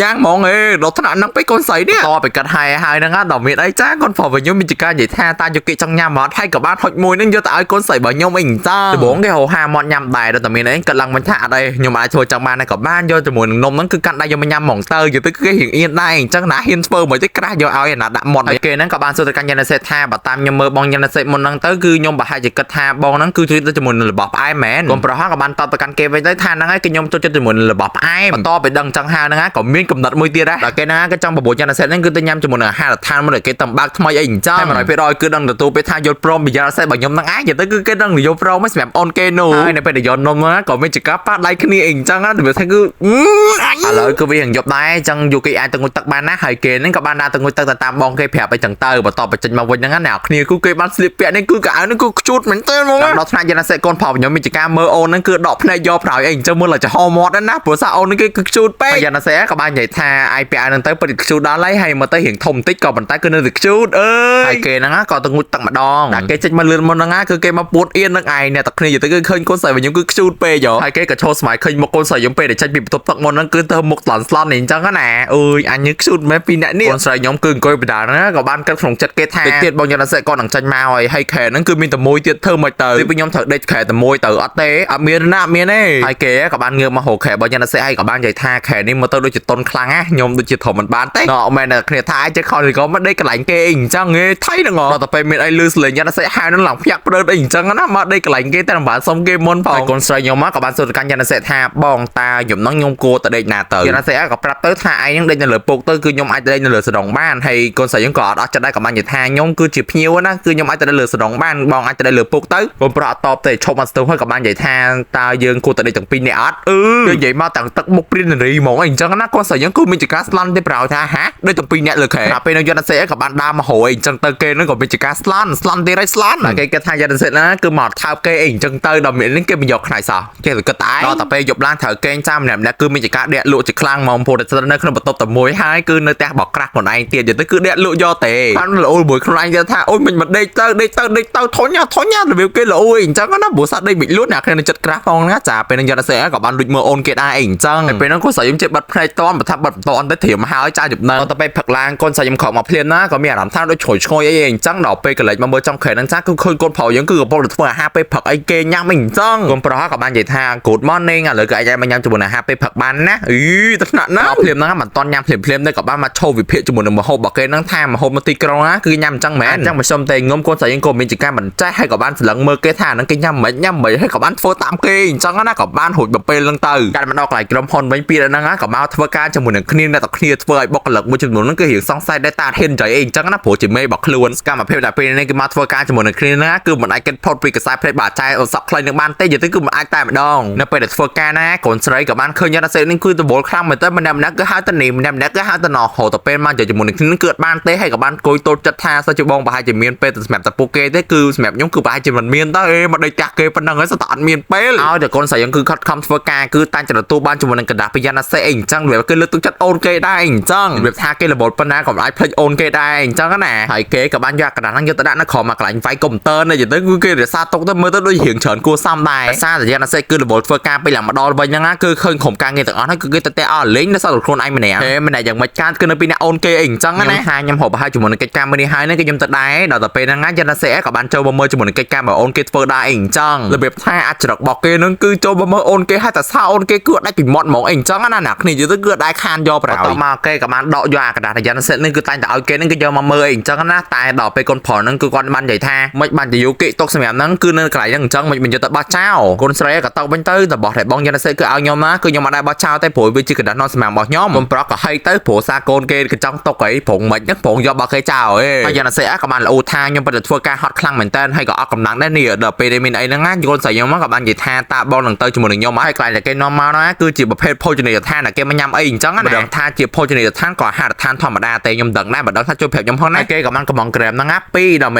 [SPEAKER 1] ់យ៉ាងហ្មងអេដល់ថ្នាក់ហ្នឹងពេកកូនស្រីនេះតទៅកាត់ហើយហើយហ្នឹងដល់មានអីចាកូនប្រុសរបស់ខ្ញុំមានចការនិយាយថាតាយកគេចង់ញ៉ាំអត់ហើយក៏បានហុចមួយហ្នឹងយកទៅឲ្យកូនស្រីរបស់ខ្ញុំអីអញ្ចឹងដំបូងគេហៅហាមាត់ញ៉ាំដែរដល់តែមានអីគិតឡើងវិញថាអត់អីខ្ញុំអាចធ្វើចង់បានហើយក៏បានយកជាមួយនឹងនំហ្នឹងគឺកាន់ដៃយកមកញ៉ាំហ្មងទៅយទៅគឺគេរៀងអៀនដែរអញ្ចឹងណាហ៊ានធ្វើមកទៅក្រាស់យកឲ្យអាណាដាក់មាត់ហើយគេហ្នឹងក៏បានសួរទៅកាន់យ៉ាណាសេថាបើតាមខ្ញុំមើលបងយ៉ាណាសេមុនហ្នឹងទៅគឺខ្ញុំប្រហែលជាគិតថាបងហ្នឹងគឺជួយទៅជាមួយនឹងរបស់ផ្អែមមែនកូនប្រុសក៏បានតបទៅកាន់គេវិញទៅថាហ្នឹងហើយគឺខ្ញុំចូល ចូលចិត្តជាមួយនឹងរបស់ផ្អែមបន្ទាប់ពីដឹងចឹងហើយហ្នឹងក៏មានកំណត់មួយទៀតដែរដល់គេណាក៏ចង់បបួលយ៉ាណាសេហ្នឹងគឺទៅញ៉ាំជាមួយនឹងអាហារដ្ឋានមួយដែលគេតំបើកថ្មីអីអញ្ចឹងហើយ100%គឺដឹងទទួលពេលថាយល់ព្រមពីយ៉ាណាសេរបស់ខ្ញុំហ្នឹងឯងទៅគឺគេដឹងយល់ព្រមសម្រាប់អូនគេនោះហើយនៅពេលដែលយកនំហ្នឹងក៏មានចកាប៉ាដៃគ្នាអីអញ្ចឹងណាវាថាគឺឥឡូវគឺវាយប់ដែរអញ្ចឹងយូគេអាចទៅងូតទឹកបានណាហើយគេហ្នឹងក៏បានដើរទៅងូតទឹកទៅតាមបងគេប្រាប់អីចឹងទៅបន្ទាប់ពីចេញមកវិញហ្នឹងណាអ្នកគ្នាគឺគេបានស្លៀកពាក់នេះគឺកៅអៅហ្នឹងគឺខ្ជូតមែនទែនហ្មងដល់ថ្នាក់យ៉ាណាសេកូនប្រុសខ្ញុំមានចកាមើលអូនហ្នឹងគឺដកភ្នែកយកប្រោយអីអញ្ចឹងមើលឲ្យចំហមាត់ណាព្រោះសាអូនហ្នឹងគេគឺខ្ជូតពេកយ៉ាណាសេក៏បាននិយាយថាអាយពាក់ហ្នឹងទៅពិតខ្ជូតដល់ហើយហើយមកទៅរៀងធំបន្តិចក៏ប៉ុន្តែគឺនៅតែខ្ជូតអើយហើយគេហ្នឹងក៏ទៅងូតទឹកម្ដងតែគេចេញមកលឿនមុនហ្នឹងគឺគេមកពួតអៀននឹងឯងអ្នកតាគ្នាទៅគឺឃើញកូនស្រីខ្ញុំគឺខ្ជូតពេកហើយគេក៏ឈរស្មៃឃើញមុខកូនស្រីខ្ញុំពេលដែលចេញពីបន្ទប់ទឹកមុនហ្នឹងគឺទៅមុខស្លន់ស្លន់នេះអញ្ចឹងណាអើយអញខ្ជូតមែនពីអ្នកនេះកូនស្រីខ្ញុំគឺអង្គុយបដាហ្នឹងក៏បានគិតក្នុងចិត្តគេថាតិចទៀតបងយ៉ាណាសេក៏នឹងចេញមកហើយហើយខែហ្នឹងគឺមានតែមួយទៀតធ្វើមិនទៅទីខ្ញុំត្រូវដេកខែតែមួយទៅអត់ទេអត់មានណាអត់មានទេហើយគេក៏បានងើបមករកខែរបស់យ៉ាណាសេហើយក៏បាននិយាយថាខែនេះមកទៅដូចជាតុនខ្លាំងណាខ្ញុំដូចជាធំមិនបានទេណមែនតែគ្នាថាចេះខលក៏មកដេកកន្លែងគេអីអញ្ចឹងឯងថៃហ្នឹងដល់ទៅពេលមានអីលឺសលេងយ៉ាណាសេហៅនឹងឡើងភ្ញាក់ព្រឺអីអញ្ចឹងណាមកដេកកន្លែងគេតែមិនបានសុំគេមុនផងហើយកូនស្រីខ្ញុំក៏បានសួរទៅកាន់យ៉ាណាសេថាបងតាខ្ញុំហ្នឹងខ្ញុំគួរទៅដេកណាទៅយ៉ាណាសេក៏ប្រាប់ទៅថាឯងហ្នឹងដេកនៅលើពុកទៅគឺខ្ញុំអាចដេកនៅលើសដងបានហើយកូនស្រីខ្ញុំក៏អត់អស់ចិត្តដែរក៏បាននិយាយថាខ្ញុំគឺជាភ្ញៀវណាគឺខ្ញុំអាចទៅដេកលើសដងបានបងអាចទៅដេកលើពុកទៅកូនប្រុសអត់តបទេឈប់មកស្ទុះហើយក៏បាននិយាយថាតើយើងគួរទៅដេកទាំងពីរនាក់អត់អឺគឺនិយាយមកទាំងទឹកមុខព្រាននារីហ្មងអីអញ្ចឹងណាកូនស្រីខ្ញុំគឺមានចការស្លន់ទេប្រោថាហាដូចទាំងពីរនាក់លើខែដល់ពេលនៅយ៉ាណាសេក៏បានដើរមកហួយអញ្ចឹងទៅគេហ្នឹងក៏មានចការស្លន់ស្លន់ទៀតហើយស្លន់គេគិតថាយ៉ាណាសេណាគឺមកថើបគេអីអញ្ចឹងទៅដល់មាននេះគេមិនយកខ្នើយសោះគេទៅគិតតែដល់តែពេលយប់ឡើងត្រូវកេងចាំម្នាក់ម្នាក់គឺមានចការដេកលក់ជាខ្លាំងហ្មងព្រោះតែស្ថិតនៅក្នុងបន្ទប់តែមួយហើយគឺនៅផ្ទះបក្រាស់ខ្លួនឯងទៀតទៅគឺដេកលក់យកទេបានល្អមួយខ្លួនឯងទៀតថាអូយមិនមកដេកទៅដេកទៅដេកទៅធុញធុញរបៀបគេល្អអញ្ចឹងណាព្រោះសាដេកមិនលួចអ្នកគ្នានៅចិត្តក្រាស់ផងណាចាពេលហ្នឹងយ៉ាណាសេក៏បានលួចមើលអូនគេដែរអីអញ្ចឹងហើយពេលហ្នឹងកូនស្រីខ្ញុំចេះបិទភ្នែកតន់បើថាបិទតន់ទៅត្រៀមហើយចាយប់នៅទៅពេលផឹកឡើងកូនស្រីខ្ញុំក្រោកមកភ្លាមណាក៏មានអារម្មណ៍ថាដូចជ្រុយឆ្ងយអីអញ្ចឹងដល់ពេលកលេចមកមើលចំក្រែហ្នឹងចាគឺឃើញកូនប្រុសយើងគឺកំពុងតែធ្វើអាហារពេលផឹកអីគេញ៉ាំអីអញ្ចឹងកូនប្រុសក៏បាននិយាយថា Good morning ឥឡូវក៏អាចមកញ៉ាំជាមួយអាហារពេលផឹកបានណាអីទៅថ្នាក់ណាដល់ភ្លាមហ្នឹងមិនតន់ញ៉ាំភ្លាមភ្លាមទេក៏បានមកឈោវិភាគជាមួយនឹងម្ហូបរបស់គេហ្នឹងថាម្ហូបមកទីក្រុងណាគឺញ៉ាំអញ្ចឹងមែនអញ្ចឹងមិនសុំទេងុំកូនស្រីយើងក៏មានចការមិនចេះហើយក៏បានស្រឡឹងមើលគេថាហ្នឹងគេញ៉ាំមិនញ៉ាំមិនហើយក៏បានធ្វើតាមគេអញ្ចឹងណាក៏បានរួចមកពេលហ្នឹងទៅកាត់មកដល់កន្លែងក្រុមហ៊ុនវិញពីហ្នឹងណាក៏មកធ្វើការជាមួយនឹងគ្នាអ្នកទាំងគ្នាធ្វើឲ្យបុគ្គលិកមួយចំនួនហ្នឹងគឺរៀងសង្ស័យដែរតាហ៊ាននិយាយអីអញ្ចឹងណាព្រោះជាមេរបស់ខ្លួនសកម្មភាពដែលពេលនេះគេមកធ្វើការជាមួយនឹងគ្នាណាគឺមិនអាចគិតផុតពីកសែភ្នែកបាចែអសក់ខ្លីនឹងបានទេនិយាយទៅគឺមិនអាចតែម្ដងនៅពេលដែលធ្វើការណាកូនស្រីក៏បានឃើញយ៉ាណាសេនេះគឺដបលខ្លាំងមែនតើម្នាក់ម្នាក់គឺហៅទៅនេះម្នាក់ម្នាក់គឺហៅទៅណោះហៅទៅពេលមកនិយាយជាមួយនឹងគ្នាគឺអត់បានទេហើយក៏បានគួយទល់ចិត្តថាសិស្សជាបងប្រហែលជាមានពេលទៅសម្រាប់តែពួកគេទេគឺសម្រាប់ខ្ញុំគឺប្រហែលជាមិនមានទៅអេមកដេកចាស់គេប៉ុណ្ណឹងហើយសិតតែអត់មានពេលឲ្យតែកូនស្រីយើងគឺខិតខំធ្វើការគឺតាំងចទទួលបានជាមួយនឹងกระดาษពីយ៉ាណាសេអីអញ្ចឹងវាគឺលើកទឹកចិត្តអូនគេដែរអញ្ចឹងវាថាគេរបូតប៉ុណ្ណាក៏មិនអាចភ្លេចអូនគេដែរអញ្ចឹងណាហើយគេក៏បានយកกระดาษហ្នឹងយកទៅដាក់នៅក្រោមមកកន្លែងវាយកុំព្យូទ័រនេះទៅគឺគេរក្សាទុកទៅមើលទៅដូចរៀងច្រើនគួរសមដែរដោយសារតែយ៉ាណាសេគឺរបូតធ្វើការពេលឡើងមកដល់វិញហ្នឹងណាគឺឃើញក្រុមការងារទាំងអស់ហ្នឹងគឺគេទៅតែអស់លេងនៅសល់តែខ្លួនឯងម្នាក់ហេម្នាក់យ៉ាងមិនកានគឺនៅពីអ្នកអូនគេអីអញ្ចឹងណាហាខ្ញុំហូបហើយជាមួយនឹងកិច្ចការមួយនេះហើយហ្នឹងគឺខ្ញុំទៅដែរដល់ទៅពេលហ្នឹងណាយ៉ាណាសេក៏បានចូលមកមើលជាមួយនឹងកិច្ចការរបស់អូនគេធ្វើដែរអីអញ្ចឹងរបៀបថាអាចច្រករបស់គេហ្នឹងគឺចូលមកមើលអូនគេហើយតែសោអូនគេគឺអត់ដាច់ពីមាត់ហ្មងអីអញ្ចឹងណាអ្នកគ្នាយល់ទៅគឺអត់ដែរខានយកប្រហើយមកគេក៏បានដកយកអាกระดาษយ៉ាណាសេហ្នឹងគឺតែងតែឲ្យគេហ្នឹងគឺយកមកមើលអីអញ្ចឹងណាតែដល់ពេលកូនប្រុសហ្នឹងគឺគាត់បាននិយាយថាមិនបានទៅយកគេទុកសម្រាប់ហ្នឹងគឺនៅកន្លែងហ្នឹងអញ្ចឹងមិនយកទៅបោះចោលកូនស្រីក៏តោកវិញទៅតែបោះតែបងយ៉ាណាសេគឺឲ្យខ្ញុំណាគឺខ្ញុំអត់ដែរបោះចោលទេព្រោះវាជាกระดาษនំសម្រាប់របស់ខ្ញុំកូនប្រុសក៏ហីទៅព្រោះសារកូនគេក៏ចង់ទុកអីព្រោះមិនហ្នឹងព្រោះយកបោះគេចោលអេហើយយ៉ាណាសេក៏បានល្អថាខ្ញុំពិតតែធ្វើការហត់ខ្លាំងមែនតើហើយក៏អត់កម្លាំងដែរនេះដល់ពេលមានអីហ្នឹងណាកូនស្រីខ្ញុំក៏បាននិយាយថាតាបងនឹងទៅជាមួយនឹងខ្ញុំហើយកន្លែងដែលគេនាំមកណាគឺជាប្រភេទភោជនីយដ្ឋានដែលគេមកញ៉ាំអីអញ្ចឹងណាមិនដឹងថាជាភោជនីយដ្ឋានក៏អាហារដ្ឋានធម្មតាទេខ្ញុំដឹងដែរមិនដឹងថាជួយប្រាប់ខ្ញុំផងណាគេក៏បានកំងក្រែមហ្នឹងណាពីរដល់ម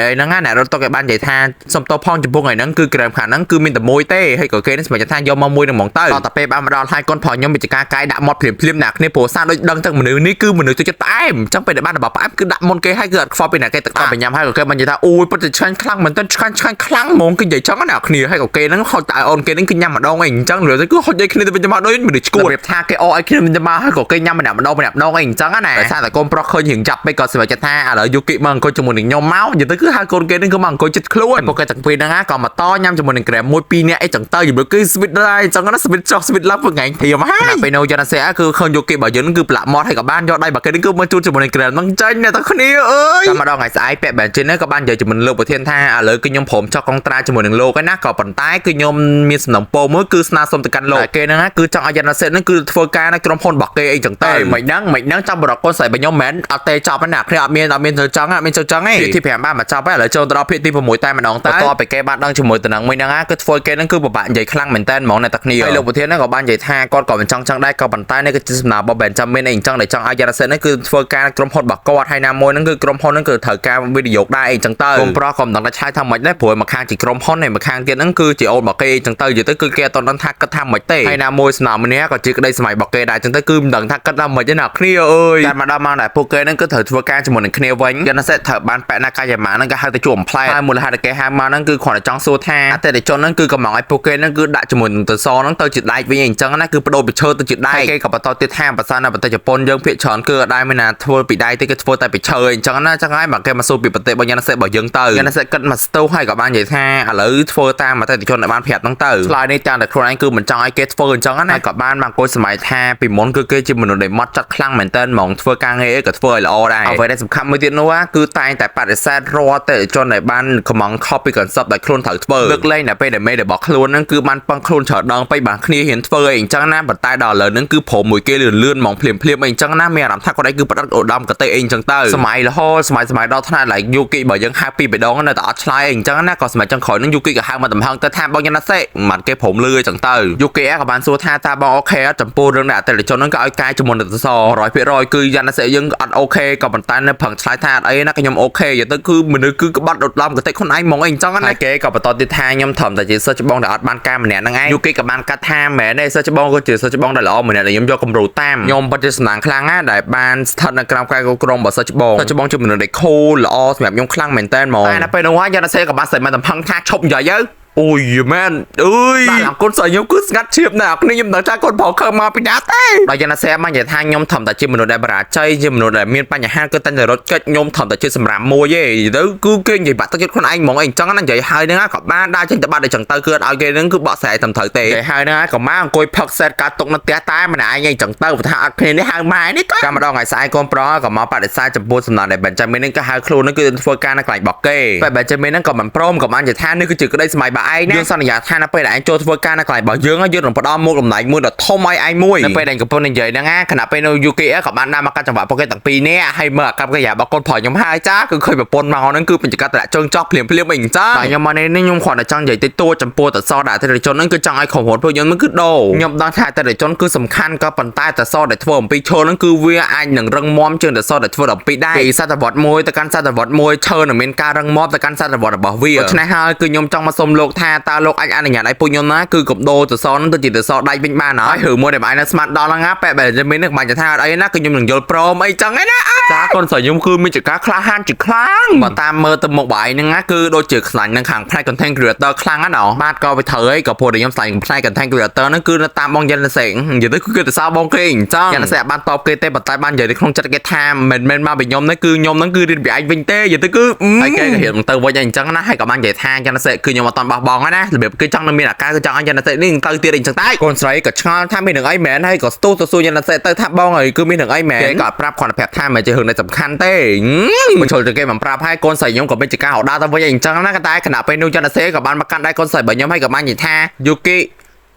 [SPEAKER 1] េអីហ្នឹងណាអ្នករត់តុកគេបាននិយាយថាសុំទោសផងចំពោះថ្ងៃហ្នឹងគឺក្រែមខាងហ្នឹងគឺមានតែមួយទេហើយក៏គេនេះសម្រាប់ថាយកមកមួយហ្នឹងហ្មងទៅដល់តែពេលបានមកដល់ហើយកូនប្រុសខ្ញុំមានចការកាយដាក់មាត់ភ្លាមភ្លាមអ្នកគ្នាព្រោះសារដូចដឹងទាំងមនុស្សនេះគឺមនុស្សចូលចិត្តផ្អែមអញ្ចឹងពេលដែលបានរបស់ផ្អែមគឺដាក់មុនគេហើយគឺអត់ខ្វល់ពីអ្នកគេទឹកតបញ៉ាំហើយក៏គេបាននិយាយថាអូយពិតជាឆ្ងាញ់ខ្លាំងមែនទែនឆ្ងាញ់ឆ្ងាញ់ខ្លាំងហ្មងគឺនិយាយចឹងណាអ្នកគ្នាហើយក៏គេហ្នឹងហុចតែអូនគេហ្នឹងគឺញ៉ាំម្ដងអីអញ្ចឹងឬគឺហុចឲ្យគ្នាទៅវិញទៅមកដូចមនុស្សឈួតរបៀបថាគេអឲ្យគ្នាវិញទៅមកហើយក៏គេញ៉ាំម្នាក់ម្ដងម្នាក់ម្ដងអីអញ្ចឹងណាដោយសារតែកូនប្រុសឃើញរៀងចាប់ពេកក៏សម្រេចចិត្តថាឥឡូវយូគីមកអង្គុយជាមួយនឹងខ្ញុំមកនិយាយទៅគឺហៅកូនគេហ្នឹងគឺមកអង្គុយចិត្តខ្លួនពួកគេទាំងពីរហ្នឹងក៏មកតញ៉ាំជាមួយនឹងក្រែមមួយពីរនាក់អីចឹងទៅយល់គឺ sweet ដែរអញ្ចឹងណា sweet ចុះ sweet ឡើងពួកថ្ងៃធៀមហើយពេលនោះយ៉ាណាសេគឺឃើញយូគីរបស់យើងគឺប្រឡាក់មាត់ហើយក៏បានយកដៃរបស់គេហ្នឹងគឺមកជួតជាមួយនឹងក្រែមហ្នឹងចេញអ្នកទាំងគ្នាអើយតែម្ដងថ្ងៃស្អែកពាក់បែនជិនក៏បាននិយាយជាមួយលោកប្រធានថាឥឡូវគឺខ្ញុំព្រមចុះកុងត្រាជាមួយនឹងលោកហើយណាក៏ប៉ុន្តែគឺខ្ញុំមានសំណពរមួយគឺស្នើសុំទៅកាន់លោក ដែលគេហ្នឹងគឺចង់ឲ្យយ៉ាណាសេហ្នឹងគឺធ្វើការនៅក្រុមហ៊ុនរបស់គេអីចឹងទៅមិនហ្នឹងមិនហ្នឹងចាំបរកកូនស្រីរបស់ខ្ញុំមិនអត់ទេចប់ណាគ្នាអត់មានអត់មានធ្វើចឹងអត់មានធ្វើចឹងទេភាគទី5បានមកចប់ហើយឥឡូវចូលទៅដល់ភាគទី6តែម្ដងទៅបន្ទាប់ពីគេបានដឹងជាមួយតំណឹងមួយហ្នឹងគឺធ្វើគេហ្នឹងគឺពិបាកនិយាយខ្លាំងមែនតើហ្មងអ្នកតាគ្នាហើយលោកប្រធានហ្នឹងក៏បាននិយាយថាគាត់ក៏មិនចង់ចឹងដែរក៏ប៉ុន្តែនេះគឺជាសំណើរបស់ Benjamin អីចឹងដែលចង់ឲ្យយ៉ាណាសេហ្នឹងគឺធ្វើការក្រុមហ៊ុនរបស់គាត់ហើយណាមួយហ្នឹងគឺក្រុមហ៊ុនហ្នឹងគឺត្រូវការវិនិយោគដែរអីចឹងទៅកុំប្រុសក៏មិនដឹងថាឆាយថាម៉េចដែរព្រោះមួយខាងជាក្រុមហ៊ុនហើយមួយខាងទៀតហ្នឹងគឺជាអូនរបស់គេអីចឹងទៅនិយាយទៅគឺគេអត់ដឹងថាគិតថាម៉េចទេហើយណាមួយសំណើម្នាក់ក៏ជាក្តីសម័យរបស់គេដែរចឹងទៅគឺមិនដឹងថាគិតថាម៉េចទេណាគ្នាអើយតែមកដល់ម៉ោងដែលពួកគេហ្នឹងគឺត្រូវធ្វើការជាមួយនឹងគ្នាវិញយ៉ាណាសេត្រូវបានប៉ែណាកាយាម៉ាហ្នឹងក៏ហៅទៅជួបអំផ្លែហើយមូលហេតុដែលគេហៅមកហ្នឹងគឺគ្រាន់តែចង់សួរថាអតិថិជនហ្នឹងគឺកំងឲ្យពួកគេហ្នឹងគឺដាក់ជាមួយនឹងទសហ្នឹងទៅជាដែកវិញអីចឹងណាគឺបដូរពីឈើទៅជាដែកហើយគេក៏បន្តទៀតថាបើសិនណាប្រទេសជប៉ុនយើងភាគច្រើនគឺអត់ដែលមានណាធ្វើពីដែកទេគឺធ្វើតែពីឈើអីចឹងណាចឹងហើយបើគេមកសួរពីប្រទេសរបស់យ៉ាណាសេរបស់យើងទៅយ៉ាណាសេគិតមកស្ទុះហើយក៏បាននិយាយថាឥឡូវធ្វើតាមអតិថិជនដែលបានប្រាប់ហ្នឹងទៅឆ្លើយនេះតាមតែខ្លួនឯងគឺមិនចង់ឲ្យគេធ្វើអញ្ចឹងណាហើយក៏បានមកអង្គុយសម័យថាពីមុនគឺគេជាមនុស្សដែលម៉ត់ចត់ខ្លាំងមែនតើហ្មងធ្វើការងារអីក៏ធ្វើឲ្យល្អដែរអ្វីដែលសំខាន់មួយទៀតនោះគឺតែងតែបដិសេធរាល់អតិថិជនដែលបានកំង copy concept ដែលខ្លួនត្រូវធ្វើលើកលែងតែពេលដែលមេរបស់ខ្លួនហ្នឹងគឺបានពឹងខ្លួនច្រើនដងពេកបានគ្នាហ៊ានធ្វើអីអញ្ចឹងណាប៉ុន្តែដល់ឥឡូវហ្នឹងគឺព្រមមួយគេលឿនលឿនហ្មងភ្លាមភ្លាមអីអញ្ចឹងណាមានអារម្មណ៍ថាគាត់ឯងគឺផ្ដិតឧត្តមគតិអីអញ្ចឹងទៅសម័យរហូតសម័យសម័យដល់ថ្នាក់ like យូគីបើយើងហៅពីរដងនៅតែអត់ឆ្លើយអីអញ្ចឹងណាក៏សម័យចុងក្រោយហ្នឹងយូគីក៏ហៅមកតំហឹងទៅថាបងយ៉ាណាសេមិនគេព្រមលឺអញ្ចឹងទៅយូគីក៏បានសួរថាតើបង OK អត់ចំពោះរឿងដែលអតិថិជនហ្នឹងក៏ឲ្យកែជាមួយនឹងសស100%គឺយ៉ាណាសេយើងអត់ OK ក៏ប៉ុន្តែនៅប្រឹងឆ្លើយថាអត់អីណាខ្ញុំ OK យទៅគឺមនុស្សគឺក្បត់ឧត្តមគតិខ្លួនឯងហ្មងអីអញ្ចឹងណាគេក៏បន្តទៀតថាខ្ញុំត្រឹមតែជាសិស្សច្បងដែលអត់បានការម្នាក់ហ្នឹងឯងយូគីក៏បានកាត់ថាមែនទេសិស្សច្បងក៏ជាសិស្សច្បងដែលល្អម្នាក់ដែលខ្ញុំយកគំរូតាមខ្ញុំពិតជាសំណាងខ្លាំងណាស់ដែលបានស្ថិតនៅក្រោមការគ្រប់គ្រងរបស់សិស្សច្បងសិស្សច្បងជាមនុស្សដែល cool ល្អសម្រាប់ខ្ញុំខ្លាំងមែនតើហ្មងតែដល់ពេលនោះហើយយ៉ាណាសេក៏បានសេមកតំផឹងថាឈប់និយាយទៅអូយមែនអើយបាទកូនស្រីខ្ញុំគឺស្ងាត់ឈៀបណាស់គ្នាខ្ញុំមិនដឹងថាកូនប្រុសខឹងមកពីណាទេដល់យ៉ាងណាសេមកនិយាយថាខ្ញុំធំតែជាមនុស្សដែលបរាជ័យជាមនុស្សដែលមានបញ្ហាគឺតែតែរត់កិច្ចខ្ញុំធំតែជាសម្រាប់មួយទេទៅគឺគេនិយាយបាក់ទឹកចិត្តខ្លួនឯងហ្មងអីអញ្ចឹងណានិយាយហើយហ្នឹងក៏បានដើរចេញទៅបាត់អីចឹងទៅគឺអត់ឲ្យគេហ្នឹងគឺបកស្រាយត្រឹមត្រូវទេនិយាយហើយហ្នឹងក៏មកអង្គុយផឹកសេតកាត់ទុកនៅផ្ទះតែម្នាក់ឯងអីចឹងទៅព្រោះថាអត់គ្នានេះហៅម៉ែនេះទៅចាំម្ដងថ្ងៃស្អែកកូនប្រុសក៏មកបដិសេធចំពោះសំណងដែល Benjamin ហ្នឹងក៏ហៅខ្លួនហ្នឹងគឺធ្វើការនៅកន្លែងរបស់គេតែ Benjamin ហ្នឹងក៏មិនព្រមក៏បាននិយាយថានេះគឺជាក្តីសម័យរបស់ឯងណាយើងសន្យាថានៅពេលដែលឯងចូលធ្វើការនៅកន្លែងរបស់យើងយើងនឹងផ្ដល់មុខតំណែងមួយដ៏ធំឲ្យឯងមួយនៅពេលដែលកំពុងនិយាយហ្នឹងណាខណៈពេលនៅ UK ក៏បានដើរមកកាត់ចង្វាក់ពួកគេទាំងពីរនាក់ហើយមើលអាកប្បកិរិយារបស់កូនប្រុសខ្ញុំហើយចាគឺឃើញប្រពន្ធមកហ្នឹងគឺបញ្ចកាត់តម្លាក់ជើងចោះភ្លាមភ្លាមអីអញ្ចឹងតែខ្ញុំមកនេះខ្ញុំគ្រាន់តែចង់និយាយតិចតួចចំពោះតសដែលអតិថិជនហ្នឹងគឺចង់ឲ្យក្រុមហ៊ុនពួកខ្ញុំហ្នឹងគឺដូរខ្ញុំដឹងថាអតិថិជនគឺសំខាន់ក៏ប៉ុន្តែតសដែលធ្វើអំពីឈើហ្នឹងគឺវាអាចនឹងរឹងមាំជាងតសដែលធ្វើអំពីដែកពីសតវត្សមួយទៅកាន់សតវត្សមួយឈើនឹងមានការរឹងមាំទៅកាន់សតវត្សរបស់វាដូច្នេះហើយគឺខ្ញុំចង់មកសុំលោកថាតើលោកអាចអនុញ្ញាតឲ្យពួកខ្ញុំណាគឺកំដូរតសហ្នឹងទៅជាតសដែកវិញបានហើយឬមួយដែលឯងនៅស្មានដល់ហ្នឹងណាបែបបែបមាននេះមិនថាអត់អីណាគឺខ្ញុំនឹងយល់ព្រមអីចឹងឯណាចាកូនស្រីខ្ញុំគឺមានចការក្លាហានជាខ្លាំងបើតាមមើលទៅមុខបើឯងហ្នឹងណាគឺដូចជាខ្លាញ់នឹងខាងផ្នែក content creator ខ្លាំងណាស់ណបាទក៏វាត្រូវអីក៏ព្រោះតែខ្ញុំស្លាញ់ផ្នែក content creator ហ្នឹងគឺនៅតាមបងយិនសេងនិយាយទៅគឺគេទៅសើបងគេអញ្ចឹងយិនសេបានតបគេទេប៉ុន្តែបាននិយាយនៅក្នុងចិត្តគេថាមិនមែនមកពីខ្ញុំនេះគឺខ្ញុំហ្នឹងគឺរៀនពីឯងវិញទេនិយាយទៅគឺហើយគេក៏រៀនទៅវិញអញ្ចឹងណាហើយក៏បាននិយាយថាយិនសេគឺខ្ញុំអត់តបោះបង់ណារបៀបគឺចង់នឹងមានអាការគឺចង់ឲ្យយិនសេនេះទៅទៀតអីចឹងតែកូនស្រីក៏ឆ្ងល់ថាមាននឹងអីមែនហើយក៏ស្ទុះទៅសួរយិនសេទៅថាបងហើយគឺមាននឹងអីមែនគេក៏ប្រាប់គ្រាន់តែប្រាប់ថាមិនជារឿងដែលសំខាន់ទេមកចូលទៅគេមិនប្រាប់ហើយកូនស្រីខ្ញុំក៏មានជាការរដាទៅវិញអញ្ចឹងណាតែខណៈពេលនោះយិនសេក៏បានមកកាន់ដៃកូនស្រីរបស់ខ្ញុំហើយក៏បាននិយាយថាយូគី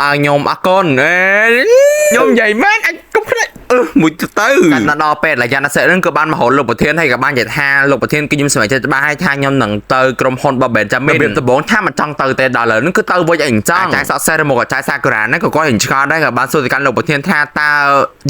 [SPEAKER 1] ឲ្យខ្ញុំអរគុណអេខ្ញុំនិយាយមែនអញកុំភ្លេចអឺមួយទៅទៅដល់ពេលដែលយ៉ាណាសេនឹងក៏បានមករកលោកប្រធានហើយក៏បាននិយាយថាលោកប្រធានគឺខ្ញុំសម្រេចចិត្តច្បាស់ហើយថាខ្ញុំនឹងទៅក្រុមហ៊ុនរបស់ Benjamin របៀបដំបូងថាមិនចង់ទៅទេដល់ឥឡូវហ្នឹងគឺទៅវិញអីអញ្ចឹងអាចារ្យសក់សេះមកអាចារ្យសាកូរ៉ាហ្នឹងក៏គាត់រៀងឆ្ងល់ដែរក៏បានសួរទៅកាន់លោកប្រធានថាតើ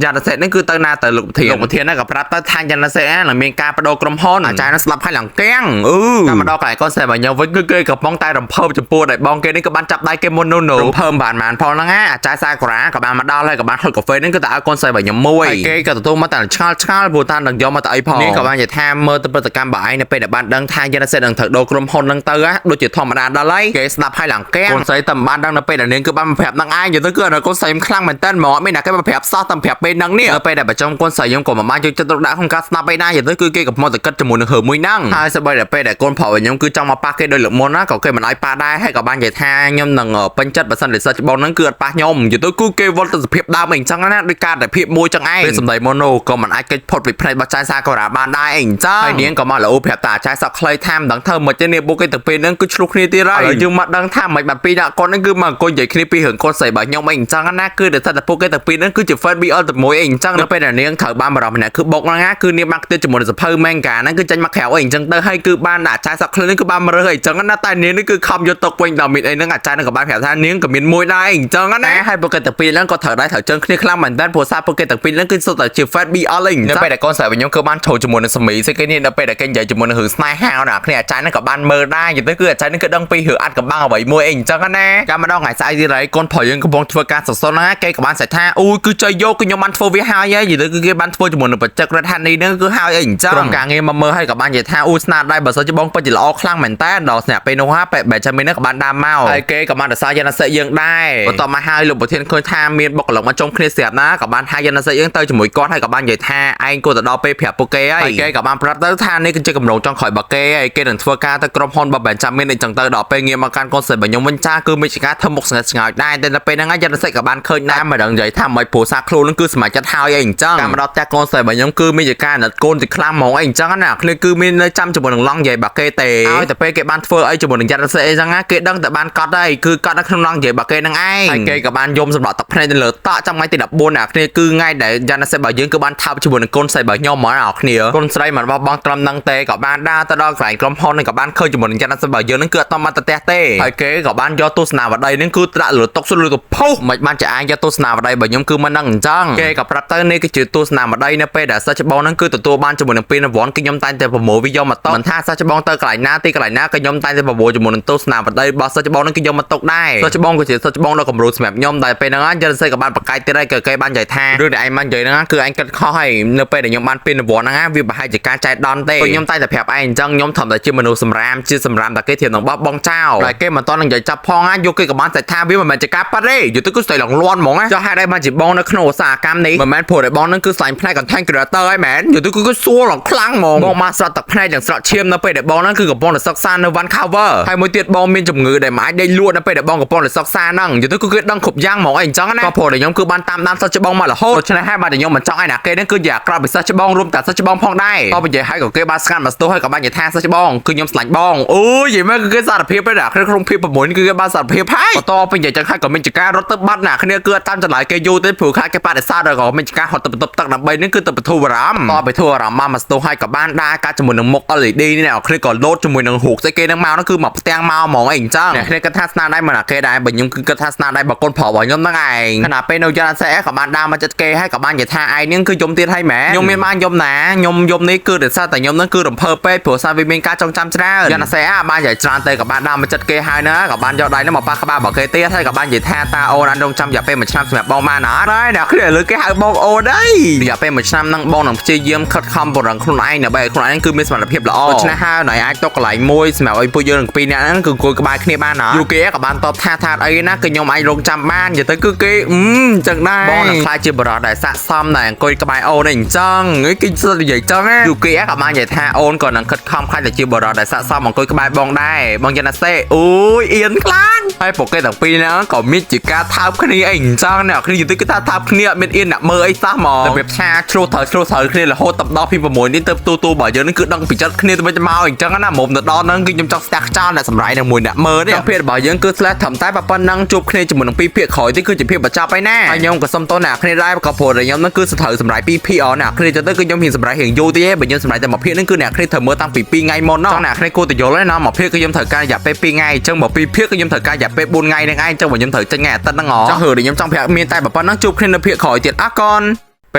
[SPEAKER 1] យ៉ាណាសេហ្នឹងគឺទៅណាទៅលោកប្រធានលោកប្រធានហ្នឹងក៏ប្រាប់ទៅថាយ៉ាណាសេនឹងមានការបដូរក្រុមហ៊ុនអាចារ្យហ្នឹងស្លាប់ហើយឡើងកាំងអឺតាមមកដល់កន្លែងកូនសេះរបស់ខ្ញុំវិញគឺគេកំពុងតែរំភើបចំពោះដែលបងគេនេះក៏បានចាប់ដៃគេមុននោះរំភើបបានបានផងហ្នឹងណាអាចារ្យសាកូរ៉ាក៏បានមកដល់ហើយក៏បានហុចកាហ្វេហ្នឹងគឺទៅឲ្យកូនស្រីរបស់ខ្ញុំមួយហើយគេក៏ទទួលមកតែឆ្ងល់ឆ្ងល់ព្រោះតានឹងយកមកទៅអីផងនេះក៏បាននិយាយថាមើលទៅព្រឹត្តិកម្មបើឯងនៅពេលដែលបានដឹងថាយ៉ាណាសេនឹងត្រូវដូរក្រុមហ៊ុនហ្នឹងទៅដូចជាធម្មតាដល់ហើយគេស្ដាប់ហើយឡើងកាំងកូនស្រីតែមិនបានដឹងនៅពេលដែលនាងគឺបានមកប្រាប់នឹងឯងនិយាយទៅគឺកូនស្រីខ្លាំងមែនតើហ្មងអត់មានអ្នកគេមកប្រាប់សោះតែប្រាប់ពេលហ្នឹងនេះនៅពេលដែលប្រចំកូនស្រីខ្ញុំក៏មិនបានយកចិត្តទុកដាក់ក្នុងការស្ដាប់ឯណានិយាយទៅគឺគេកំពុងតែគិតជាមួយនឹងរឿងមួយហ្នឹងហើយសម្បីតែពេលដែលកូនប្រុសរបស់ខ្ញុំគឺចង់មកប៉ះគេដោយលើកមុនណាក៏គេមិនឲ្យប៉ះដែរហើយក៏បាននិយាយថាខ្ញុំនឹងពេញចិត្តបើសិនជាសិស្សច្បងហ្នឹង ហ្នឹងគឺអត់ប៉ះខ្ញុំនិយាយទៅគឺគេវល់ទៅសភាពដើមអីអញ្ចឹងណាដោយការតែភាពមួយចឹងឯងពេលសម្ដីម៉ូណូក៏មិនអាចគេចផុតពីភ្នែករបស់ចៅសាកូរ៉ាបានដែរអីអញ្ចឹងហើយនាងក៏មកល្អប្រាប់តាចៅសក់ខ្លីថាមិនដឹងធ្វើមិនទេនេះបុកគេទាំងពីរហ្នឹងគឺឆ្លោះគ្នាទៀតហើយឥឡូវយើងមកដឹងថាមិនបានពីរនាក់គាត់ហ្នឹងគឺមកអង្គុយនិយាយគ្នាពីរឿងកូនស្រីរបស់ខ្ញុំអីអញ្ចឹងណាគឺដោយសារតែពួកគេទាំងពីរហ្នឹងគឺជា fan BL តែមួយអីអញ្ចឹងនៅពេលដែលនាងត្រូវបានបរិមម្នាក់គឺបុកហ្នឹងណាគឺនាងបានខ្ទេចជាមួយនឹងសភៅ manga ហ្នឹងគឺចេញមកក្រៅអីអញ្ចឹងទៅហើយគឺបានដាក់ចៅសក់ខ្លីហ្នឹងគឺបានមករើសអីអញ្ចឹងណាតែនាងនេះគឺខំយកទុកវិញដល់មានអីហ្នឹងអាចារ្យហ្នឹងក៏បានប្រាប់ថានាងក៏មានមួយដែរអីអញ្ចឹងណាហើយពួកគេទាំងពីរហ្នឹងក៏ត្រូវដែរត្រូវជើងគ្នាខ្លាំងមែនតើព្រោះសារពួកគេទាំងពីរហ្នឹងគឺសុទ្ធតែជា fan BL អីនៅពេលដែលកូនស្រីរបស់ខ្ញុំគឺបានចូលជាមួយនឹងសមីស្អីគេនេះនៅពេលដែលគេនិយាយជាមួយនឹងរឿងស្នេហាណាគ្នាអាចារ្យហ្នឹងក៏បានមើលដែរនិយាយទៅគឺអាចារ្យហ្នឹងគឺដឹងពីរឿងអាត់កំបាំងអ្វីមួយអីអញ្ចឹងណាកាលម្ដងថ្ងៃស្អែកទៀតហើយកូនប្រុសយើងកំពុងធ្វើការសសរណាគេក៏បានស្អាថាអូយគឺចៃយកគឺខ្ញុំបានធ្វើវាហើយហើយនិយាយទៅគឺគេបានធ្វើជាមួយនឹងបច្ចេករដ្ឋានីហ្នឹងគឺហើយអីអញ្ចឹងក្រុមការងារមកមើលហើយក៏បាននិយាយថាអូយស្នាដៃបើសិនជាបងពិតជាល្អខ្លាំងមែនតើដល់ស្នាក់ពេលនោះហាបែបចាំមីហ្នឹងក៏បានដើមមកហើយគេក៏បានរសារយ៉ាណាសិយើងដែរបន្ទាប់មកហើយលោកប្រធានឃើញថាមានបុគ្គលិកមកជុំគ្នាស្រាប់ណាក៏បានហៅយ៉ាណាសិយើងទៅជាមួយគាត់ហើយក៏បាននិយាយថាឯងគួរទៅដល់ពេលប្រាប់ពួកគេហើយគេក៏បានប្រាប់ទៅថានេះគឺជាកម្រងចង់ក្រោយរបស់គេហើយគេនឹងធ្វើការទៅក្រុមហ៊ុនរបស់បែចាំមានអីចឹងទៅដល់ពេលងាកមកកាន់កូនស្រីរបស់ខ្ញុំវិញចាគឺមានជាការធ្វើមុខស្ងើចស្ងោចដែរតែដល់ពេលហ្នឹងយ៉ាណាសិក៏បានឃើញដែរមិនដឹងនិយាយថាមិនព្រោះសារខ្លួននឹងគឺសម័យចិត្តហើយអីអញ្ចឹងតាមដល់ផ្ទះកូនស្រីរបស់ខ្ញុំគឺមានជាការអាណិតកូនទីខ្លាំងហ្មងអីអញ្ចឹងណាគ្នាគឺមាននៅចាំជាមួយនឹងឡង់និយាយរបស់គេទេឲ្យតែពេលគេបានធ្វើអីជាមួយនឹងយ៉ាណាសិអីចឹងណាគេដឹងតែបានកត់ហើយគឺកត់នៅក្នុងឡង់និយាយរបស់គេហ្នឹងឯងហើយគេក៏បានយំសម្រាប់ទឹកភ្នែកនៅលើតក់ចាំថ្ងៃទី14ណាគ្នាគឺថ្ងៃដែលយ៉ាណាសិរបស់យើងគឺបានថើបជាមួយនឹងកូនស្រីរបស់ខ្ញុំហ្មងណាគ្នាកូនស្រីមិនបោះបង់ត្រឹមហ្នឹងទេក៏បានដើរទៅដល់កន្លែងក្រុមហ៊ុននឹងក៏បានឃើញជាមួយនឹងយ៉ាណាសិរបស់យើងហ្នឹងគឺអត់តមកទៅផ្ទះទេហើយគេក៏បានយកទស្សនាវដ្តីហ្នឹងគឺត្រាក់លើតុកសុលលើទៅផុសមិនបានជាឯងយកទស្សនាវដ្តីរបស់ខ្ញុំគឺមិនហ្នឹងអញ្ចឹងគេក៏ប្រាប់ទៅនេះគឺជាទស្សនាវដ្តីនៅពេលដែលសិស្សច្បងហ្នឹងគឺទទួលបានជាមួយនឹងពានរង្វាន់គឺខ្ញុំតែងតែប្រមូលវាយកមកតុកមិនថាសិស្សច្បងទៅកន្លែងណាទីកន្លែងណាក៏ខ្ញុំតែងតែប្រមូលជាមួយនឹងទស្សនាវដ្តីរបស់សិស្សច្បងហ្នឹងគឺយកមកតុកដែរសិស្សច្បងក៏ជាសិស្សច្បងដ៏គំរូសម្រាប់ខ្ញុំដែលពេលហ្នឹងយល់សេក៏បានប្រកែកទៀតហើយក៏គេបាននិយាយថារឿងដែលឯងបាននិយាយហ្នឹងគឺឯងគិតខុសហើយនៅពេលដែលខ្ញុំបានពានរង្វាន់ហ្នឹងវាប្រហែលជាការចែកដន្យទេខ្ញុំតែងតែប្រាប់ឯងអញ្ចឹងខ្ញុំធម្មតាជាមនុស្សសម្រាមជាសម្រាមតែគេធៀបនឹងបោះបងចោលតែគេមិនតន់នឹងនិយាយចាប់ផងណាយកគេក៏បានតែថាវាមិនមែនជាការប៉ាត់ទេយល់ទៅគឺស្ដីឡើងលន់ហ្មងណាចុះហេតុអីបានជាបងនៅក្នុងឧស្សាហកម្មនេះមិនមែនព្រោះតែបងនឹងគឺស្លាញ់ផ្នែក content creator ហើយមែនយល់ទៅគឺសួរឡើងខ្លាំងហ្មងបងមកស្រក់ទឹកភ្នែកនិងស្រក់ឈាមនៅពេលដែលបងហ្នឹងគឺកំពុងតែសិក្សានៅ Vancouver ហើយមួយទៀតបងមានជំងឺដែលមិនអាចដេកលក់នៅពេលដែលបងកំពុងតែសិក្សាហ្នឹងយល់ទៅគឺគេដឹងគ្រប់យ៉ាងហ្មងអីអញ្ចឹងណាក៏ព្រោះតែខ្ញុំគឺបានតាមដានសិស្សច្បងមករហូតដូច្នេះហើយបាទខ្ញុំមិនចង់ឲ្យណាគេហ្នឹងគឺជាអាក្រក់ពិសេសច្បងរួមតែសិស្សច្បងផងដែរតបនិយាយឲ្យក៏គេបានស្ងាត់មកស្ទុះហើយក៏បាននិយាយថាសិស្សច្បងគឺខ្ញុំស្លាញ់បងអូយនិយាយមកគឺគេសារភាពទេណាក្នុងភាព6នេះគឺគេបានសារភាពហើយបន្តពីនិយាយចឹងហើយក៏មានចការរត់ទៅបាត់ណាគ្នាគឺអត់តាមចម្លើយគេយូរទេព្រោះខ្លាចគេបដិសេធហើយក៏មានចការហត់ទៅបន្ទប់ទឹកដើម្បីនេះគឺទៅបធូរអារម្មណ៍តបធូរអារម្មណ៍មកមកស្ទុះហើយក៏បានដើរកាត់ជាមួយនឹងមុខ LED នេះអ្នកគ្នាក៏លោតជាមួយនឹងរូបស្អីគេហ្នឹងមកហ្នឹងគឺមកផ្ទាំងមកហ្មងអីអញ្ចឹងអ្នកគ្នាគិតថាស្នាដៃមិនអាគេដែរបើខ្ញុំគឺគិតថាស្នាដៃរបស់កូនប្រុសរបស់ខ្ញុំហ្នឹងឯងខណៈពេលនៅយ៉ានសេក៏បានដើរមកចិត្តគេហើយក៏បាននិយាយថាឯងនេះគឺយំទៀតហើយមែនខ្ញុំមានបានយំណាខ្ញុំយំនេះគឺដោយសារតែខ្ញុំហ្នឹងគឺរំភើបពេកព្រោះសារវាមានការចងចាំច្រើនយ៉ានសេបាននិយាយច្រើនទៅក៏បានដើរមកចិត្តគេហើយណាក៏បានយកដៃហ្នឹងមកប៉ះក្បាលរបស់គេទៀតហើយក៏បាននិយាយថាតាអូនអាចរងចាំរយៈពេល1ឆ្នាំសម្រាប់បងបានអត់ហើយអ្នកគ្នាលើគេហៅបងអូនអីរយៈពេល1ឆ្នាំហ្នឹងបងនឹងព្យាយាមខិតខំពង្រឹងខ្លួនឯងដើម្បីឲ្យខ្លួនឯងគឺមានសមត្ថភាពល្អដូច្នេះហើយណៃអាចទុកកន្លែងមួយសម្រាប់ឲ្យពួកយើងទាំងពីរនាក់ហ្នឹងគឺអង្គុយក្បែរគ្នាបានអត់យូគេក៏បានតបថាថាអីណាគឺខ្ញុំអាចរងចាំបាននិយាយទៅគឺគេអឺចឹងដែរបងនឹងខ្លាចជាបរិសុទ្ធដែលស័កសមដែលអង្គុយក្បែរអូនអីអញ្ចឹងគេសិតនិយាយចឹងណាយូគេក៏បាននិយាយថាអូនក៏នឹងខិតខំខ្លាចតែជាបរិសុទ្ធដែលស័កសមអង្គុយក្បែរបងដែរបងយ៉ាណាសេអូយអៀនខ្លាំងហើយពួកគេទាំងពីរហ្នឹងក៏មានជាការថើបគ្នាអីអញ្ចឹងអ្នកគ្នាយល់ទៅគឺថាថើបគ្នាអត់មានអៀនអ្នកមើលអីសោះហ្មងរបៀបថាឆ្លោះត្រូវឆ្លោះត្រូវគ្នារហូតតដល់ពី6នេះទៅទូទូបើយើងនឹងគឺដឹងពីចិត្តគ្នាទៅវិញទៅមកអញ្ចឹងណាមុំទៅដល់ហ្នឹងគឺខ្ញុំចង់ស្ទះខ្ចោលអ្នកសម្រាយនឹងមួយអ្នកមើលនេះភាពរបស់យើងគឺ slash ត្រឹមតែប៉ុណ្ណឹងជួបគ្នាជាមួយនឹងពីរភាគក្រោយទីគឺជាភាពបញ្ចប់ហើយណាហើយខ្ញុំក៏សុំទោសអ្នកគ្នាដែរក៏ព្រោះតែខ្ញុំហ្នឹងគឺស្ត្រូវសម្រាយពីរភាគអអ្នកគ្នាទៅគឺខ្ញុំហ៊ានសម្រាយរៀងយូរតិចឯងបើខ្ញុំសម្រាយតែមួយភាគហ្នឹងគឺអ្នកគ្នាត្រូវមើលតាំងពី2ថ្ងៃមុនណោះអ្នកគ្នាគួរតែយល់ហើយណាមួយភាគគឺខ្ញុំត្រូវការរយៈពេល2ថ្ងៃអញ្ចឹងបើពីរភាគគឺខ្ញុំត្រូវការរយៈពេល4ថ្ងៃហ្នឹងឯងអញ្ចឹងបើខ្ញុំត្រូវចេញថ្ងៃអាទិត្យហ្នឹងចង់ហឺខ្ញុំចង់ប្រាប់មានតែប៉ុណ្ណឹងជួបគ្នានៅភាគក្រោយទៀតអរគុណព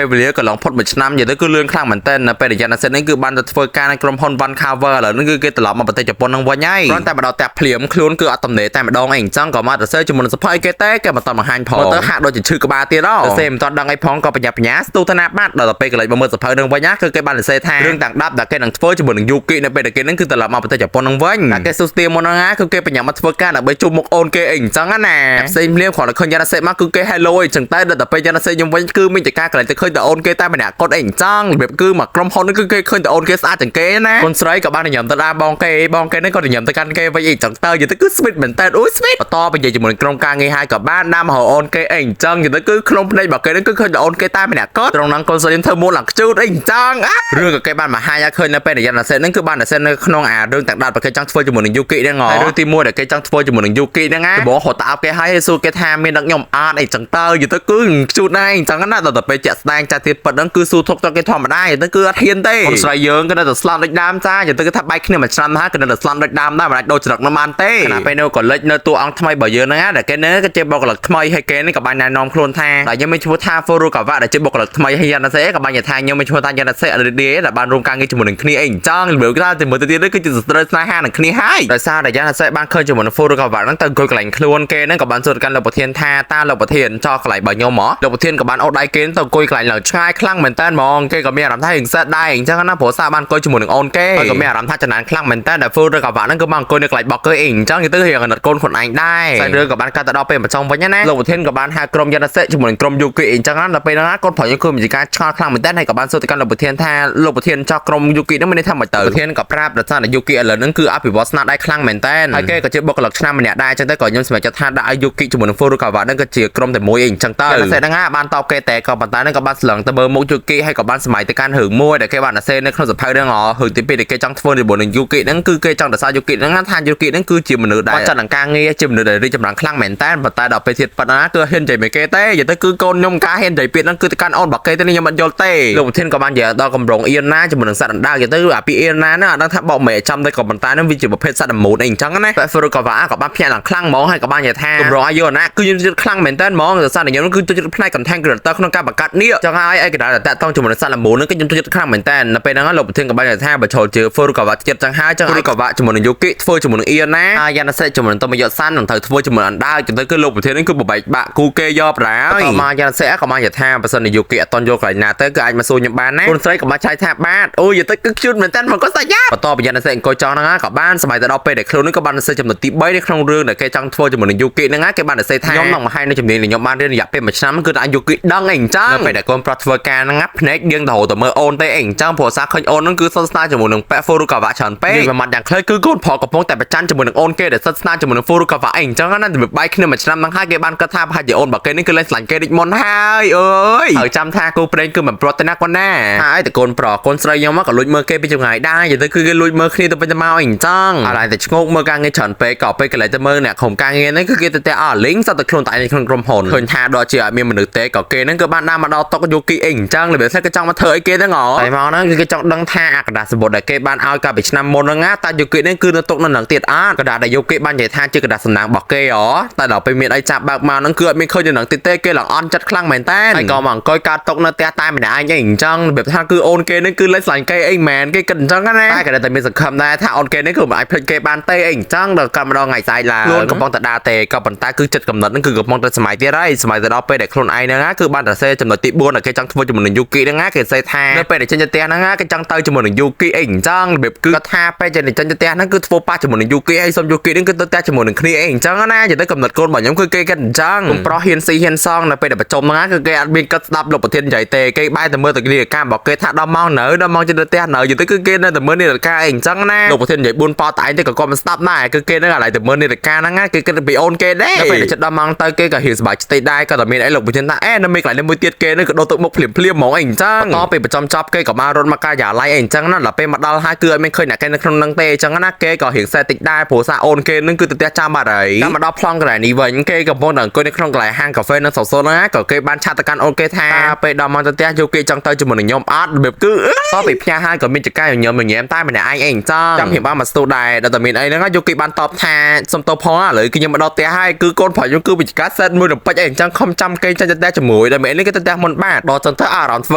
[SPEAKER 1] េលវេលាកន្លងផុតមួយឆ្នាំនិយាយទៅគឺលឿនខ្លាំងមែនទែននៅពេលដែលយ៉ាណាសិតនេះគឺបានទៅធ្វើការនៅក្រុមហ៊ុន Vancouver ឥឡូវនេះគឺគេត្រឡប់មកប្រទេសជប៉ុននឹងវិញហើយគ្រាន់តែមកដល់ផ្ទះភ្លាមខ្លួនគឺអត់ទំនេរតែម្ដងអីអញ្ចឹងក៏មកទៅសេជាមួយនឹងសភៅគេទេគេមិនតន់បង្ហាញផងទៅហាក់ដូចជាឈឺក្បាលទៀតហ៎ទៅសេមិនតន់ដឹងអីផងក៏បញ្ញាបញ្ញាស្ទូទៅណាបាត់ដល់ទៅពេលកន្លែងមកមើលសភៅនឹងវិញណាគឺគេបានសរសេរថារឿងទាំង10ដែលគេនឹងធ្វើជាមួយនឹងយូគីនៅពេលដែលគេនឹងគឺត្រឡប់មកប្រទេសជប៉ុននឹងវិញតែគេស៊ូស្ទាមុនហ្នឹងណាគឺគេបញ្ញាមកធ្វើការដើម្បីជួបមុខអូនគេអីអញ្ចឹងណាផ្សេងភ្លាមគ្រាន់តែឃើញយ៉ាណាសេមកគឺគេ hello អីចឹងតែដល់ទៅពេលយ៉ាណាសេខ្ញុំវិញគឺមានតែការកន្លែងទៅ ឃើញតែអូនគេតែម្នាក់គាត់អីអញ្ចឹងរបៀបគឺមកក្រុមហ៊ុនហ្នឹងគឺគេឃើញតែអូនគេស្អាតជាងគេណាកូនស្រីក៏បានញញឹមទៅដល់បងគេបងគេហ្នឹងក៏ញញឹមទៅកាន់គេវិញអីចឹងទៅនិយាយទៅគឺ sweet មែនតើអូយ sweet បន្តនិយាយជាមួយនឹងក្រុមការងារហើយក៏បានដាំរកអូនគេអីអញ្ចឹងនិយាយទៅគឺក្នុងភ្នែករបស់គេហ្នឹងគឺឃើញតែអូនគេតែម្នាក់គាត់ត្រង់ហ្នឹងកូនស្រីធ្វើមួនឡើងខ្ជូតអីអញ្ចឹងរឿងក៏គេបានមកហាយឲ្យឃើញនៅពេលដែលយ៉ាណាសេហ្នឹងគឺបានតែសេនៅក្នុងអារឿងទាំងដាត់បើគេចង់ធ្វើជាមួយនឹងយូគីហ្នឹងហ៎ហើយរឿងទី1ដែលគេចង់ធ្វើជាមួយនឹងយូគីហ្នឹងណាបងហត់តអបគេហើយសួរគេថាមានដឹកខ្ញុំអត់អីចឹងទៅនិយាយទៅគឺខ្ជូតដែរអញ្ចឹងណាដល់ទៅពេលជាក់ស្ដែងចាស់ទៀតប៉ិតហ្នឹងគឺសួរធុកទៅគេធម្មតានិយាយទៅគឺអត់ហ៊ានទេកូនស្រីយើងក៏នៅតែស្លន់ដូចដើមចានិយាយទៅគឺថាបែកគ្នាមួយឆ្នាំហើយក៏នៅតែស្លន់ដូចដើមដែរមិនអាចដូរចរិតនឹងបានទេខណៈពេលនោះក៏លិចនៅតួអង្គថ្មីរបស់យើងហ្នឹងណាដែលគេនៅក៏ជាបុគ្គលិកថ្មីហើយគេនេះក៏បានណែនាំខ្លួនថាដែលខ្ញុំមានឈ្មោះថា Furukawa ដែលជាបុគ្គលិកថ្មីហើយយ៉ាណាសេក៏បាននិយាយថាខ្ញុំមានឈ្មោះថាយ៉ាណាសេអរិឌីដែលបានរួមការងារជាមួយនឹងគ្នាអីអញ្ចឹងរបៀបថាជាមួយទៅទៀតនេះគឺជាស្ត្រីស្នេហានឹងគ្នាហើយដោយសារតែយ៉ាណាសេបានឃើញជាមួយនឹង Furukawa ហ្នឹងទៅអង្គុយកន្លែងខ្លួនគេហ្នឹងក៏បានសួរទៅកាន់លោកប្រធានថាតើលោកប្រធានចោលកន្លែងរបស់ខ្ញុំហ៎លោកប្រធានក៏បានអូសដៃគេទៅអង្គុយកន្លែងឡើងឆ្ងាយខ្លាំងមែនតើហ្មងគេក៏មានអារម្មណ៍ថាហិង្សាដែរអញ្ចឹងណាព្រោះសារបានអង្គុយជាមួយនឹងអូនគេហើយក៏មានអារម្មណ៍ថាចំណានខ្លាំងមែនតើដែល Furukawa ហ្នឹងគឺមកអង្គុយនៅកន្លែងរបស់គេអីអញ្ចឹងទៅរៀងអាណិតកូនខ្លួនឯងដែរសាច់រឿងក៏បានកាត់ទៅដល់ពេលម្ចង់វិញណាលោកប្រធានក៏បានហៅក្រុមយ៉ាណាសេជាមួយនឹងក្រុមយូគីអីអញ្ចឹងណាដល់ពេលហ្នឹងណាកូនប្រុសយើងគឺមានការឆ្ងល់ខ្លាំងមែនតើហើយក៏បានសួរទៅកាន់លោកប្រធានថាលោកប្រធានចោះក្រុមយូគីហ្នឹងមានន័យថាម៉េចទៅប្រធានក៏ប្រាប់ដោយសារតែយូគីឥឡូវហ្នឹងគឺអភិវឌ្ឍស្នាដៃខ្លាំងមែនតើហើយគេក៏ជាបុគ្គលិកឆ្នាំម្នាក់ដែរអញ្ចឹងទៅក៏ខ្ញុំសម្រេចចិត្តថាដាក់ឲ្យយូគីជាមួយនឹង Furukawa ហ្នឹងក៏ជាក្រុមតែមួយអីអញ្ចឹងទៅយ៉ាណាសេហ្នឹងបានតបគេតែក៏ប៉ុន្តែហ្នឹងក៏បានស្លឹងទៅមើលមុខយូគីហើយក៏បានសម័យទៅកាន់រឿងមួយដែលគេបានអាសេនៅក្នុងសភៅហ្នឹងរឿងទី2ដែលគេចង់ធ្វើជាមួយនឹងយូគីហ្នឹងគឺគេចង់រក្សាយូគីហ្នឹងថាយូគីហ្នឹងគឺជាមនុស្សដែលចាត់នឹងការងារជាមនុស្សដែលរីកចម្រើនខ្លាំងមែនតើប៉ុន្តែដល់ពេលទៀតប៉ុណ្ណាគឺហ៊ាននិយាយមួយគេទេនិយាយទៅគឺកូនខ្ញុំការហ៊ាននិយាយពាក្យហ្នឹងគឺទៅកាន់អូនរបស់គេទេខ្ញុំមិនយល់ទេលោកប្រធានក៏បាននិយាយដល់កម្រងអៀនណាជាមួយនឹងសត្វអណ្ដើកនិយាយទៅអាពីអៀនណាហ្នឹងអត់ដឹងថាបកមិនចាំទេក៏ប៉ុន្តែហ្នឹងវាជាប្រភេទសត្វដមូនអីអញ្ចឹងណាតែហ្វឺកវ៉ាក៏បានភ្ញាក់ឡើងខ្លាំងហ្មងហើយក៏បាននិយាយថាកម្រងអាយុណាគឺខ្ញុំជឿខ្លាំងមែនតើហ្មងដោយសារតែខ្ញុំគឺចូលចិត្តផ្នែក content creator ក្នុងការបង្កើតនេះចង់ឲ្យអីក៏ដោយតែតាក់ទងជាមួយនឹងសត្វល្មូនហ្នឹងគឺខ្ញុំចូលចិត្តខ្លាំងមែនតើនៅពេលហ្នឹងលោកប្រធានក៏បាននិយាយថាបើចូលជឿហ្វឺកវ៉ាចិត្តចឹងហើយចឹងឲ្យកវ៉ាជាមួយនឹងយូគីធ្វើជាមួយនឹងអៀនណាហើយយ៉ាណាសេជាមួយនឹងតមយសាន់នឹងត្រូវធ្វើជាមួយអណ្ដើកចឹងទៅគឺលោកប្រធានហ្នឹងគឺបបែកបាក់គូគេយកប្រាហើយតមកយ៉ាណាសេក៏បាននិយាយថាបើសិនជាយូគីអត់តន់យកកន្លែងណាទៅគឺអាចមកសួរខ្ញុំបានណាកូនស្រីក៏បានឆាយថាបាទអូយទៅគឺខ្ជូតមែនតើមកក៏សាច់យ៉ាបន្តពីយ៉ាណាសេអង្គុយចង់ហ្នឹងក៏បានសម័យទៅដល់ពេលដែលខ្លួនហ្នឹងក៏បានសេចំណុចទី3នៅក្នុងរឿងដែលគេចង់ធ្វើជាមួយនឹងយូគីហ្នឹងគេបានសេថាខ្ញុំនឹងបង្ហាញនៅជំនាញដែលខ្ញុំបានរៀនរយៈពេល1ឆ្នាំគឺថាយូគីដឹងអីអញ្ចឹងនៅពេលដែលកូនប្រុសធ្វើការហ្នឹងភ្នែកយើងទៅរទៅមើលអូនទេអីអញ្ចឹងព្រោះសារឃើញអូនហ្នឹងគឺសិតស្នាជាមួយនឹងប៉ែហ្វូរុកាវ៉ាច្រើនពេកនិយាយមួយម៉ាត់យ៉ាងខ្លីគឺកូនប្រុសកំពុងតែប្រច័នជាមួយនឹងអូនគេដែលសិតស្នាជាមួយនឹងហ្វូរុកាវ៉ាអីអញ្ចឹងណាតែបែកគ្នាមួយឆ្នាំហ្នឹងហើយគេបានគិតថាប្រហែលជាអូនរបស់គេនេះគឺលែងស្រឡាញ់គេដូចមុនហើយអើយហើយចាំថាគូប្រេងគឺមិនប្រត់ទេណាគាត់ណាហើយតែកូនប្រុសកូនស្រីខ្ញុំក៏លួចមើលគេពីចម្ងាយដែរនិយាយទៅគឺគេលួចមើលគ្នាទៅវិញទៅមកអីអញ្ចឹងហើយតែឆ្ងោកមើលការងារច្រើនពេកក៏ពេលកន្លែងទៅមើលអ្នកក្រុមការងារហ្នឹងគឺគេទៅតែអស់លីងសត្វតែខ្លួនតែឯងក្នុងក្រុមហ៊ុនឃើញថាដល់ជាអត់មានមនុស្សទេក៏គេហ្នឹងគឺបានដើរមកដល់តុកយូគីអីអញ្ចឹងរបៀបថាគេចង់មកធ្វើអីគេហ្នឹងហ៎តែមកហ្នឹងគឺគេចង់ដឹងថាអាកដាសបុតដែលគេបានឲ្យកាលពីឆ្នាំមុនហ្នឹងណាតើយូគីហ្នឹងគឺនៅទុកនៅនឹងទៀតអត់កដាដែលយូគីបាននិយាយថាជាកដាសំណាងរបស់គេហ៎តែដល់ពេលមានអីចាប់បើកមកហ្នឹងគឺអត់មានឃើញនៅនឹងទៀតទេគេឡើងអន់ចិត្តខ្លាំងមែនតើហើយក៏មកអង្គុយកាត់តុកនៅផ្ទះតែម្នាក់ឯងអីអញ្ចឹងរបៀបថាគឺអូនគេហ្នឹងគឺលេចស្លាញ់គេអីមែនគេគិតអញ្ចឹងណាតែក៏តែមានសង្ឃឹមដែរថាអូនគេហ្នឹងគឺមិនអាចភ្លេចគេបានទេអីអញ្ចឹងដល់កាត់ម្ដងថ្ងៃស្អែកឡើងខ្លួនកំពុងតែដើរទេក៏ប៉ុន្តែគឺចិត្តកំណត់ហ្នឹងគឺកំពុងតែសម័យទៀតហើយសម័យទៅដល់ពេលដែលខ្លួនឯងហ្នឹងណាគឺបានតែសេចំណុចទី4ដែលគេចង់ធ្វើជាមួយនឹងយូគីហ្នឹងណាគេសេថានៅពេលដែលចេញទៅផ្ទះហ្នឹងណាគេចង់ទៅជាមួយនឹងយូគីអីអញ្ចឹងរបៀបគឺគាត់ថាពេលចេញទៅផ្ទះហ្នឹងគឺធ្វើប៉ះជាមួយនឹងយូគីហើយសុំយូគីហ្នឹងគឺទៅផ្ទះជាមួយនឹងគ្នាអីអញ្ចឹងណានិយាយទៅកំណត់កូនរបស់ខ្ញុំគឺគេគិតអញ្ចឹងកុំប្រុសហ៊ានស៊ីហ៊ានសងនៅពេលដែលប្រជុំហ្នឹងណាគឺគេអត់មានគិតស្ដាប់លោកប្រធាននិយាយទេគេបែរតែមើលទៅនាឡិការបស់គេថាដល់ម៉ោងនៅដល់ម៉ោងចេញទៅផ្ទះនៅនិយាយទៅគឺគេនៅតែមើលនាឡិកាអីអញ្ចឹងណាលោកប្រធាននិយាយ4ប៉តែឯងទេក៏គាត់មិនស្ដាប់ដែរគឺគេនៅកន្លែងតែមើលនាឡិកាហ្នឹងណាគេគិតពីអូនគេដែរនៅពេលដែលចិត្តដល់ម៉ោងទៅគេក៏រៀងសប្បាយចិត្តដែរក៏តែមានអីលោកប្រធានថាអេនៅមានកន្លែងនេះមួយទៀតគេនឹងក៏ដូរទឹកមុខភ្លាមភ្លាមហ្មងអីអញ្ចឹងបន្តពេលប្រចំចប់គេក៏បានរត់មកការិយាល័យអីអញ្ចឹងណាដល់ពេលមកដល់ហើយគឺអត់មានឃើញអ្នកគេនៅក្នុងហ្នឹងទេអញ្ចឹងណាគេក៏រៀងសែតិចដែរព្រោះសារអូនគេនឹងគឺទៅផ្ទះចាំបាត់ហើយតាមមកដល់ប្លង់កន្លែងនេះវិញគេកំពុងតែអង្គុយនៅក្នុងកន្លែងហាងកាហ្វេនៅសសូហ្នឹងណាក៏គេបានឆាតទៅកាន់អូនគេថាពេលដល់មកទៅផ្ទះយកគេចង់ទៅជាមួយនឹងខ្ញុំអត់របៀបគឺតពីផ្ញើហើយក៏មានចកាញញឹមញែមតែម្នាក់ឯងអីអញ្ចឹងចាំរៀបបានមកស្ទូដែរដល់តែមានអីហ្នឹងយកគេបានតបថាសុំទោសផងឥឡូវគឺខ្ញុំមកដល់ផ្ទះហើយគឺកូនប្រុសខ្ញុំគឺវិជ្ជការសិតមួយរំពេចអីអញ្ចឹងខំចាំគេចេញទៅផ្ទះជាមួយដល់មាននេះគេទៅផ្ទះមុនបាទដល់ចឹងទៅអារម្មណ៍ធ្វើ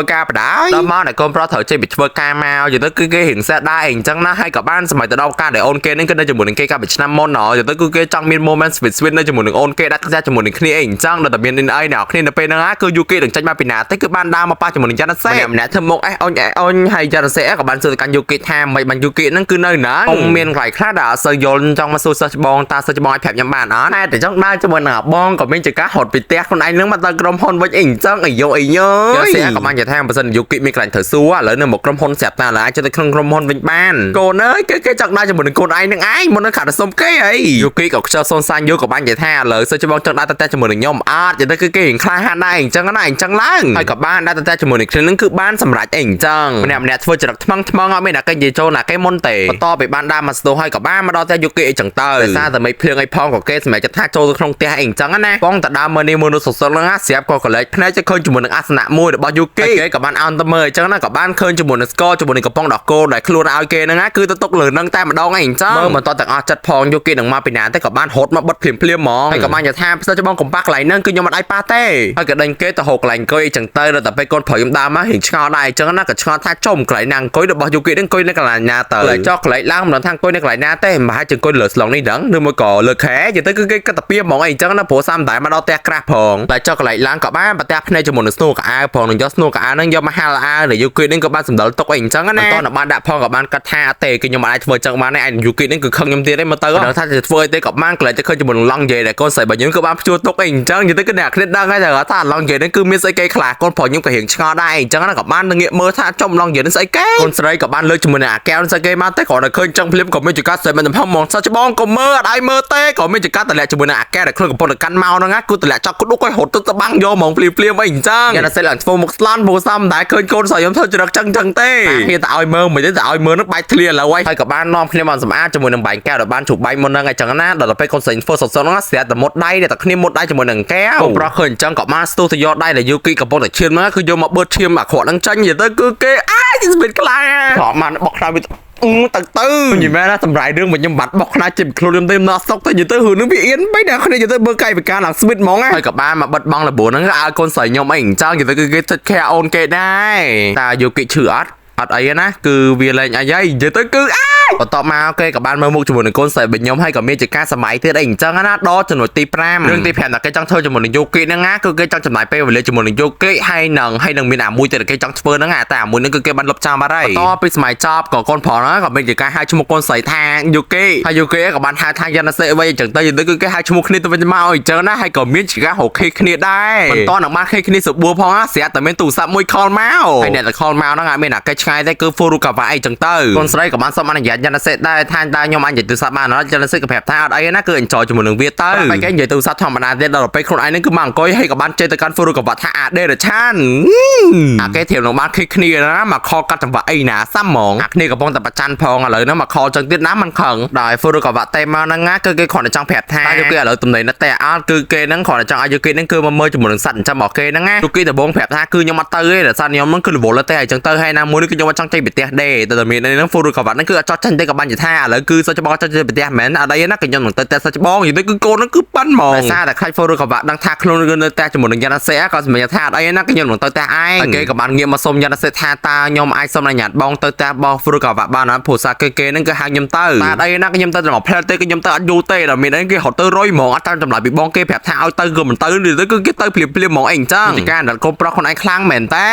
[SPEAKER 1] ការបដាយដល់មកតែកូនប្រុសត្រូវចេញពីធ្វើការមកយល់ទៅគឺគេរៀងសេតដែរអីអញ្ចឹងណាហើយក៏បានសម័យទៅដល់ការដែលអូនគេហ្នឹងគឺនៅជាមួយនឹងគេកាលពីឆ្នាំមុនណយល់ទៅគឺគេចង់មាន moment sweet sweet នៅជាមួយនឹងអូនគេដាក់ផ្ទះជាមួយនឹងគ្នាអីអញ្ចឹងដល់តែមានអីអ្នកគ្នានៅពេលហ្នឹងគឺយូគេនឹងចេញមកពីណាទេគឺបានដើរមកប៉ះជាមួយនឹងយ៉ាណាសេម្នាក់ធ្វើមុខអេអូនអេអូនហើយយ៉ាណាសេក៏បានសួរទៅកាន់យូគេថាមិនបានយូគេហ្នឹងគឺនៅណាអងមានកន្លែងខ្លះដែលអត់សូវយល់ចង់មកសួរសិស្សច្បងតាសិស្សច្បងឲ្យប្រាប់ខ្ញុំបានអត់តែចង់ដើរជាមួយនឹងបងក៏មានចកាហត់ពីផ្ទះខ្លួនឯងហ្នឹងមកទៅក្រុមហ៊ុនវិញអីអញ្ចឹងអាយ៉ូអា យយសៀក៏បាននិយាយថាបើសិនយូគីមានកន្លែងត្រូវសួរឥឡូវនៅមកក្រុមហ៊ុនស្រាប់តែឥឡូវអាចទៅក្នុងក្រុមហ៊ុនវិញបានកូនអើយគេគេចង់ដើរជាមួយនឹងកូនឯងនឹងឯងមុននឹងខាត់ទៅសុំគេអីយូគីក៏ខ្ជិលសុនសាញ់យូក៏បាននិយាយថាឥឡូវសិនជាបងចង់ដើរទៅតែជាមួយនឹងខ្ញុំអត់និយាយទៅគឺគេរៀងខ្លាហានដែរអញ្ចឹងណាអញ្ចឹងឡើងហើយក៏បានដើរទៅតែជាមួយនឹងគ្នានឹងគឺបានសម្រេចអីអញ្ចឹងម្នាក់ម្នាក់ធ្វើចរិតថ្មឹងថ្មឹងអត់មានអ្នកគេនិយាយចូលណាគេមុនទេបន្ទាប់ពីបានដើរមកស្ទោះហើយក៏បានមកដល់តែយូគីអីចឹងទៅដោយសារតែមិនភ្លៀងអីផងក៏គេសម្រេចចិត្តថាចូលទៅក្នុងផ្ទះអីអញ្ចឹងណាបងតដើរមើលនេះមើលនោះសុសុលហ្នឹងណាស្រាប់ក៏កលែកភ្នែកទៅឃើញជាមួយនឹងអាសនៈមួយរបស់យូគីគេក៏បានអោនទៅមើលអញ្ចឹងណាក៏បានឃើញជាមួយនឹងស្ករជាមួយនឹងកំប៉ុងដោះគោដែលខ្លួនឲ្យគេហ្នឹងណាគឺទៅទុកលើនឹងតែម្ដងអីអញ្ចឹងមើលមិនតទាំងអស់ចិត្តផងយូគីនឹងមកពីណាទេក៏បានរត់មកបិទភ្លាមភ្លាមហ្មងហើយក៏បាននិយាយថាផ្សិតច្បងកំប៉ះកន្លែងហ្នឹងគឺខ្ញុំមិនអាចប៉ះទេហើយក៏ដេញគេទៅហូបកន្លែងអង្គុយអីចឹងទៅដល់តែពេលកូនប្រុសខ្ញុំដើរមករៀងឆ្ងល់ដែរអញ្ចឹងណាក៏ឆ្ងល់ថាចំកន្លែងណាអង្គុយរបស់យូគីហ្នឹងអង្គុយនៅកន្លែងណាទៅកន្លែងចោះកន្លែងឡើងមិនដឹងថាអង្គុយនៅកន្លែងណាទេមិនហើយជាអង្គុយលើស្លងនេះដឹងឬមួយក៏លើខែចឹងទៅគឺគេកតពីហ្មងអីចឹងណាព្រោះសាមតែមកដល់ផ្ទះក្រាស់ផងតែចោះកន្លែងឡើងក៏បានប្រទះភ្នែកជាមួយនឹងស្នូកអាវផងនឹងយកស្នូកអាវហ្នឹងយកមកហាលអាវដែលយូគីហ្នឹងក៏បានសម្ដិលទុកអីអញ្ចឹងណាមិនតន់បានដាក់ផងក៏បានកាត់ថាអត់ទេគឺខ្ញុំមិនអាចធ្វើចឹងបានទេឯយូគីហ្នឹងគឺខឹងខ្ញុំទៀតទេមកទៅដឹងថាจะធ្វើអីទេក៏បានកន្លែងទៅឃើញជាមួយនឹងឡង់និយាយដែលកូនស្រីរបស់យើងក៏បានព្យួរទុកអីអញ្ចឹងនិយាយទៅគឺអ្នកគ្នាដឹងហើយថាឡង់និយាយហ្នឹងគឺមានស្អីគេខ្លះកូនប្រុសខ្ញុំក៏រៀងឆ្ងល់ដែរអញ្ចឹងណាក៏បានងាកមើលថាចំឡង់និយាយហ្នឹងស្អីគេកូនស្រីក៏បានលើកជាមួយនឹងអាកែវស្អីគេមកទេគ្រាន់តែឃើញចឹងភ្លាមក៏មានចកាស្រីមិនទំហំហ្មងសោះច្បងក៏មើលអត់ឲ្យមើលទេក៏មានចកាតម្លាក់ជាមួយនឹងអាកែវដែលខ្លួនកំពុងតែកាន់មកហ្នឹងណាគឺតម្លាក់ចប់ក្ដុកឲ្យរត់ទៅបាំងយកហ្មងភ្លាមភ្លាមអីអញ្ចឹងយ៉ាងណាសិលឡើងធ្វើមុខស្លន់ព្រោះសំតែឃើញកូនស្រីខ្ញុំធ្វើចរិតចឹងចឹងទេហ៊ានតែឲ្យមើលមិនទេតែឲ្យមើលនឹងបែកធ្លាឥឡូវហើយក៏បាននាំគ្នាមកសម្អាតជាមួយនឹងបាញ់កែវដែលបានជ្រូកបាញ់មុនហ្នឹងអញ្ចឹងណាដល់ទៅពេលកូនស្រីធ្វើសុតសុតហ្នឹងស្រាប់តែមុតដៃតែគ្នាមុតដៃជាមួយនឹងកែវកូនប្រុសឃើញអញ្ចឹងក៏បានស្ទុះទៅយកដៃដែលយូគីកំពុងតែឈាមហ្នឹងគឺយកមកបឺតឈាមអាក្រក់ហ្នឹងចាញ់និយាយទៅគឺគេអាចស្មានខ្លាំងខំបានបុកខ្លាវាទៅទៅនិយាយមែនណាសម្រាប់រឿងមកខ្ញុំបាត់បុកខ្លាចចិត្តខ្លួនខ្ញុំទេមិនអត់សុកទៅនិយាយទៅរឿងនឹងវាអៀនបីដល់គ្នានិយាយទៅមើលកាយវិការឡើងស្វីតហ្មងហើយក៏បានមកបិទបងលបួនហ្នឹងឲ្យកូនស្រីខ្ញុំអីអញ្ចឹងនិយាយទៅគឺគេចិត្តខែអូនគេដែរតាយូគីឈឺអត់អត់អីណាគឺវាលែងអីហើយនិយាយទៅគឺអាបន្ទាប់មកគេក៏បានមើលមុខជាមួយនឹងកូនស្រីរបស់ខ្ញុំហើយក៏មានជាការសម័យទៀតអីអញ្ចឹងណាដល់ចំណុចទី5រឿងទី5ដែលគេចង់ធ្វើជាមួយនឹងយូគីហ្នឹងណាគឺគេចង់ចំណាយពេលវេលាជាមួយនឹងយូគីហើយនឹងមានអាមួយទៀតគេចង់ធ្វើហ្នឹងអាតែអាមួយហ្នឹងគឺគេបានលុបចោលបាត់ហើយបន្ទាប់ពីសម័យចប់ក៏កូនប្រុសហ្នឹងក៏មានជាការហៅឈ្មោះកូនស្រីថាយូគីហើយយូគីក៏បានហៅថាយ៉ាណាសេអ្វីអញ្ចឹងទៅគឺគេហៅឈ្មោះគ្នាទៅវិញមកអញ្ចឹងណាហើយក៏មានជាការរកខេគ្នាដែរបន្តនឹងបានខេគ្នាស្បួរផងណាស្រាប់តែមានទូរស័ព្ទមួយខលមកហើយអ្នកដែលខលមកហ្នឹងអត់មានអាគេឆ្ងាយទេគឺ Furukawa អីចឹងទៅកូនស្រីក៏បានសុំអនុញ្ញាតយ៉ាណាសេដែរថាតើខ្ញុំអាចនិយាយទូរស័ព្ទបានអត់យ៉ាណាសេក៏ប្រាប់ថាអត់អីណាគឺ enjoy ជាមួយនឹងវាទៅតែគេនិយាយទូរស័ព្ទធម្មតាទេដល់ពេលខ្លួនឯងហ្នឹងគឺមកអង្គុយហើយក៏បានចេញទៅកាន់ Furukawa ថាអាដេរឆានអាគេធៀបនឹងបានខេគ្នាណាមកខលកាត់ចង្វាក់អីណាសាំហ្មងអាគ្នាកំពុងតែប្រច័នផងឥឡូវហ្នឹងមកខលចឹងទៀតណាมันខឹងដោយ Furukawa ទេមកហ្នឹងណាគឺគេគ្រាន់តែចង់ប្រាប់ថាយូគីឥឡូវទំនេរនៅតែអត់គឺគេហ្នឹងគ្រាន់តែចង់ឲ្យយូគីហ្នឹងគឺមកមើលជាមួយនឹងសត្វចិញ្ចឹមរបស់គេហ្នឹងណាយូគីដំបងប្រាប់ថាគឺខ្ញុំអត់ទៅទេដោយសារខ្ញុំហ្នឹងគឺរវល់តែអញ្ចឹងទៅហើយណាមួយនេះគឺខ្ញុំអត់ចង់ចេញពីផ្ទះទេតែមានហ្នឹង Furukawa ហ្នឹងគឺអត់ចង់ចេញទេក៏បានថាឥឡូវគឺសុចច្បងចង់ចេញពីផ្ទះមែនអត់អីណាគឺខ្ញុំនឹងទៅតែសុចច្បងនិយាយទៅគឺកូនហ្នឹងគឺប៉ិនហ្មងដោយសារតែខ្លាច Furukawa ដឹងថាខ្លួនគឺនៅតែជាមួយនឹងយ៉ាណាសេក៏សម្រាប់ថាអត់អីណាគឺខ្ញុំនឹងទៅតែឯងហើយគេក៏បានងាកមកសុំយ៉ាណាសេថាតើខ្ញុំអាចសុំអនុញ្ញាតបងទៅតែបង Furukawa បានអត់ព្រោះសារគេគេហ្នឹងគឺហៅខ្ញុំទៅតែអត់អីណាគឺខ្ញុំទៅដល់ផ្លែទេគឺខ្ញុំទៅអត់យូរទេដល់មានអីគេរត់ទៅរុយហ្មងអត់តាមចម្លើយពីបងគេប្រាប់ថាឲ្យទៅគឺមិនទៅទៅគឺគេទៅភ្លាមភ្លាមហ្មងអីអញ្ចឹងជាការដល់កូនប្រុសខ្លួនឯងខ្លាំងមែនតើ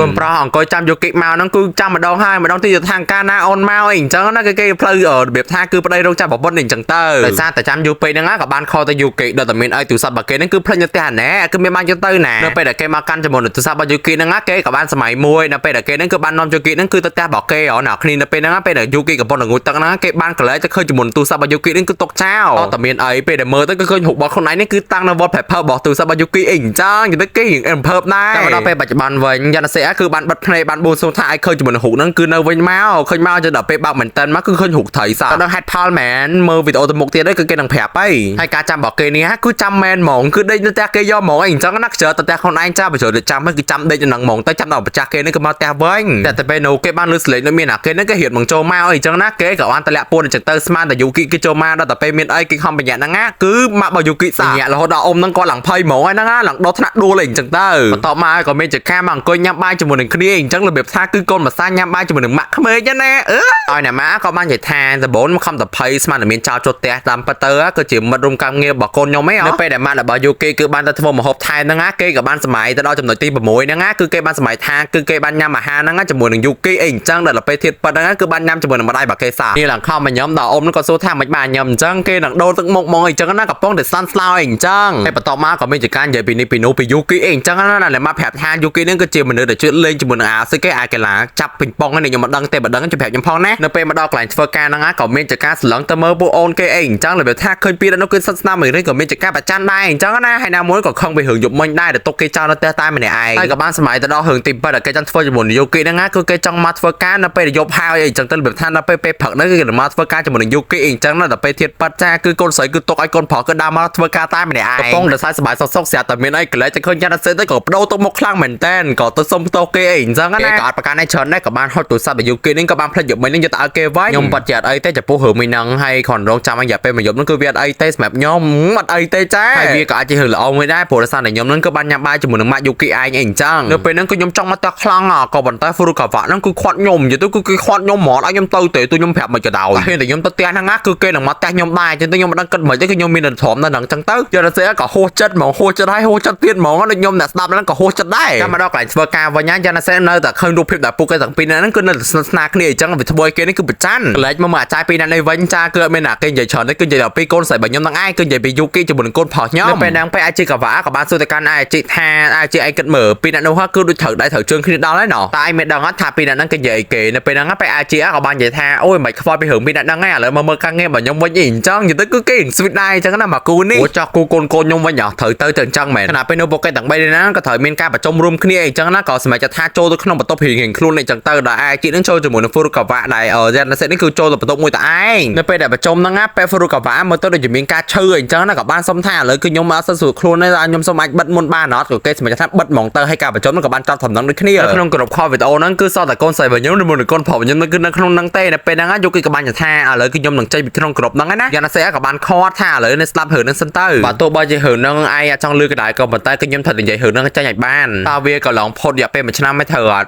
[SPEAKER 1] កូនប្រុសអង្គុយចាំយកគេមកហ្នឹងគឺចាំម្ដងហើយម្ដងទីទៅខាងការណាអូនមកអីអញ្ចឹងណាគឺគេផ្លូវរបៀបថាគឺប្តីរោគចាំប្រពន្ធអីអញ្ចឹងទៅដោយសារតែចាំយូរពេកហ្នឹងក៏បានខលទៅយូគេដល់តែមានអីទូរស័ព្ទរបស់គេហ្នឹងគឺភ្លេចនៅផ្ទះណែគឺមានបានយកទៅណានៅពេលដែលគេមកកាន់ជាមួយនឹងទូរស័ព្ទរបស់យូគីហ្នឹងគេក៏បានសម័យមួយនៅពេលដែលគេហ្នឹងគឺបាននាំយូគីហ្នឹងគឺទៅផ្ទះរបស់គេហ៎ណាគ្នានៅពេលហ្នឹងពេលដែលយូគីកំពុងតែងូតទឹកហ្នឹងគេបានកលែទៅឃើញជាមួយនឹងទូរស័ព្ទរបស់យូគីហ្នឹងគឺຕົកចោលតតែមានអីពេលដែលមើលទៅគឺឃើញរូបរបស់ខ្លួនឯងនេះគឺតាំងនៅ wallpaper របស់ទូរស័ព្ទរបស់យូគីអីអញ្ចឹងទៅគេរៀង អភើបដែរតែមកដល់ពេលបច្ចុប្បន្នវិញយ៉ាណាសេគឺបានបិទភ្នែកបានបួងសួងថាឲ្យឃើញជាមួយនឹងរូបហ្នឹងគឺនៅវិញមកឃើញមកចុះដល់ពេលបើកមែនតើមកគឺឃើញរូបត្រីសោះដល់ហេតុផលមែនមើលវីដេអូទៅមុខទៀតគឺគេនឹងប្រាប់ហើយហើយការចាំរបស់គេនេះគឺចាំមែនហ្មងគឺដេកនៅផ្ទះគេយកហ្មងអីអញ្ចឹងណាខ្ជិលទៅផ្ទះខ្លួនឯងចាបញ្ចូលទៅចាំគឺចាំដេកនៅហ្នឹងហ្មងទៅចាំដល់ម្ចាស់គេនេះគឺមកផ្ទះវិញតែទៅពេលនោះគេបានលឺសលេងនៅមានអាគេហ្នឹងគេរៀបមកចូលមកអីអញ្ចឹងណាគេក៏បានតម្លាក់ពួនអញ្ចឹងទៅស្មានតែយូគីគេចូលមកដល់តែពេលមានអីគេខំបញ្ញាហ្នឹងណាគឺម៉ាក់របស់យូគីសាបញ្ញារហូតដល់អ៊ំហ្នឹងគាត់ឡើងភ័យហ្មងហើយហ្នឹងណាឡើងដល់ថ្នាក់ដួលអីអញ្ចឹងទៅបន្ទាប់មកក៏មានចកាមកអង្គុយញ៉ាំបាយជាមួយនឹងគ្នាអញ្ចឹងរបៀបថាគឺកូន ម្សាញ៉ាំបាយជាមួយនឹងម៉ាក់ក្មេកណាអឺឲ្យអ្នកម៉ាក់ក៏បាននិយាយថាដំបូងខ្ញុំខំតភ័យស្មានតែមានចោលចូលផ្ទះតាមពិតទៅគឺជាមិត្តរួមការងាររបស់កូនខ្ញុំឯងនៅពេលដែលម៉ាក់របស់យូគីគឺបានទៅធ្វើម្ហូបថែមហ្នឹងណាគេក៏បានសម័យទៅដល់ចំណុចទី6ហ្នឹងណាគឺគេបានសម័យថាគឺគេបានញ៉ាំអាហារហ្នឹងជាមួយនឹងយូគីអីអញ្ចឹងដល់ពេលធៀបប៉ិតហ្នឹងគឺបានញ៉ាំជាមួយនឹងម្ដាយរបស់គេសានេះឡើងខំមកញ៉ាំដល់អ៊ំហ្នឹងក៏សួរថាមិនបានញ៉ាំអញ្ចឹងគេនឹងដូរទឹកមុខមកអីចឹងណាកំពុងតែសាន់ស្លោអីអញ្ចឹងហើយបន្ទាប់មកក៏មានជាការនិយាយពីនេះពីនោះពីយូគីអីអញ្ចឹងណាដែលមកប្រាប់ថាយូគីហ្នឹងគឺជាមនុស្សដែលជួយលេងជាមួយនឹងអាស្អីគេអាកីឡាចាប់ពីងប៉ុងនេះខ្ញុំមិនដឹងទេបើដឹងជួយប្រាប់ខ្ញុំផងណានៅពេលមកដល់កន្លែងធ្វើការហ្នឹងក៏មានជាការស្រឡឹងទៅមើលពួកអូនគេអីអញ្ចឹងរបៀបថាឃើញពីនោះគឺសិតស្នាមមួយក៏មានជាការប្រច័នដែរអញ្ចឹងណាហើយណាមួយក៏ខឹងពីរឿងយប់មិញដែរដែលទុកគេចោលនៅផ្ទះតែម្នាក់ឯងហើយក៏បានសម័យទៅដល់រឿងទី7ដែលគេចង់ធ្វើជាមួយនឹងយូគីហ្នឹងណាគឺគេចង់មកធ្វើការនៅពេលយប់ហើយអីអញ្ចឹងទៅរបៀបថានៅពេលពេលព្រឹកហ្នឹងគឺគេមកធ្វើការជាមួយនឹងយូគីអីអញ្ចឹងណាដល់ពេលធៀបប៉ាត់ចាគឺកូនស្រីគឺទុកឲ្យកូនប្រុសគឺដើរមកធ្វើការតែម្នាក់ឯងកំពុងតែសើសប្បាយសុខសុខស្រាប់តែមានអីក្លែកតែឃើញយ៉ាត់សេទៅក៏បដូរទឹកមុខខ្លាំងមែនតែនក៏ទៅសុំទោសគេអីអញ្ចឹងណាក៏អត់ប្រកាន់អីច្រើនដែរក៏បានហុចទូរស័ព្ទដល់យូគីនេះក៏បានផ្លិចយកមិញនេះយកទៅឲ្យគេវិញខ្ញុំបាត់ជាអត់អីទេចំពោះរឿងមួយហ្នឹងហើយគ្រាន់រងចាំឲ្យរយៈពេលមួយយប់ហ្នឹងគឺវាអត់អីទេសម្រាប់ខ្ញុំអត់អីទេចាហើយវាក៏អាចជារឿងល្អមួយដែរព្រោះដោយសារតែខ្ញុំហ្នឹងគឺបានញ៉ាំបាយជាមួយនឹងម៉ាក់យូគីឯងអីអញ្ចឹងនៅពេលហ្នឹងគឺខ្ញុំចង់មកតខ្លាំងក៏ប៉ុន្តែហ្វូរុកាវ៉ាហ្នឹងគឺខាត់ខ្ញុំនិយាយទៅគឺគេខាត់ខ្ញុំហ្មងឲ្យខ្ញុំទៅទេទូខ្ញុំប្រាប់មិនក៏ដោយតែខ្ញុំទៅផ្ទះហ្នឹងណាគឺគេនឹងមកផ្ទះខ្ញុំដែរអញ្ចឹងទៅខ្ញុំមិនដឹងគិតមិនទេគឺខ្ញុំមានតែទ្រាំនៅហ្នឹងអញ្ចឹងទៅយកទៅសេក៏ហួសចិត្តហ្មងហួសចិត្តហើយហួសចិត្តទៀតហ្មងដូចខ្ញុំអ្នកស្ដាប់ហ្នឹងក៏ហួសចិត្តដែរចាំមកដល់កន្លែងធ្វើការវិញណាយ៉ាណាសេនៅតែឃើញរូបភាពដែលពួកគេទាំងពីរហ្នឹងគឺនៅតែស្និទ្ធស្នាលគ្នាអញ្ចឹងវាធ្វើឲ្យគេនេះគឺប្រច័នកលែកមកមកអាចារ្យពីរនាក់នេះវិញចាគឺអត់មានអ្នកគេនិយាយច្រើនទេគឺនិយាយដល់ពីកូនស្រីរបស់ខ្ញុំហ្នឹងឯងគឺនិយាយពីយូគីជាមួយនឹងកូនប្រុសខ្ញុំនៅពេលហ្នឹងពេលអាជីកាវ៉ាក៏បានសួរទៅកាន់អាជីថាអាជីឯងគិតមើលពីរនាក់នោះគឺដូចត្រូវដៃត្រូវជើងគ្នាដល់ហើយណោះតែឯងមិនដឹងថាពីរនាក់ហ្នឹងគេនិយាយអីគេនៅពេលហ្នឹងពេលអាជីក៏បាននិយាយថាអូយមិនខ្វល់ពីរឿងពីរនាក់ហ្នឹងឯងឥឡូវមកមើលការងាររបស់ខ្ញុំវិញអីអញ្ចឹងនិយាយទៅគឺគេស្វីតដែរអញ្ចឹងណាមកគូនេះអូចោះគូកូនកូនខ្ញុំវិញត្រូវទៅទៅអញ្ចឹងមែនខណៈពេលនោះពួកគេទាំង3នេះណាក៏ត្រូវមានការប្រជុំរួមគ្នាអីចឹងណាក៏សម្រាប់ថាចូលទៅក្នុងបន្ទប់រៀងៗខ្លួនអីចឹងទៅដល់អាជីនឹងចូលជាមួយនឹងហ្វូរុកាវ៉ាដែលយ៉ាណាសេនេះគឺចូលទៅបន្ទប់មួយតែឯងនៅពេលដែលប្រជុំហ្នឹងណាពេលហ្វូរុកាវ៉ាមើលទៅដូចជាមានការឈឺអីចឹងណាក៏បានសុំថាឥឡូវគឺខ្ញុំអត់សូវស្រួលខ្លួនទេខ្ញុំសុំអាចបិទមុនបានអត់ក៏គេសម្រាប់ថាបិទហ្មងទៅឲ្យការប្រជុំហ្នឹងក៏បានចប់ដំណឹងដូចគ្នាក្នុងក្រុមខលវីដេអូហ្នឹងគឺសតតែកូនស្រីរបស់ខ្ញុំជាមួយនឹងកូនប្រុសខ្ញុំគឺនៅក្នុងហ្នឹងទេនៅពេលហ្នឹងយកគឺក៏បានថាឥឡូវគឺខ្ញុំនឹងចេញពីក្នុងក្រុមហ្នឹងណាយ៉ាណាសេក៏បានខាត់ថាឥឡូវនេះស្ដាប់រឿងហ្នឹងសិនទៅបើទោះបីជារឿងហ្នឹងឯងចង់លឺក៏ដោយក៏ប៉ុន្តែគឺខ្ញុំត្រូវនិយាយរឿងហ្នឹងចេញឲ្យបានតើវាក៏ឡងផុតរយៈពេល1ឆ្នាំមិនត្រូវអត់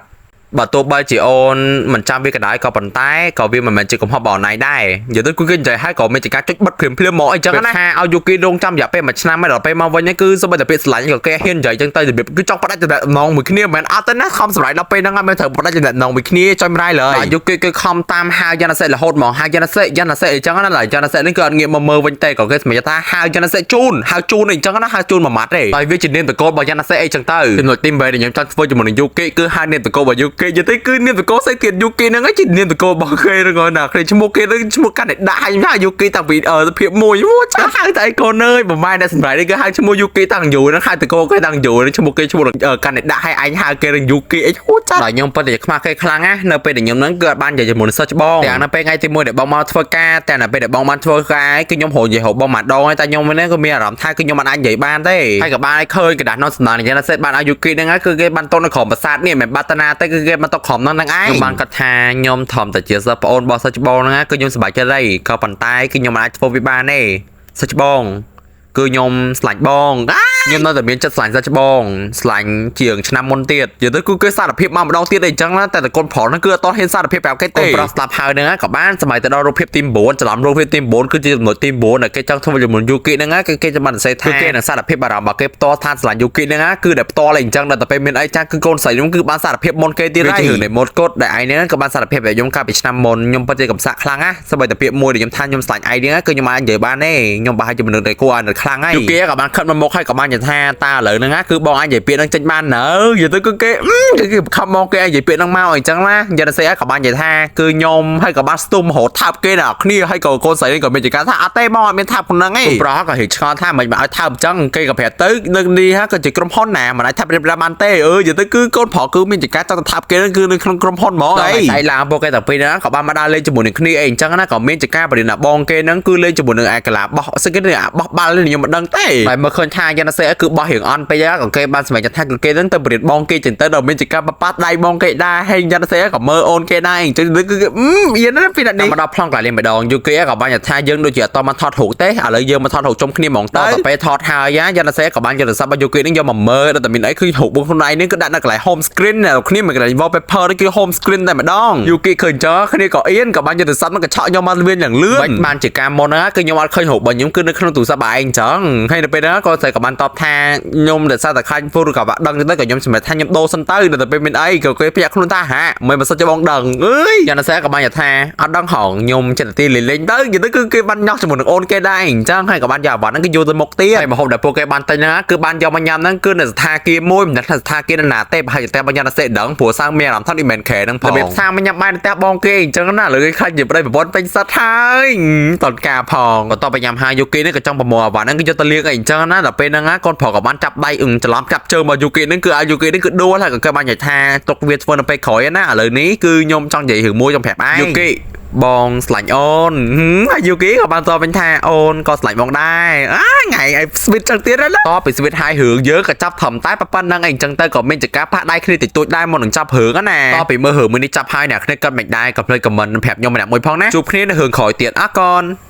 [SPEAKER 1] បើទោះបីជាអូនមិនចាំវាក៏ដោយក៏ប៉ុន្តែក៏វាមិនមែនជាកំហុសរបស់អូនឯងដែរនិយាយទៅគឺគេនិយាយឲ្យក៏មានជាការចុចបិទភ្លាមភ្លាមមកអីចឹងណាថាឲ្យយូគីរងចាំរយៈពេល1ឆ្នាំហើយដល់ពេលមកវិញគឺសូម្បីតែពាក្យស្រឡាញ់ក៏គេហ៊ាននិយាយចឹងទៅរបៀបគឺចង់ផ្ដាច់តំណងមួយគ្នាមិនមែនអត់ទេណាខំសម្រេចដល់ពេលហ្នឹងហើយមិនត្រូវផ្ដាច់តំណងមួយគ្នាចុយម្រាយឡើយយូគីគឺខំតាមហៅយ៉ាណាសេរហូតមកហៅយ៉ាណាសេយ៉ាណាសេអីចឹងណាយ៉ាណាសេនេះគឺអត់ងាកមកមើលវិញទេក៏គេសម្រេចថាហៅយ៉ាណាសេជូនហៅជូនអីចឹងណាហៅជូនមួយម៉ាត់ទេហើយវាជានាមតកូលរបស់យ៉ាណាសេអីចឹងទៅចំណុចទី8ដែលខ្ញុំចង់ធ្វើជាមួយនឹងយូគីគឺហៅនាមតកូលរបស់យូគីយទៅគឺនាមតកូលស្អីទៀតយូគីហ្នឹងជានាមតកូលរបស់គេហ្នឹងណាគេឈ្មោះគេហ្នឹងឈ្មោះកាន់តែដាក់ឲ្យថាយូគីតាំងពីភាពមួយអូចាហៅតែអីកូនអើយប្រម៉ែអ្នកសម្រាប់នេះគឺហៅឈ្មោះយូគីតាំងយូរហ្នឹងហៅតកូលគេតាំងយូរហ្នឹងឈ្មោះគេឈ្មោះកាន់តែដាក់ឲ្យអញហៅគេនឹងយូគីអីអូចាដល់ខ្ញុំពិតជាខ្មាស់គេខ្លាំងណានៅពេលដែលខ្ញុំហ្នឹងគឺអត់បាននិយាយជាមួយនឹងសិស្សច្បងទាំងនៅពេលថ្ងៃទី1ដែលបងមកធ្វើការតែនៅពេលដែលបងបានធ្វើការគឺខ្ញុំរកនិយាយរកបងម្ដងហើយតែខ្ញុំហ្នឹងគឺមានអារម្មណ៍ថាគឺខ្ញុំមិនអាចនិយាយបានទេហើយក៏បានឲ្យឃើញกระดาษโน้ตសំណងយ៉ាងណាសេបានឲ្យយូគីហ្នឹងគឺគេបានតុកនៅក្រោមប្រាសាទនេះមិនបាត់តាណាទេគឺគេបានតុកក្រោមហ្នឹងហ្នឹងឯងខ្ញុំបានគាត់ថាខ្ញុំធំតែជាសិស្សប្អូនរបស់សិស្សច្បងហ្នឹងគឺខ្ញុំសប្បាយចិត្តហើយក៏ប៉ុន្តែគឺខ្ញុំមិនអាចធ្វើវាបានទេសិស្សច្បងគឺខ្ញុំស្លាញ់បងខ្ញុំនៅតែមានចិត្តស្លាញ់សិស្សច្បងស្លាញ់ជាងឆ្នាំមុនទៀតនិយាយទៅគឺគេសារភាពមកម្ដងទៀតអីចឹងណាតែតកូនប្រុសហ្នឹងគឺអត់ទាន់ហ៊ានសារភាពប្រាប់គេទេកូនប្រុសស្លាប់ហើយហ្នឹងក៏បានសម័យទៅដល់រូបភាពទី9ច្រឡំរូបភាពទី9គឺជាចំណុចទី9ដែលគេចង់ធ្វើជាមួយយូគីហ្នឹងគឺគេបានសរសេរថាគឺគេនឹងសារភាពបារម្ភបើគេផ្ទាល់ថាស្លាញ់យូគីហ្នឹងគឺដែលផ្ទាល់អីចឹងដល់តែពេលមានអីចាគឺកូនស្រីខ្ញុំគឺបានសារភាពមុនគេទៀតហើយរឿងនៃម៉ូតកូដដែលឯងហ្នឹងក៏បានសារភាពឲ្យខ្ញុំកាលពីឆ្នាំមុនខ្ញុំពិតជាកំសាកខ្លាំងណាសូម្បីតែពាក្យមួយដែលខ្ញុំថាខ្ញុំស្លាញ់ឯងហ្នឹងគឺខ្ញុំអាចនិយាយបានទេខ្ញុំប្រហែលជាមនុស្សដែលគួរឲ្យខ្លាំងហើយយូគីក៏បានខិតមកមុខហើយក៏បាននិយាយថាតើឥឡូវហ្នឹងគឺបងអាចនិយាយពាក្យហ្នឹងចេញបាននៅនិយាយទៅគឺគេគេខំមកគេឲ្យនិយាយពាក្យហ្នឹងមកអញ្ចឹងណាយ៉ានសេក៏បាននិយាយថាគឺខ្ញុំហើយក៏បានស្ទុំរហូតថើបគេដល់គ្នាហើយក៏កូនស្រីនេះក៏មានចការថាអត់ទេបងអត់មានថើបក្នុងហ្នឹងឯងប្រុសក៏ហិឆ្ងល់ថាមិនមកឲ្យថើបអញ្ចឹងគេក៏ប្រាប់ទៅនៅនេះហាក៏ជាក្រុមហ៊ុនណាមិនអាចថើបរៀបរាប់បានទេអឺនិយាយទៅគឺកូនប្រុសគឺមានចការចង់ទៅថើបគេហ្នឹងគឺនៅក្នុងក្រុមហ៊ុនហ្មងអីស្អែកឡើងពួកគេតែពីរហ្នឹងក៏បានមកដើរលេងជាមួយនឹងគ្នាអីអញ្ចឹងណាក៏មានចការបរិញ្ញាបងគេហ្នឹងគឺលេងជាមួយនឹងអាកាឡាបោះស្អីគេនេះអាបោះបាល់នេះខ្ញុំមិនដឹងទេតែមើលឃើញថាយ៉ានសេ សេគឺបោះរៀងអន់ពេកក៏គេបានសម្រេចថាគឺគេនឹងទៅបរិយាបងគេចឹងទៅដល់មានជាការប៉ប៉ាត់ដៃបងគេដែរហើយយ៉ាណាសេក៏មើលអូនគេដែរអញ្ចឹងគឺអឺអៀនណាពីនេះមកដល់ប្លង់កន្លែងម្ដងយូគីក៏បានថាយើងដូចជាអត់មកថតរូបទេឥឡូវយើងមកថតរូបជុំគ្នាហ្មងតទៅពេលថតហើយយ៉ាណាសេក៏បានយកទូរស័ព្ទរបស់យូគីនឹងយកមកមើលដល់តែមានអីគឺរូបបងខ្លួនឯងនេះគឺដាក់នៅកន្លែង home screen អ្នកគ្នាមួយកន្លែង wallpaper នេះគឺ home screen តែម្ដងយូគីឃើញចោគ្នាក៏អៀនក៏បានយកទូរស័ព្ទមកកញ្ឆក់យកមកលឿនយ៉ាងលឿនមិនបានជាការមុនណាគឺខ្ញុំអត់ឃើញរូបរបស់ខ្ញុំគឺនៅក្នុងទូរស័ព្ទរបស់ឯងចឹងហើយនៅពេលហ្នឹងក៏ស្រីក៏បានតបថាខ្ញុំដែលសារតែខ្លាចហ្វូឬក៏បាក់ដឹងទៅក៏ខ្ញុំសម្រេចថាខ្ញុំដូរសិនទៅដល់ទៅពេលមានអីក៏គេភ្ញាក់ខ្លួនថាហាមិនមិនសិនជាបងដឹងអើយយ៉ាងណាសេក៏បានថាអត់ដឹងហងខ្ញុំចិត្តទីលេងលេងទៅនិយាយទៅគឺគេបានញោះជាមួយនឹងអូនគេដែរអញ្ចឹងហើយក៏បានយកអាវ៉ាន់ហ្នឹងគឺយកទៅមុខទៀតហើយម្ហូបដែលពួកគេបានទិញហ្នឹងគឺបានយកមកញ៉ាំហ្នឹងគឺនៅស្ថាគារមួយមិនដឹងថាស្ថាគារនៅណាទេប្រហែលជាតែបងយ៉ាណាសេដឹងព្រោះសាំងមានអារម្មណ៍ថានេះមិនមែនខែហ្នឹងផងរបៀបសាំងមកញ៉ាំបាយនៅផ្ទះបងគេអញ្ចឹងណាលើគេខ្លាចជាប្តីប្រពន្ធពេញសិតហើយតនការផងបន្ទាប់ពីញ៉ាំហើយយូគីនេះក៏ចង់ប្រមូលអាវ៉ាន់ហ្នឹងគឺយកទៅលាងអីអញ្ចឹងណាដល់ពេលហ្នឹងណាកូនប្រុសក៏បានចាប់ដៃអឹងច្រឡំចាប់ជើងមកយូគីហ្នឹងគឺឲ្យយូគីហ្នឹងគឺដួលហើយក៏គេបាននិយាយថាទុកវាធ្វើនៅពេលក្រោយណាឥឡូវនេះគឺខ្ញុំចង់និយាយរឿងមួយចង់ប្រាប់ឯងយូគីបងស្លាញ់អូនហើយយូគីក៏បានតបវិញថាអូនក៏ស្លាញ់បងដែរអាថ្ងៃឲ្យ sweet ចឹងទៀតណាតពី sweet ហើយរឿងយើងក៏ចាប់ធំតែប៉ុណ្្នឹងអីចឹងទៅក៏មានចការប៉ះដៃគ្នាតិចតួចដែរមុននឹងចាប់រឿងណាតពីមើលរឿងមួយនេះចាប់ហើយអ្នកគ្នាគិតមិនដែរក៏ភ្លេច comment ប្រាប់ខ្ញុំម្នាក់មួយផងណាជួបគ្នានៅរឿងក្រោយទៀតអរគុណ។